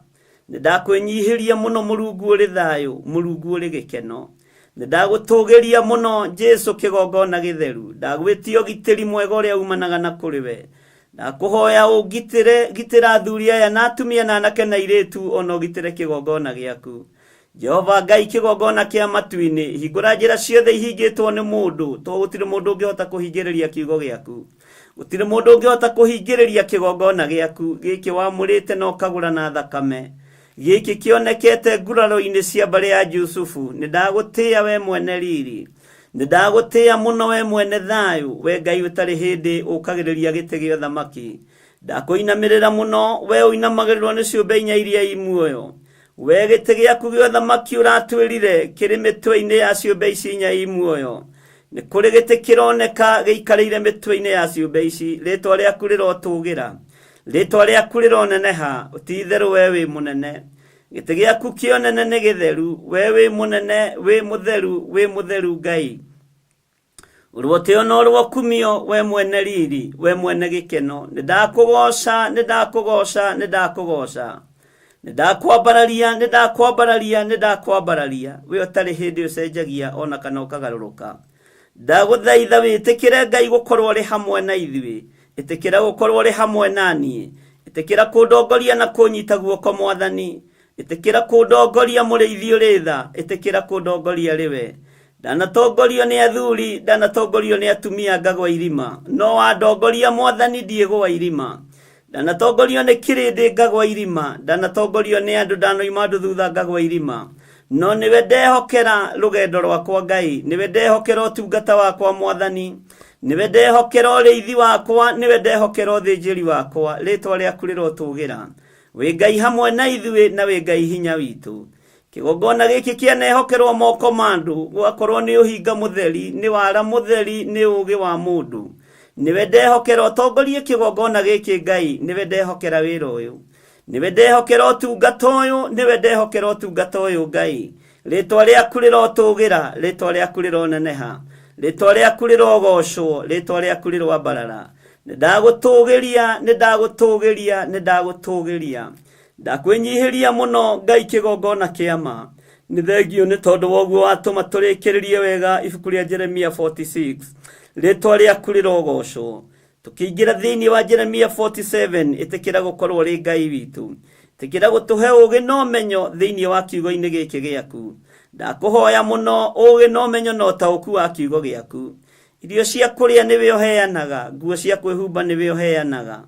Nĩ ndakwĩnyihĩria mũno Mũrungu ũrĩ thayũ, Mũrungu ũrĩ gĩkeno. Nĩ ndagũtũgĩria mũno Jesu kĩgongona gĩtheru. Ndagwĩtia ũgitĩri mwega ũrĩa umanaga na kũrĩ we. Ndakũhoya ũngitĩre, gitĩra athuri aya na atumia na anake na airĩtu, ona ũgitĩre kĩgongona gĩaku. Jehova Ngai kĩgongona kĩa matu-inĩ, hingũra njĩra ciothe ihingĩtwo nĩ mũndũ, to gũtirĩ mũndũ ũngĩhota kũhingĩrĩria kiugo gĩaku. Gũtirĩ mũndũ ũngĩhota kũhingĩrĩria kĩgongona gĩaku, gĩkĩ wamũrĩte na ũkagũra na thakame. Gĩkĩ kĩonekete nguraro-inĩ cia mbarĩ ya Jusufu. Nĩ ndagũtĩĩa we mwene riri. Nĩ ndagũtĩĩa mũno we mwene thayũ, we Ngai ũtarĩ hĩndĩ ũkagĩrĩria gĩtĩ gĩa ũthamaki. Ndakũinamĩrĩra mũno, we ũinamagĩrĩrwo nĩ ciũmbe inya iria i muoyo. We gĩtĩ gĩaku gĩa ũthamaki ũratwĩrire kĩrĩ mĩtwe-inĩ ya ciũmbe ici inya i muoyo. Nĩ kũrĩ gĩtĩ kĩroneka gĩikarĩire mĩtwe-inĩ ya ciũmbe ici. Rĩtwa rĩaku rĩrotũgĩra, rĩtwa rĩaku rĩroneneha, ti itherũ we wĩ mũnene. Gĩtĩ gĩaku kĩonene nĩ gĩtheru, we wĩ mũnene, wĩ mũtheru, wĩ mũtheru Ngai. Ũrũotĩo na ũrũokumio, we mwene riri, we mwene gĩkeno. Nĩ ndakũgoca, nĩ ndakũgoca, nĩ ndakũgoca. Nĩ ndakwambararia, nĩ ndakwambararia, nĩ ndakwambararia. We ũtarĩ hĩndĩ ũcenjagia ona kana ũkagarũrũka. Ndagũthaitha wĩtĩkĩre Ngai gũkorwo ũrĩ hamwe na ithuĩ. Ĩtĩkĩra gũkorwo ũrĩ hamwe na niĩ. Ĩtĩkĩra kũndongoria na kũnyita guoko Mwathani. Ĩtĩkĩra kũndongoria mũrĩithi ũrĩ tha. Ĩtĩkĩra kũndongoria rĩwe. Ndanatongorio nĩ athuri, ndanatongorio nĩ atumia ngagwa irima. No wandongoria Mwathani ndiĩgũa irima. Ndanatongorio nĩ kĩrĩndĩ ngagwa irima. Ndanatongorio nĩ andũ, ndanoima andũ thutha ngagwa irima. No nĩwe ndehokera rũgendo rwakwa Ngai, nĩwe ndehokera ũtungata wakwa Mwathani, nĩwe ndehokera ũrĩithi wakwa, nĩwe ndehokera ũthĩnjĩri wakwa. Rĩtwa rĩaku rĩrotũgĩra. Wĩ Ngai hamwe na ithuĩ na wĩ Ngai hinya witũ. Kĩgongona gĩkĩ kĩanehokerwo moko ma andũ, gwakorwo nĩ ũhinga mũtheri, nĩ wara mũtheri, nĩ ũũgĩ wa mũndũ. Nĩwe ndehokera ũtongorie kĩgongona gĩkĩ Ngai, nĩwe ndehokera wĩra ũyũ. Nĩwe ndehokera ũtungata ũyũ, nĩwe ndehokera ũtungata ũyũ Ngai. Rĩtwa rĩaku rĩrotũgĩra, rĩtwa rĩaku rĩroneneha, rĩtwa rĩaku rĩrogocwo, rĩtwa rĩaku rĩroambarara. Nĩ ndagũtũgĩria, nĩ ndagũtũgĩria, nĩ ndagũtũgĩria. Ndakwĩnyihĩria mũno Ngai kĩgongona kĩa ma. Nĩ thengio nĩ tondũ wa ũguo watũma tũrĩkĩrĩrie wega ibuku rĩa Jeremia 46. Rĩtwa rĩaku rĩrogocwo. Tũkĩingĩra thĩinĩ wa Jeremia 47, ĩtĩkĩra gũkorwo ũrĩ Ngai witũ. Ĩtĩkĩra gũtũhe ũũgĩ na ũmenyo thĩinĩ wa kiugo-inĩ gĩkĩ gĩaku. Ndakũhoya mũno ũũgĩ na ũmenyo na ũtaũku wa kiugo gĩaku. Irio cia kũrĩa nĩwe ũheanaga, nguo cia kwĩhumba nĩwe ũheanaga.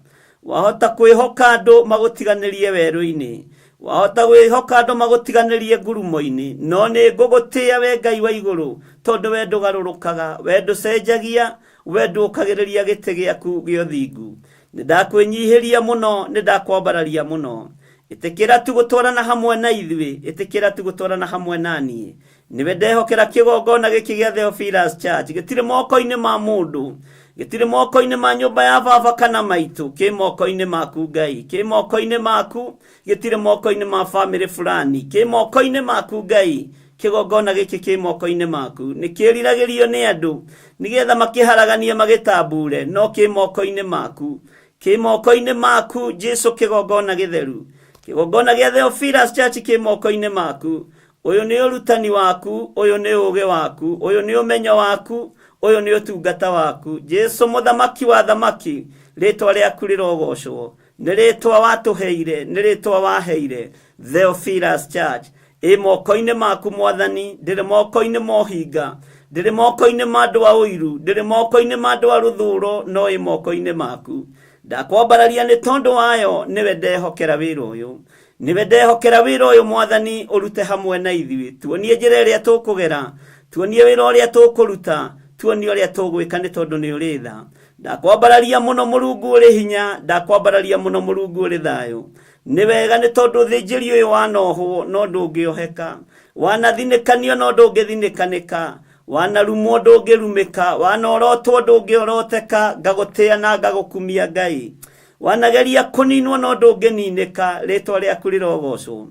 Wahota kwĩhoka andũ magũtiganĩrie werũ-inĩ, wahota kwĩhoka andũ magũtiganĩrie ngurumo-inĩ, no nĩ ngũgũtĩĩa we Ngai wa igũrũ, tondũ we ndũgarũrũkaga, we ndũcenjagia, we ndũkagĩrĩria gĩtĩ gĩaku gĩa ũthingu. Nĩ ndakwĩnyihĩria mũno, nĩ ndakwambararia mũno. Ĩtĩkĩra tu gũtwarana hamwe na ithuĩ, ĩtĩkĩra tu gũtwarana hamwe na niĩ. Nĩwe ndehokera kĩgongona gĩkĩ gĩa Theophilus Church, gĩtirĩ moko-inĩ ma mũndũ, gĩtirĩ moko-inĩ ma nyũmba ya baba kana maitũ, kĩ moko-inĩ maku Ngai, kĩ moko-inĩ maku, gĩtirĩ moko-inĩ ma famĩlĩ fulani, kĩ moko-inĩ maku Ngai. Kĩgongona gĩkĩ kĩ moko-inĩ maku, nĩ kĩriragĩrio nĩ andũ nĩgetha makĩharaganie magĩtambure, no kĩ moko-inĩ maku, kĩ moko-inĩ maku Jesu, kĩgongona gĩtheru, kĩgongona gĩa Theophilus Church kĩ moko-inĩ maku. Ũyũ nĩ ũrutani waku, ũyũ nĩ ũũgĩ waku, ũyũ nĩ ũmenyo waku, ũyũ nĩ ũtungata waku. Jesu mũthamaki wa thamaki, rĩtwa rĩaku rĩrogocwo. Nĩ rĩtwa watũheire, nĩ rĩtwa waheire Theophilus Church. Ĩ moko-inĩ maku Mwathani, ndĩrĩ moko-inĩ ma ũhinga, ndĩrĩ moko-inĩ ma andũ a ũiru, ndĩrĩ moko-inĩ ma andũ a rũthũro, no ĩ moko-inĩ maku. Ndakwambararia nĩ tondũ wayo, nĩwe ndehokera wĩra ũyũ. Nĩwe ndehokera wĩra ũyũ Mwathani, ũrute hamwe na ithuĩ. Tuonie njĩra ĩrĩa tũkũgera, tuonie wĩra ũrĩa tũkũruta, tuonie ũrĩa tũgwĩka nĩ tondũ nĩ ũrĩ tha. Ndakwambararia mũno Mũrungu ũrĩ hinya, ndakwambararia mũno Mũrungu ũrĩ thayũ. Nĩ wega nĩ tondũ ũthĩnjĩri ũyũ wanohwo no ndũngĩoheka, wanathinĩkanio no ndũngĩthinĩkanĩka, wanarumwo ndũngĩrumĩka, wanorotwo ndũngĩoroteka, ngagũtĩa na ngagũkumia Ngai. Wanageria kũninwo no ndũngĩninĩka, rĩtwa rĩaku rĩrogocwo.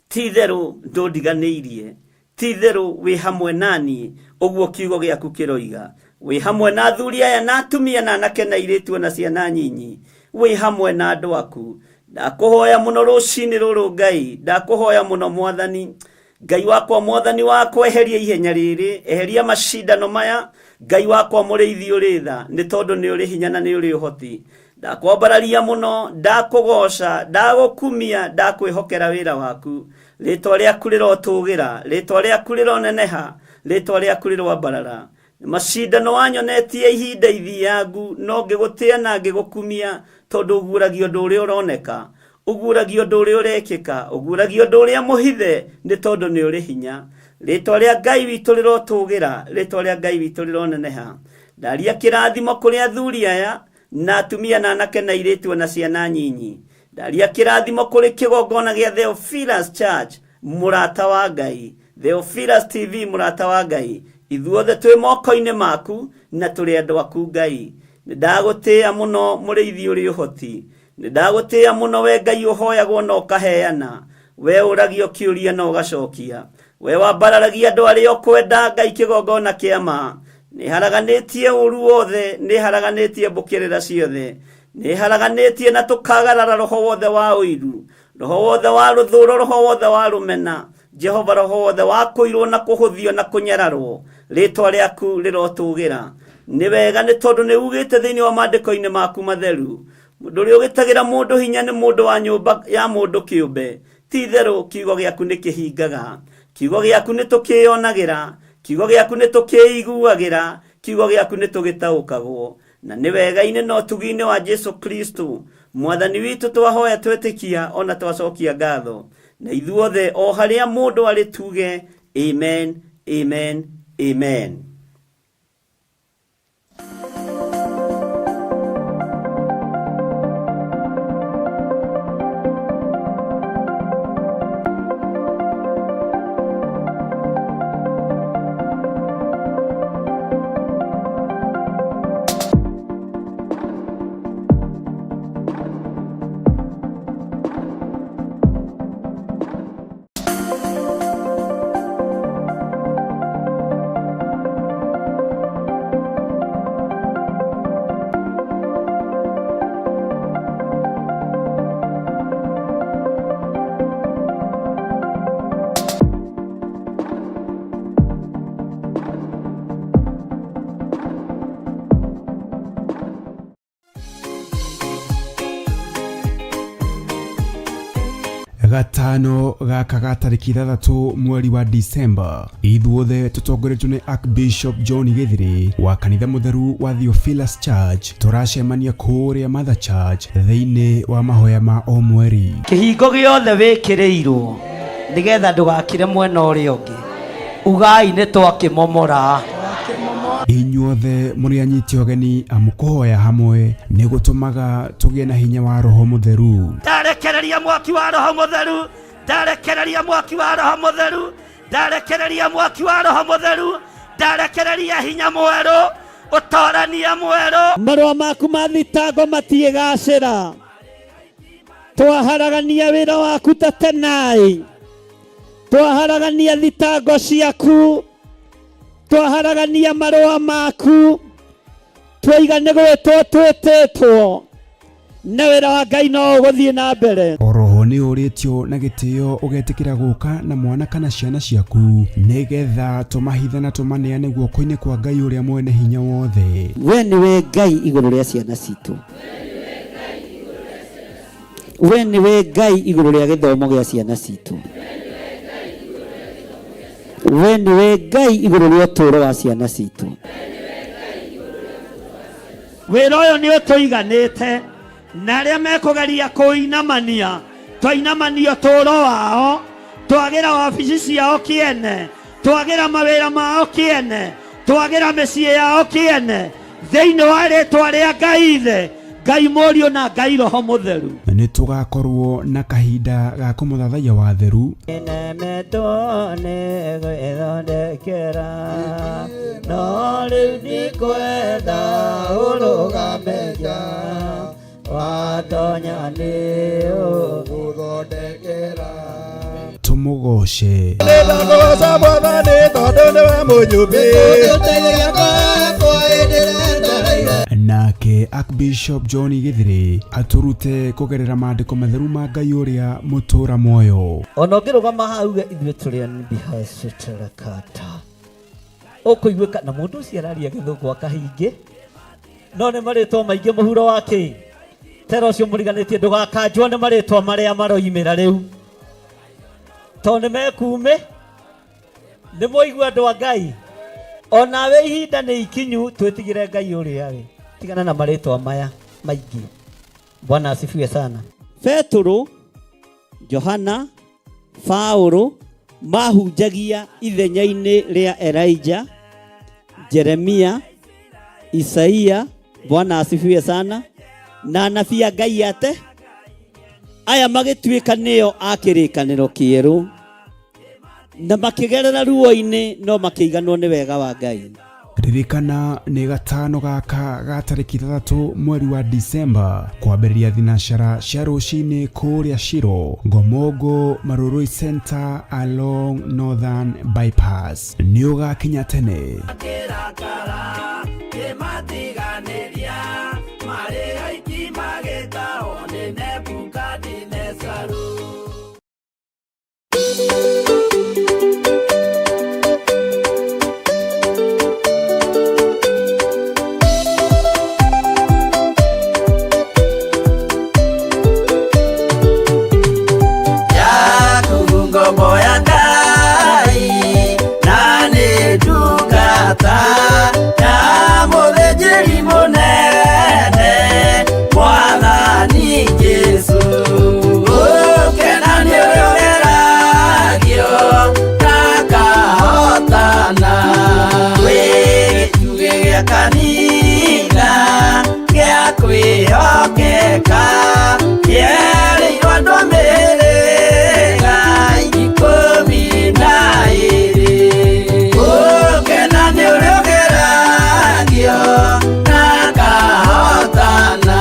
Ti-itherũ ndũndiganĩirie, ti-itherũ wĩ hamwe na niĩ, ũguo kiugo gĩaku kĩroiga. Wĩ hamwe na athuri aya na atumia na anake na airĩtu o na ciana nyinyi, wĩ hamwe na andũ aku. Ndakũhoya mũno rũcinĩ rũrũ Ngai, ndakũhoya mũno Mwathani. Ngai wakwa, Mwathani wakwa, eheria ihenya rĩrĩ, eheria macindano maya. Ngai wakwa mũrĩithi ũrĩ tha, nĩ tondũ nĩ ũrĩ hinya na nĩ ũrĩ ũhoti. Ndakwambararia mũno, ndakũgooca, ndagũkumia, ndakwĩhokera wĩra waku. Rĩtwa rĩaku rĩrotũgĩra, rĩtwa rĩaku rĩroneneha, rĩtwa rĩaku rĩroambarara. Macindano wanyonetie ihinda ithiangu, no ngĩgũtĩa na ngĩgũkumia, tondũ ũguũragia ũndũ ũrĩa ũroneka, ũguũragia ũndũ ũrĩa ũrekĩka, ũguũragia ũndũ ũrĩa mũhithe, nĩ tondũ nĩ ũrĩ hinya. Rĩtwa rĩa Ngai witũ rĩrotũgĩra, rĩtwa rĩa Ngai witũ rĩroneneha. Ndaria kĩrathimo kũrĩ athuri aya, na atumia na anake na airĩtu o na ciana nyinyi. Ndaria kĩrathimo kũrĩ kĩgongona gĩa Theophilus Church, mũrata wa Ngai. Theophilus TV, mũrata wa Ngai. Ithuothe twĩ moko-inĩ maku na tũrĩ andũ aku Ngai. Nĩ ndagũtĩĩa mũno mũrĩithi ũrĩ ũhoti. Nĩ ndagũtĩĩa mũno we Ngai ũhoyagwo na ũkaheana. We ũragio kĩũria na ũgacokia. We wambararagia andũ arĩa ũkwenda Ngai kĩgongona kĩa ma. Nĩ haraganĩtie ũru wothe, nĩ haraganĩtie mbũkĩrĩra ciothe. Nĩ haraganĩtie na tũkagarara roho wothe wa ũiru, roho wothe wa rũthũro, roho wothe wa rũmena. Jehova, roho wothe wa kũirwo na kũhũthio na kũnyararwo, rĩtwa rĩaku rĩrotũgĩra. Nĩ wega nĩ tondũ nĩ ugĩte thĩinĩ wa maandĩko-inĩ maku matheru, mũndũ ũrĩa ũgĩtagĩra mũndũ hinya nĩ mũndũ wa nyũmba ya mũndũ kĩũmbe. Ti itherũ kiugo gĩaku nĩ kĩhingaga, kiugo gĩaku nĩ tũkĩyonagĩra, kiugo gĩaku nĩ tũkĩiguagĩra, kiugo gĩaku nĩ tũgĩtaũkagwo. Na nĩ wega-inĩ na ũtugi-inĩ wa Jesu Kristo Mwathani witũ twahoya twetĩkia ona twacokia ngatho. Na ithuothe o harĩa mũndũ arĩ tuge amen, amen, amen. Gatano gaka ga tarĩki 6 mweri wa Disemba, ithuothe tũtongoretio nĩ Archbishop John Gĩthiri wa kanitha mũtheru wa Theophilus Church tũracemania kũrĩa Mother Church thĩinĩ wa mahoya ma o mweri. Kĩhingo gĩothe wĩkĩrĩirwo nĩgetha ndũgakire mwena ũrĩa ũngĩ, ugai nĩ twakĩmomora. Inyuothe mũrĩ anyiti ũgeni amu kũhoya hamwe nĩ gũtũmaga tũgĩe na hinya wa Roho Mũtheru. Ndarekereria mwaki wa Roho Mũtheru, ndarekereria mwaki wa Roho Mũtheru, ndarekereria mwaki wa Roho Mũtheru, ndarekereria hinya mwerũ, ũtorania mwerũ. Marũa maku ma thitango matiĩgacĩra. Twaharagania wĩra waku ta tenai. Twaharagania thitango ciaku, twaharagania marũa maku, twaiga nĩ gwĩtwo twĩtĩtwo, na wĩra wa Ngai no ũgũthiĩ na mbere. Oroho nĩ ũrĩtio na gĩtĩo ũgetĩkĩra gũka na mwana kana ciana ciaku nĩgetha tũmahithe na tũmaneane guoko-inĩ kwa Ngai ũrĩa mwene hinya wothe. We nĩwe Ngai igũrũ rĩa ciana citũ, we nĩwe Ngai igũrũ rĩa gĩthomo gĩa ciana citũ, we nĩwe Ngai igũrũ rĩa ũtũũro wa ciana citũ. Wĩra ũyũ nĩ ũtũiganĩte, na arĩa mekũgeria kũinamania, twainamania ũtũũro wao, twagĩra wabici ciao kĩene, twagĩra mawĩra mao kĩene, twagĩra mĩciĩ yao kĩene, thĩinĩ wa rĩtwa rĩa Ngai Ithe, Ngai Mũriũ na Ngai Roho Mũtheru. Nĩ tũgakorwo na kahinda ga kũmũthathaiya wa theru. Nemetwo nĩ gwĩthondekera, no rĩu ndikwenda ũrũgame nja, watonya nĩ ũgũthondekera. Tũmũgoce. Nĩndakũgoca Mwathani tondũ nĩwe mũnyũmbi. Nake Archbishop John Githiri atũrute kũgerera maandĩko matheru ma Ngai ũrĩa mũtũra muoyo. Ona ũngĩrũgama haha uge ithuĩ tũrĩ anbihacĩtarakata, ũkũiguĩka na mũndũ ũcio araria gĩthũngũ akahingĩ, no nĩ marĩtwa maingĩ mũhuro wa kĩ tera ũcio mũriganĩtie, ndũgakanjwo nĩ marĩtwa marĩa maroimĩra rĩu, tondũ nĩ mekuumĩ. Nĩ mwaigua andũ a Ngai, onawe ihinda nĩ ikinyu twĩtigĩre Ngai ũrĩa we, tigana na marĩtwa maya maingĩ. Bwana asifiwe sana. Petũrũ, Johana, Paũlũ mahunjagia ithenya-inĩ rĩa Elijah, Jeremia, Isaia. Bwana asifiwe sana. Na anabii a Ngai ate aya magĩtuĩka nĩo a kĩrĩkanĩro kĩerũ, na makĩgerera ruo-inĩ no makĩiganwo nĩ wega wa Ngai. Ririkana nĩ gatano gaka ga tarĩki 6 mweri wa Disemba kwambĩrĩria thinacara cia rũcinĩ kũrĩa Shiro, Ngomongo, Marurui Center along Northern Bypass. Nĩ ũgakinya tene. Ngombo ya Ngai na nĩ ndungata ya mũthĩnjĩri mũnene Mwathani Jesũ. Ũkena nĩ ũrĩa ũgeragio ndakahotana, wĩ gĩtugĩ gĩa kanitha gĩa kwĩhokeka, kĩerĩirwo andũ a mĩhĩrĩga 12. Ũkena nĩ ũrĩa ũgeragio ndakahotana.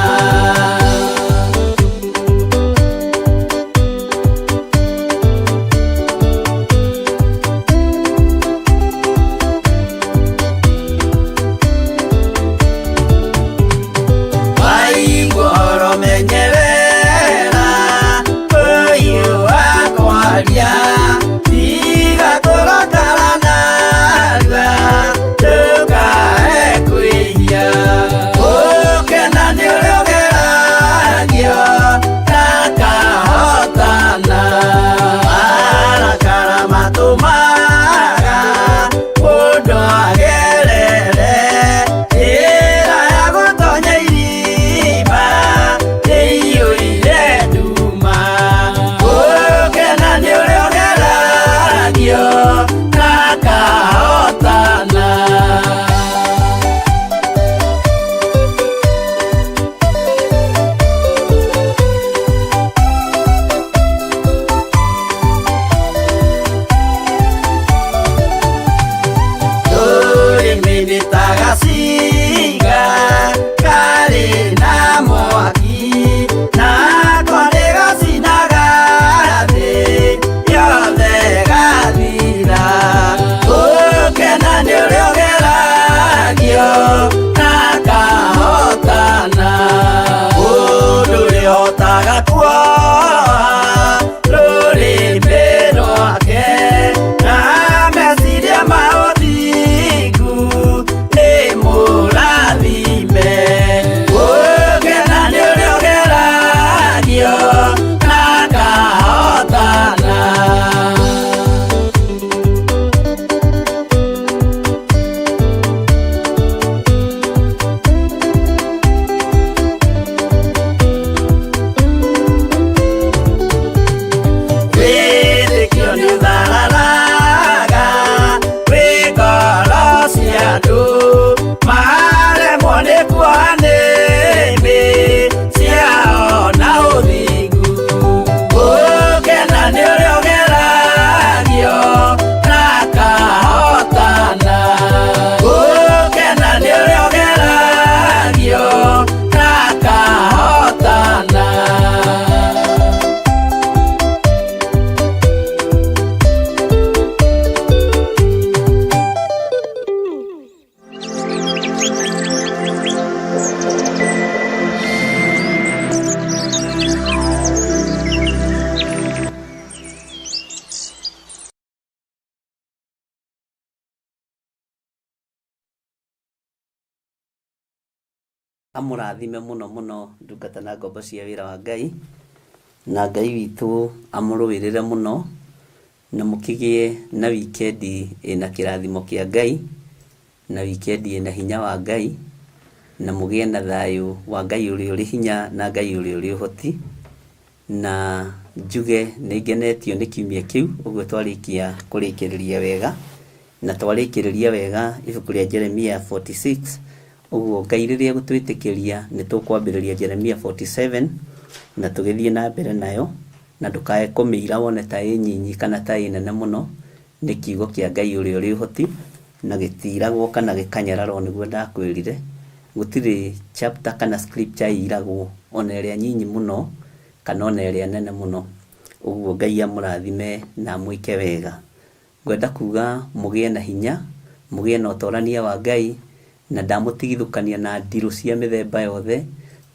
Waigua ũhoro menyerera, ũyũ wakwaria, tiga kũrakara narua, ndũkae kwĩhia. Ũkena nĩ ũrĩa ũgeragio ndakahotana, marakara matũmaga mũndũ agerere njĩra ya gũtonya irima ĩiyũire nduma. Ũkena nĩ ũrĩa ũgeragio ndakahotana. Rũrĩmĩ nĩ ta gacinga karĩ na mwaki, nako nĩ gacinaga thĩ yothe. Amũrathime mũno mũno ndungata na ngombo cia wĩra wa Ngai, na Ngai witũ amũrũĩrĩre mũno, na mũkĩgĩe na wikendi ĩna kĩrathimo kĩa Ngai, na wikendi ĩna hinya wa Ngai, na mũgĩe na thayũ wa Ngai ũrĩa ũrĩ hinya na Ngai ũrĩa ũrĩ ũhoti. Na njuge nĩ ngenetio nĩ kiumia kĩu ũguo twarĩkia kũrĩkĩrĩria wega, na twarĩkĩrĩria wega ibuku rĩa Jeremia 46. Ũguo Ngai rĩrĩa egũtwĩtĩkĩria nĩ tũkwambĩrĩria Jeremia 47 na tũgĩthiĩ na mbere nayo, na ndũkae kũmĩira wone ta ĩ nyinyi kana ta ĩ nene mũno. Nĩ kiugo kĩa Ngai ũrĩa ũrĩ ũhoti, na gĩtiragwo kana gĩkanyararwo nĩguo ndakwĩrire. Gũtirĩ chapter kana scripture ĩiragwo, ona ĩrĩa nyinyi mũno kana ona ĩrĩa nene mũno. Ũguo Ngai amũrathime na amwĩke wega. Ngwenda kuuga mũgĩe na hinya, mũgĩe na ũtorania wa Ngai, na ndamũtigithũkania na ndirũ cia mĩthemba yothe,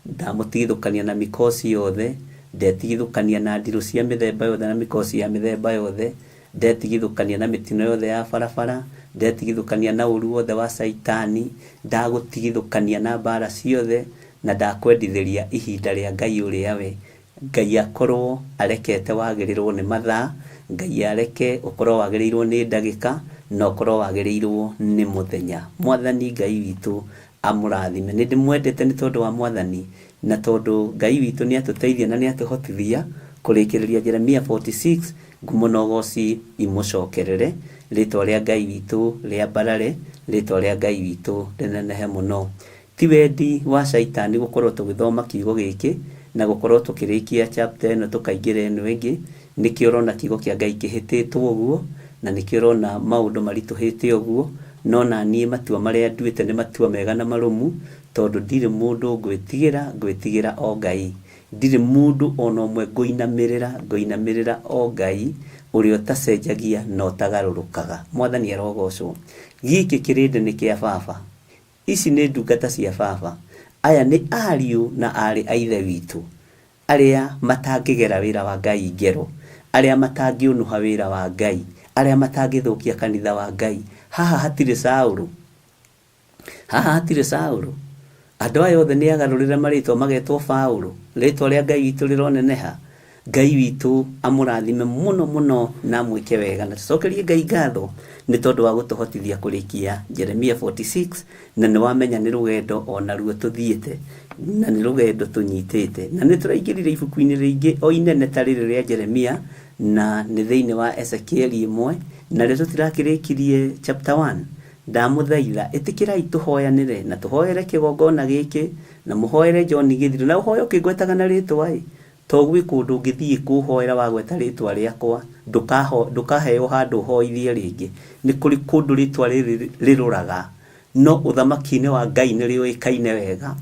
ndamũtigithũkania na mĩkosi yothe, ndetigithũkania na ndirũ cia mĩthemba yothe na mĩkosi ya mĩthemba yothe, ndetigithũkania na mĩtino yothe ya barabara, ndetigithũkania na ũru wothe wa Caitani, ndagũtigithũkania na mbara ciothe, na ndakwendithĩria ihinda rĩa Ngai ũrĩa we Ngai akorwo arekete wagĩrĩrwo nĩ mathaa, Ngai areke ũkorwo wagĩrĩirwo nĩ ndagĩka, na ũkorwo wagĩrĩirwo nĩ mũthenya. Mwathani Ngai witũ amũrathime. Nĩ ndĩmwendete nĩ tondũ wa Mwathani, na tondũ Ngai witũ nĩ atũteithia na nĩ atũhotithia kũrĩkĩrĩria Jeremia 46, ngumo na ũgoci imũcokerere. Rĩtwa rĩa Ngai witũ rĩambarare, rĩtwa rĩa Ngai witũ rĩnenehe mũno. Ti wendi wa Caitani gũkorwo tũgĩthoma kiugo gĩkĩ na gũkorwo tũkĩrĩkia chapter ĩno tũkaingĩra ĩno ĩngĩ. Nĩkĩo ũrona kiugo kĩa Ngai kĩhĩtĩtwo ũguo, na nĩkĩo ũrona maũndũ maritũhĩte ũguo. No naniĩ matua marĩa nduĩte nĩ matua mega na marũmu, tondũ ndirĩ mũndũ ngwĩtigĩra, ngwĩtigĩra o Ngai. Ndirĩ mũndũ o na ũmwe ngũinamĩrĩra, ngũinamĩrĩra o Ngai ũrĩa ũtacenjagia na ũtagarũrũkaga. Mwathani arogocwo. Gĩkĩ kĩrĩndĩ nĩ kĩa baba. Ici nĩ ndungata cia baba. Aya nĩ ariũ na aarĩ a Ithe witũ, arĩa matangĩgera wĩra wa Ngai ngero, arĩa matangĩũnũha wĩra wa Ngai, arĩa matangĩthũkia kanitha wa Ngai. Haha hatirĩ Saũlũ. Haha hatirĩ Saũlũ. Andũ aya othe nĩ agarũrĩre marĩtwa magetwo Paũlũ. Rĩtwa rĩa Ngai witũ rĩroneneha. Ngai witũ amũrathime mũno mũno na amwĩke wega. Na tũcokerie Ngai ngatho nĩ tondũ wa gũtũhotithia kũrĩkia Jeremia 46, na nĩ wamenya nĩ rũgendo o naruo tũthiĩte, na nĩ rũgendo tũnyitĩte. Na nĩ tũraingĩrire ibuku-inĩ rĩngĩ o inene ta rĩrĩ rĩa Jeremia, na nĩ thĩinĩ wa Ezekieli ĩmwe, narĩo tũtirakĩrĩkirie chapter 1. Ndamũthaitha, ĩtĩkĩrai tũhoyanĩre, na tũhoere kĩgongona gĩkĩ, na mũhoere John Gĩthirũ, na ũhoe ũkĩngwetaga na rĩtwa-ĩ, to gwĩ kũndũ ũngĩthiĩ kũhoera wagweta rĩtwa rĩakwa, ndũkaheo handũ ũhoithie rĩngĩ. Nĩ kũrĩ kũndũ rĩtwa rĩrĩ rĩrũraga, no ũthamaki-inĩ wa Ngai nĩ rĩũĩkaine wega,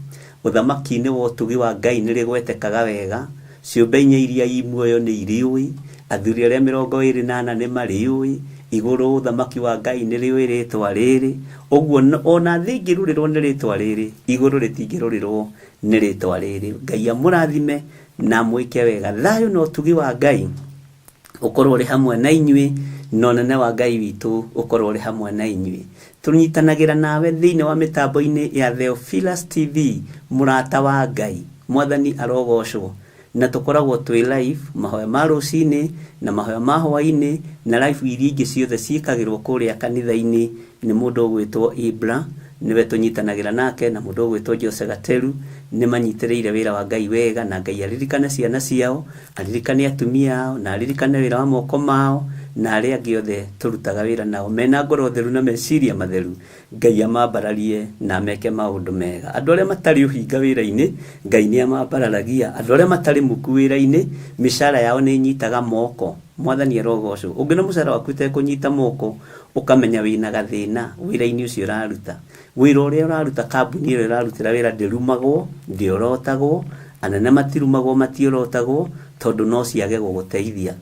ũthamaki-inĩ wa ũtugi wa Ngai nĩ rĩgwetekaga wega, ciũmbe inya iria i muoyo nĩ irĩũĩ, athuri arĩa 24 nĩ marĩũĩ, igũrũ ũthamaki wa Ngai nĩ rĩũĩ rĩtwa rĩrĩ, ũguo ona thĩ ĩngĩrũrĩrwo nĩ rĩtwa rĩrĩ, igũrũ rĩtingĩrũrĩrwo nĩ rĩtwa rĩrĩ. Ngai amũrathime na amwĩke wega. Thayũ na ũtugi wa Ngai ũkorwo ũrĩ hamwe na inyuĩ, na ũnene wa Ngai witũ ũkorwo ũrĩ hamwe na inyuĩ. Tũnyitanagĩra nawe thĩinĩ wa mĩtambo-inĩ ya Theophilus TV, mũrata wa Ngai. Mwathani arogocwo. Na tũkoragwo twĩ live mahoya ma rũcinĩ na mahoya ma hwainĩ, na live iria ingĩ ciothe ciĩkagĩrwo kũrĩa kanitha-inĩ nĩ mũndũ ũgwĩtwo Ibra, nĩwe tũnyitanagĩra nake, na mũndũ ũgwĩtwo Jose Gateru. Nĩ manyitĩrĩire wĩra wa Ngai wega, na Ngai aririkane ciana ciao, aririkane atumia ao, na aririkane wĩra wa moko mao, na arĩa angĩ othe tũrutaga wĩra nao mena ngoro theru na meciria matheru. Ngai amambararie na ameke maũndũ mega. Andũ arĩa matarĩ ũhinga wĩra-inĩ, Ngai nĩ amambararagia. Andũ arĩa matarĩ muku wĩra-inĩ, mĩcara yao nĩ ĩnyitaga moko. Mwathani arogocwo. Ũngĩona mũcara waku ũtekũnyita moko, ũkamenya wĩna gathĩna wĩra-inĩ ũcio ũraruta. Wĩra ũrĩa ũraruta, kambuni ĩrĩa ũrarutĩra wĩra ndĩrumagwo, ndĩorotagwo, anene matirumagwo, matiorotagwo, tondũ no ciage gũgũteithia.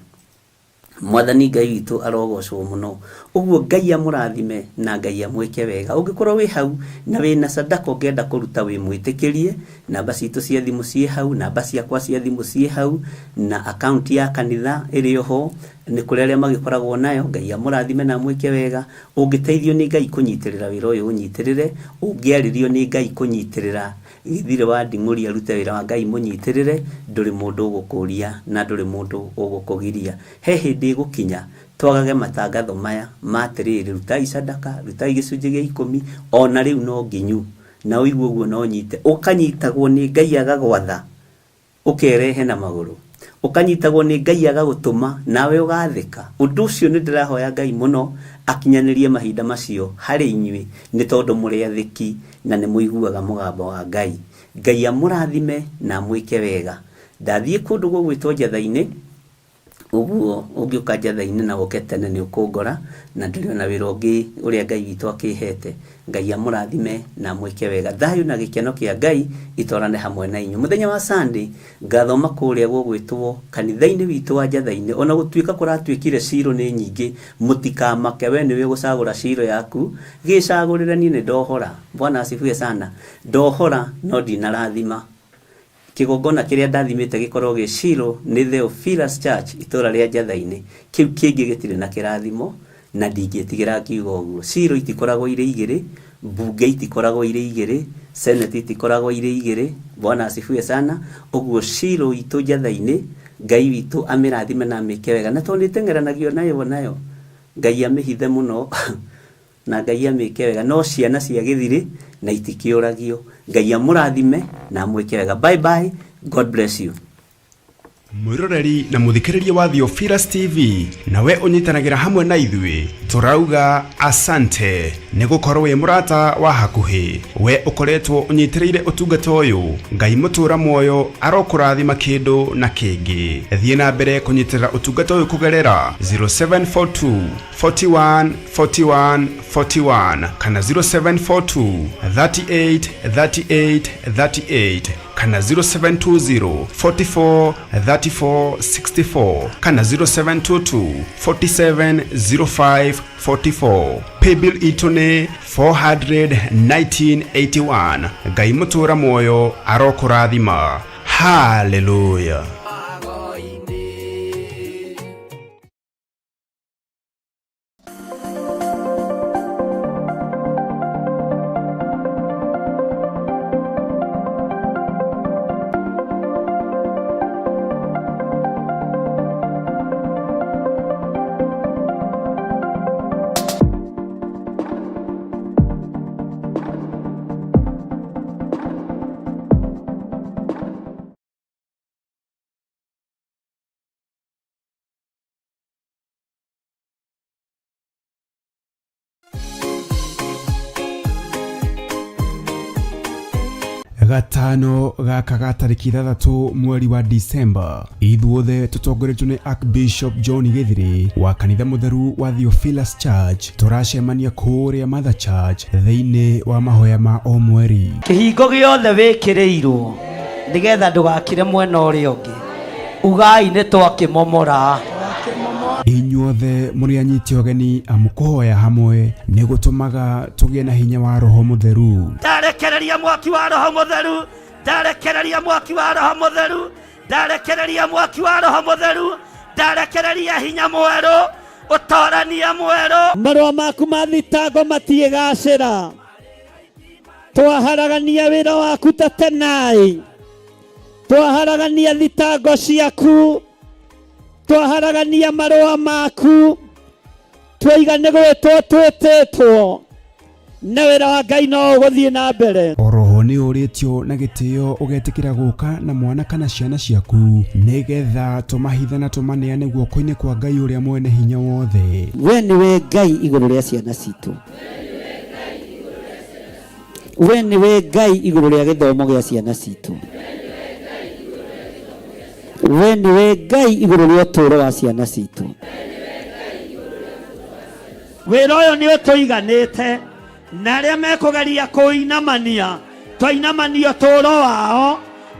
Mwathani Ngai witũ arogocwo mũno. Ũguo Ngai amũrathime na Ngai amwĩke wega. Ũngĩkorwo wĩ hau na wĩna sadaka ũngĩenda kũruta wĩ mwĩtĩkĩrie, namba citũ cia thimũ ciĩ hau, namba ciakwa cia thimũ ciĩ hau, na akaunti ya kanitha ĩrĩ oho, nĩ kũrĩ arĩa magĩkoragwo nayo. Ngai amũrathime na amwĩke wega. Ũngĩteithio nĩ Ngai kũnyitĩrĩra wĩra ũyũ ũnyitĩrĩre, ũngĩarĩrio nĩ Ngai kũnyitĩrĩra Gĩthirĩ wa Nding'ũri arute wĩra wa Ngai mũnyitĩrĩre, ndũrĩ mũndũ ũgũkũria na ndũrĩ mũndũ ũgũkũgiria. He hĩndĩ ĩgũkinya twagage matangatho maya ma atĩrĩrĩ, rutai sadaka, rutai gĩcunjĩ gĩa ikũmi, ona rĩu no nginyu. Na ũigue ũguo no nyite. Ũkanyitagwo nĩ Ngai agagwatha, ũkerehe na magũrũ. Ũkanyitagwo nĩ Ngai agagũtũma, nawe ũgathĩka. Ũndũ ũcio nĩ ndĩrahoya Ngai mũno akinyanĩrie mahinda macio harĩ inyuĩ, nĩ tondũ mũrĩ athĩki na nĩ mũiguaga mũgambo wa Ngai. Ngai amũrathime na amwĩke wega. Ndathiĩ kũndũ gũgwĩtwo Njatha-inĩ, ũguo ũngĩũka Njatha-inĩ na ũke tene nĩ ũkũngora, na ndĩrĩ ona wĩra ũngĩ ũrĩa Ngai witũ akĩhete. Ngai amũrathime na amwĩke wega. Thayũ na gĩkeno kĩa Ngai itwarane hamwe na inyuĩ. Mũthenya wa Sunday ngathoma kũrĩa gũgwĩtwo kanitha-inĩ witũ wa Njatha-inĩ, ona gũtuĩka kũratuĩkire ciro nĩ nyingĩ, mũtikamake, we nĩwe ũgũcagũra ciro yaku, gĩcagũrĩre, niĩ nĩ ndohora. Bwana asifiwe sana. Ndohora no ndinarathima. Kĩgongona kĩrĩa ndathimĩte gĩkorwo gĩ Shilo nĩ Theophilus Church itũra rĩa Njatha-inĩ. Kĩu kĩngĩ gĩtirĩ na kĩrathimo na ndingĩtigĩra ngiuga ũguo. Shilo itikoragwo irĩ igĩrĩ, mbunge itikoragwo irĩ igĩrĩ, senate itikoragwo irĩ igĩrĩ. Bwana asifiwe sana. Ũguo Shilo itũ Njatha-inĩ, Ngai witũ amĩrathime na amĩke wega. Na tondũ nĩ ĩteng'eranagio nayo nayo, Ngai amĩhithe mũno. Na Ngai amĩke wega no ciana cia gĩthirĩ na itikĩũragio. Ngai amũrathime na amwĩke wega. Bye bye. God bless you. Mwĩroreri na mũthikĩrĩria wa Theophilus TV, nawe ũnyitanagĩra hamwe na ithuĩ, tũrauga asante nĩ gũkorwo wĩ mũrata wa hakuhĩ. We ũkoretwo ũnyitĩrĩire ũtungata ũyũ, Ngai mũtũra muoyo arokũrathima kĩndũ na kĩngĩ. Thiĩ na mbere kũnyitĩrĩra ũtungata ũyũ kũgerera 0742 41 41 41 kana 0742 38 38 38 kana 0720 44 34 64 kana 0722 47 05 44. Paybill itũ nĩ 41981. Ngai mũtũra muoyo arokũrathima. Haleluya. Gatano gaka ga tarĩki 6 mweri wa Disemba, ithuothe tũtongoretio nĩ Archbishop John Gĩthirĩ wa kanitha mũtheru wa Theophilus Church tũracemania kũrĩa Mother Church thĩinĩ wa mahoya ma o mweri. Kĩhingo gĩothe wĩkĩrĩirwo nĩgetha ndũgakire mwena ũrĩa ũngĩ, ugai nĩ twakĩmomora. Inyuothe mũrĩ anyiti ũgeni amu kũhoya hamwe nĩ gũtũmaga tũgĩe na hinya wa Roho Mũtheru. Ndarekereria mwaki wa Roho Mũtheru, ndarekereria mwaki wa Roho Mũtheru, ndarekereria mwaki wa Roho Mũtheru, ndarekereria hinya mwerũ, ũtorania mwerũ. Marũa maku ma thitango matiĩgacĩra, twaharagania wĩra waku ta tenai, twaharagania thitango ciaku, twaharagania marũa maku, twaiga nĩ gwĩtwo twĩtĩtwo, na wĩra wa Ngai no ũgũthiĩ na mbere. Oroho nĩ ũrĩtio na gĩtĩo ũgetĩkĩra gũka na mwana kana ciana ciaku nĩgetha tũmahithe na tũmaneane guoko-inĩ kwa Ngai ũrĩa mwene hinya wothe. We nĩwe Ngai igũrũ rĩa ciana citũ. We nĩwe Ngai igũrũ rĩa gĩthomo gĩa ciana citũ. We nĩwe Ngai igũrũ rĩa ũtũũro wa ciana citũ. Wĩra ũyũ nĩ ũtũiganĩte, na arĩa mekũgeria kũinamania, twainamania ũtũũro wao,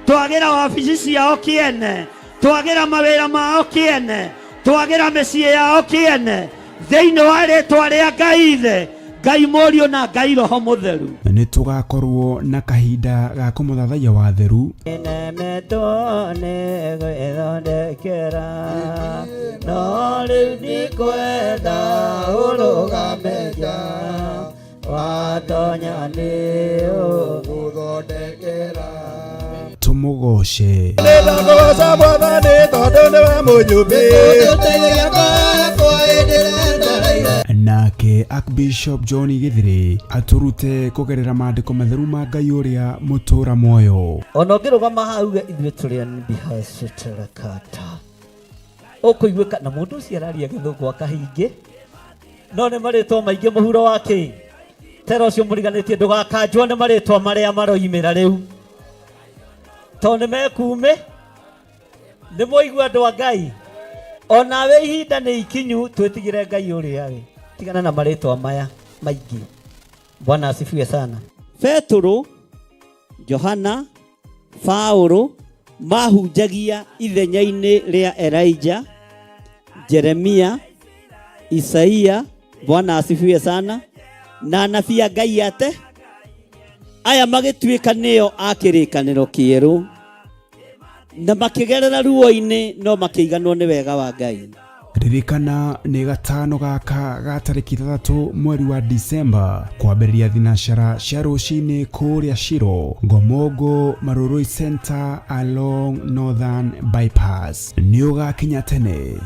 twagĩra wabici ciao kĩene, twagĩra mawĩra mao kĩene, twagĩra mĩciĩ yao kĩene, thĩinĩ wa rĩtwa rĩa Ngai Ithe, Ngai Mũriũ na Ngai Roho Mũtheru. Nĩ tũgakorwo na kahinda ga kũmũthathaiya wa theru. Nemetwo nĩ gwĩthondekera, no rĩu ndikwenda ũrũgame nja. Ndatonya nĩ ũgũthondekera. Tũmũgoce. Nĩndakũgoca Mwathani tondũ nĩwe mũnyũmbi. Nake Archbishop John Githiri atũrute kũgerera maandĩko matheru ma Ngai ũrĩa mũtũra muoyo. Ona ũngĩrũgama haha uge ithuĩ tũrĩ anbihaciterakata ũkũiguĩka na mũndũ ũcio araria gĩthũngũ akahingĩ no nĩ marĩtwa maingĩ mũhuro wa kĩ tera ũcio mũriganĩtie ndũgakanjwo nĩ marĩtwa marĩa maroimĩra rĩu tondũ nĩ mekuumĩ nĩ mwaigua andũ a Ngai onawe ihinda nĩ ikinyu twĩtigĩre Ngai ũrĩa we tigana na marĩtwa maya maingĩ. Bwana asifiwe sana. Petũrũ, Johana, Paũlũ mahunjagia ithenya-inĩ rĩa Elijah, Jeremia, Isaia, Bwana asifiwe sana, na anabii a Ngai ate aya magĩtuĩka nĩo a kĩrĩkanĩro kĩerũ na makĩgerera ruo-inĩ no makĩiganwo nĩ wega wa Ngai. Ririkana nĩ gatano gaka ga tarĩki 6 mweri wa Disemba kwambĩrĩria thinacara cia rũcinĩ kũrĩa Shiro Ngomongo Marurui Center along Northern Bypass. Nĩ ũgakinya tene.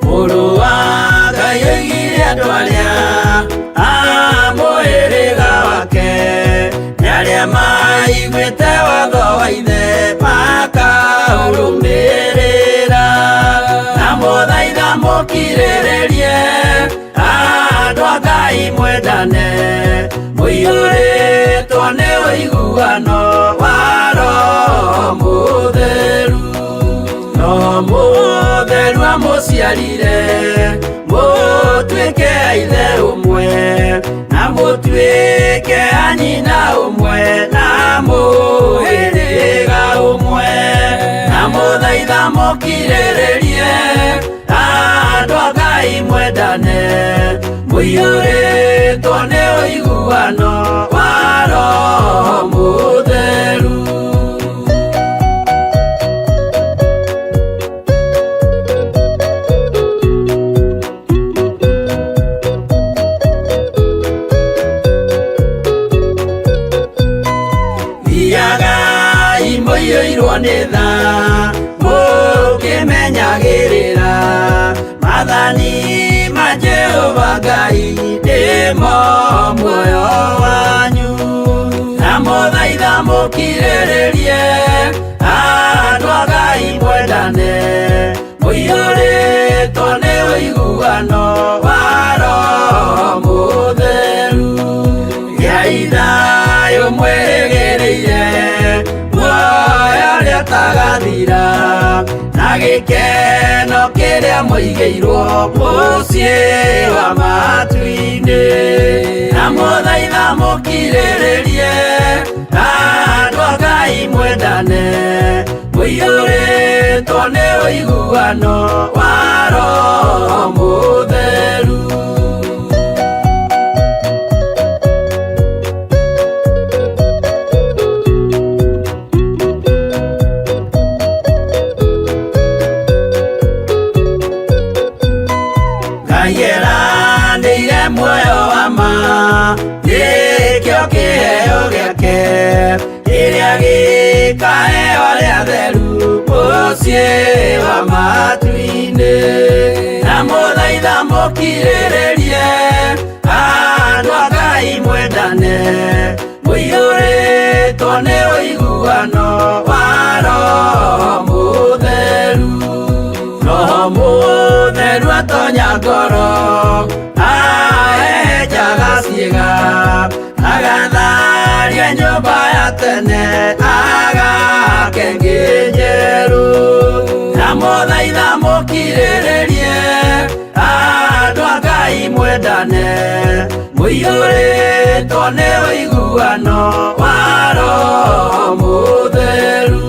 Mũrũ wa Ngai oigire andũ arĩa a mũhĩrĩga wake nĩ arĩa maiguĩte watho wa ithe makaũrũmĩrĩra na mũthaitha mũkirĩrĩrie andũ a Ngai mwendane mũiyũrĩtwo nĩ ũiguano wa Roho Mũtheru. No mũtheru amũciarire mũtuĩke a ithe ũmwe na mũtuĩke a nyina ũmwe na mũhĩrĩga ũmwe na mũthaitha mũkirĩrĩrie andũ a Ngai mwendane mũiyũrĩtwo nĩ ũiguano wa Roho Mũtheru. Thiagai mũiyũirwo nĩ tha mũkĩmenyagĩrĩra maathani ma Jehova Ngai nĩmo muoyo wanyu na mũthaitha mũkirĩrĩrie andũ a Ngai mwendane mũiyũrĩtwo nĩ ũiguano wa Roho Mũtheru. Gĩai thayũ mwĩrĩgĩrĩire muoyo ũrĩa ũtagathira na gĩkeno kĩrĩa mũigĩirwo mũciĩ wa matu-inĩ na mũthaitha mũkirĩrĩrie andũ a Ngai mwendane mũiyũrĩtwo nĩ ũiguano wa Roho Mũtheru. Ngai eranĩire muoyo wa ma nĩkĩo kĩheo gĩake kĩrĩa gĩkaheo arĩa atheru mũciĩ wa matu-inĩ na mũthaitha mũkirĩrĩrie andũ a Ngai mwendane mũiyũrĩtwo nĩ ũiguano wa Roho Mũtheru. Roho Mũtheru atonya ngoro ahehenjaga ciĩga agatharia nyũmba ya tene agake ĩngĩ njerũ na mũthaitha mũkirĩrĩrie andũ Mũiyũrĩtwo nĩ ũiguano wa Roho Mũtheru.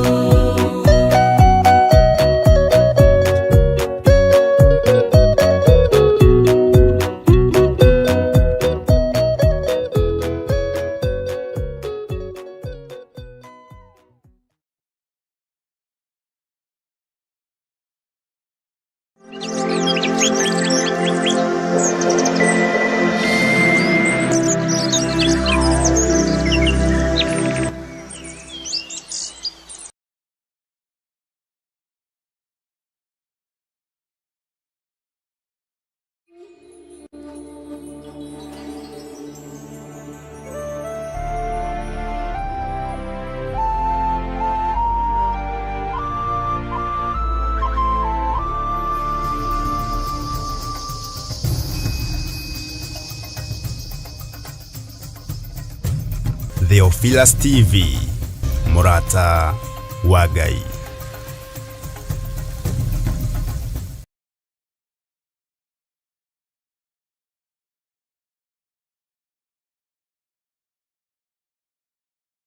Theophilus TV, mũrata wa Ngai.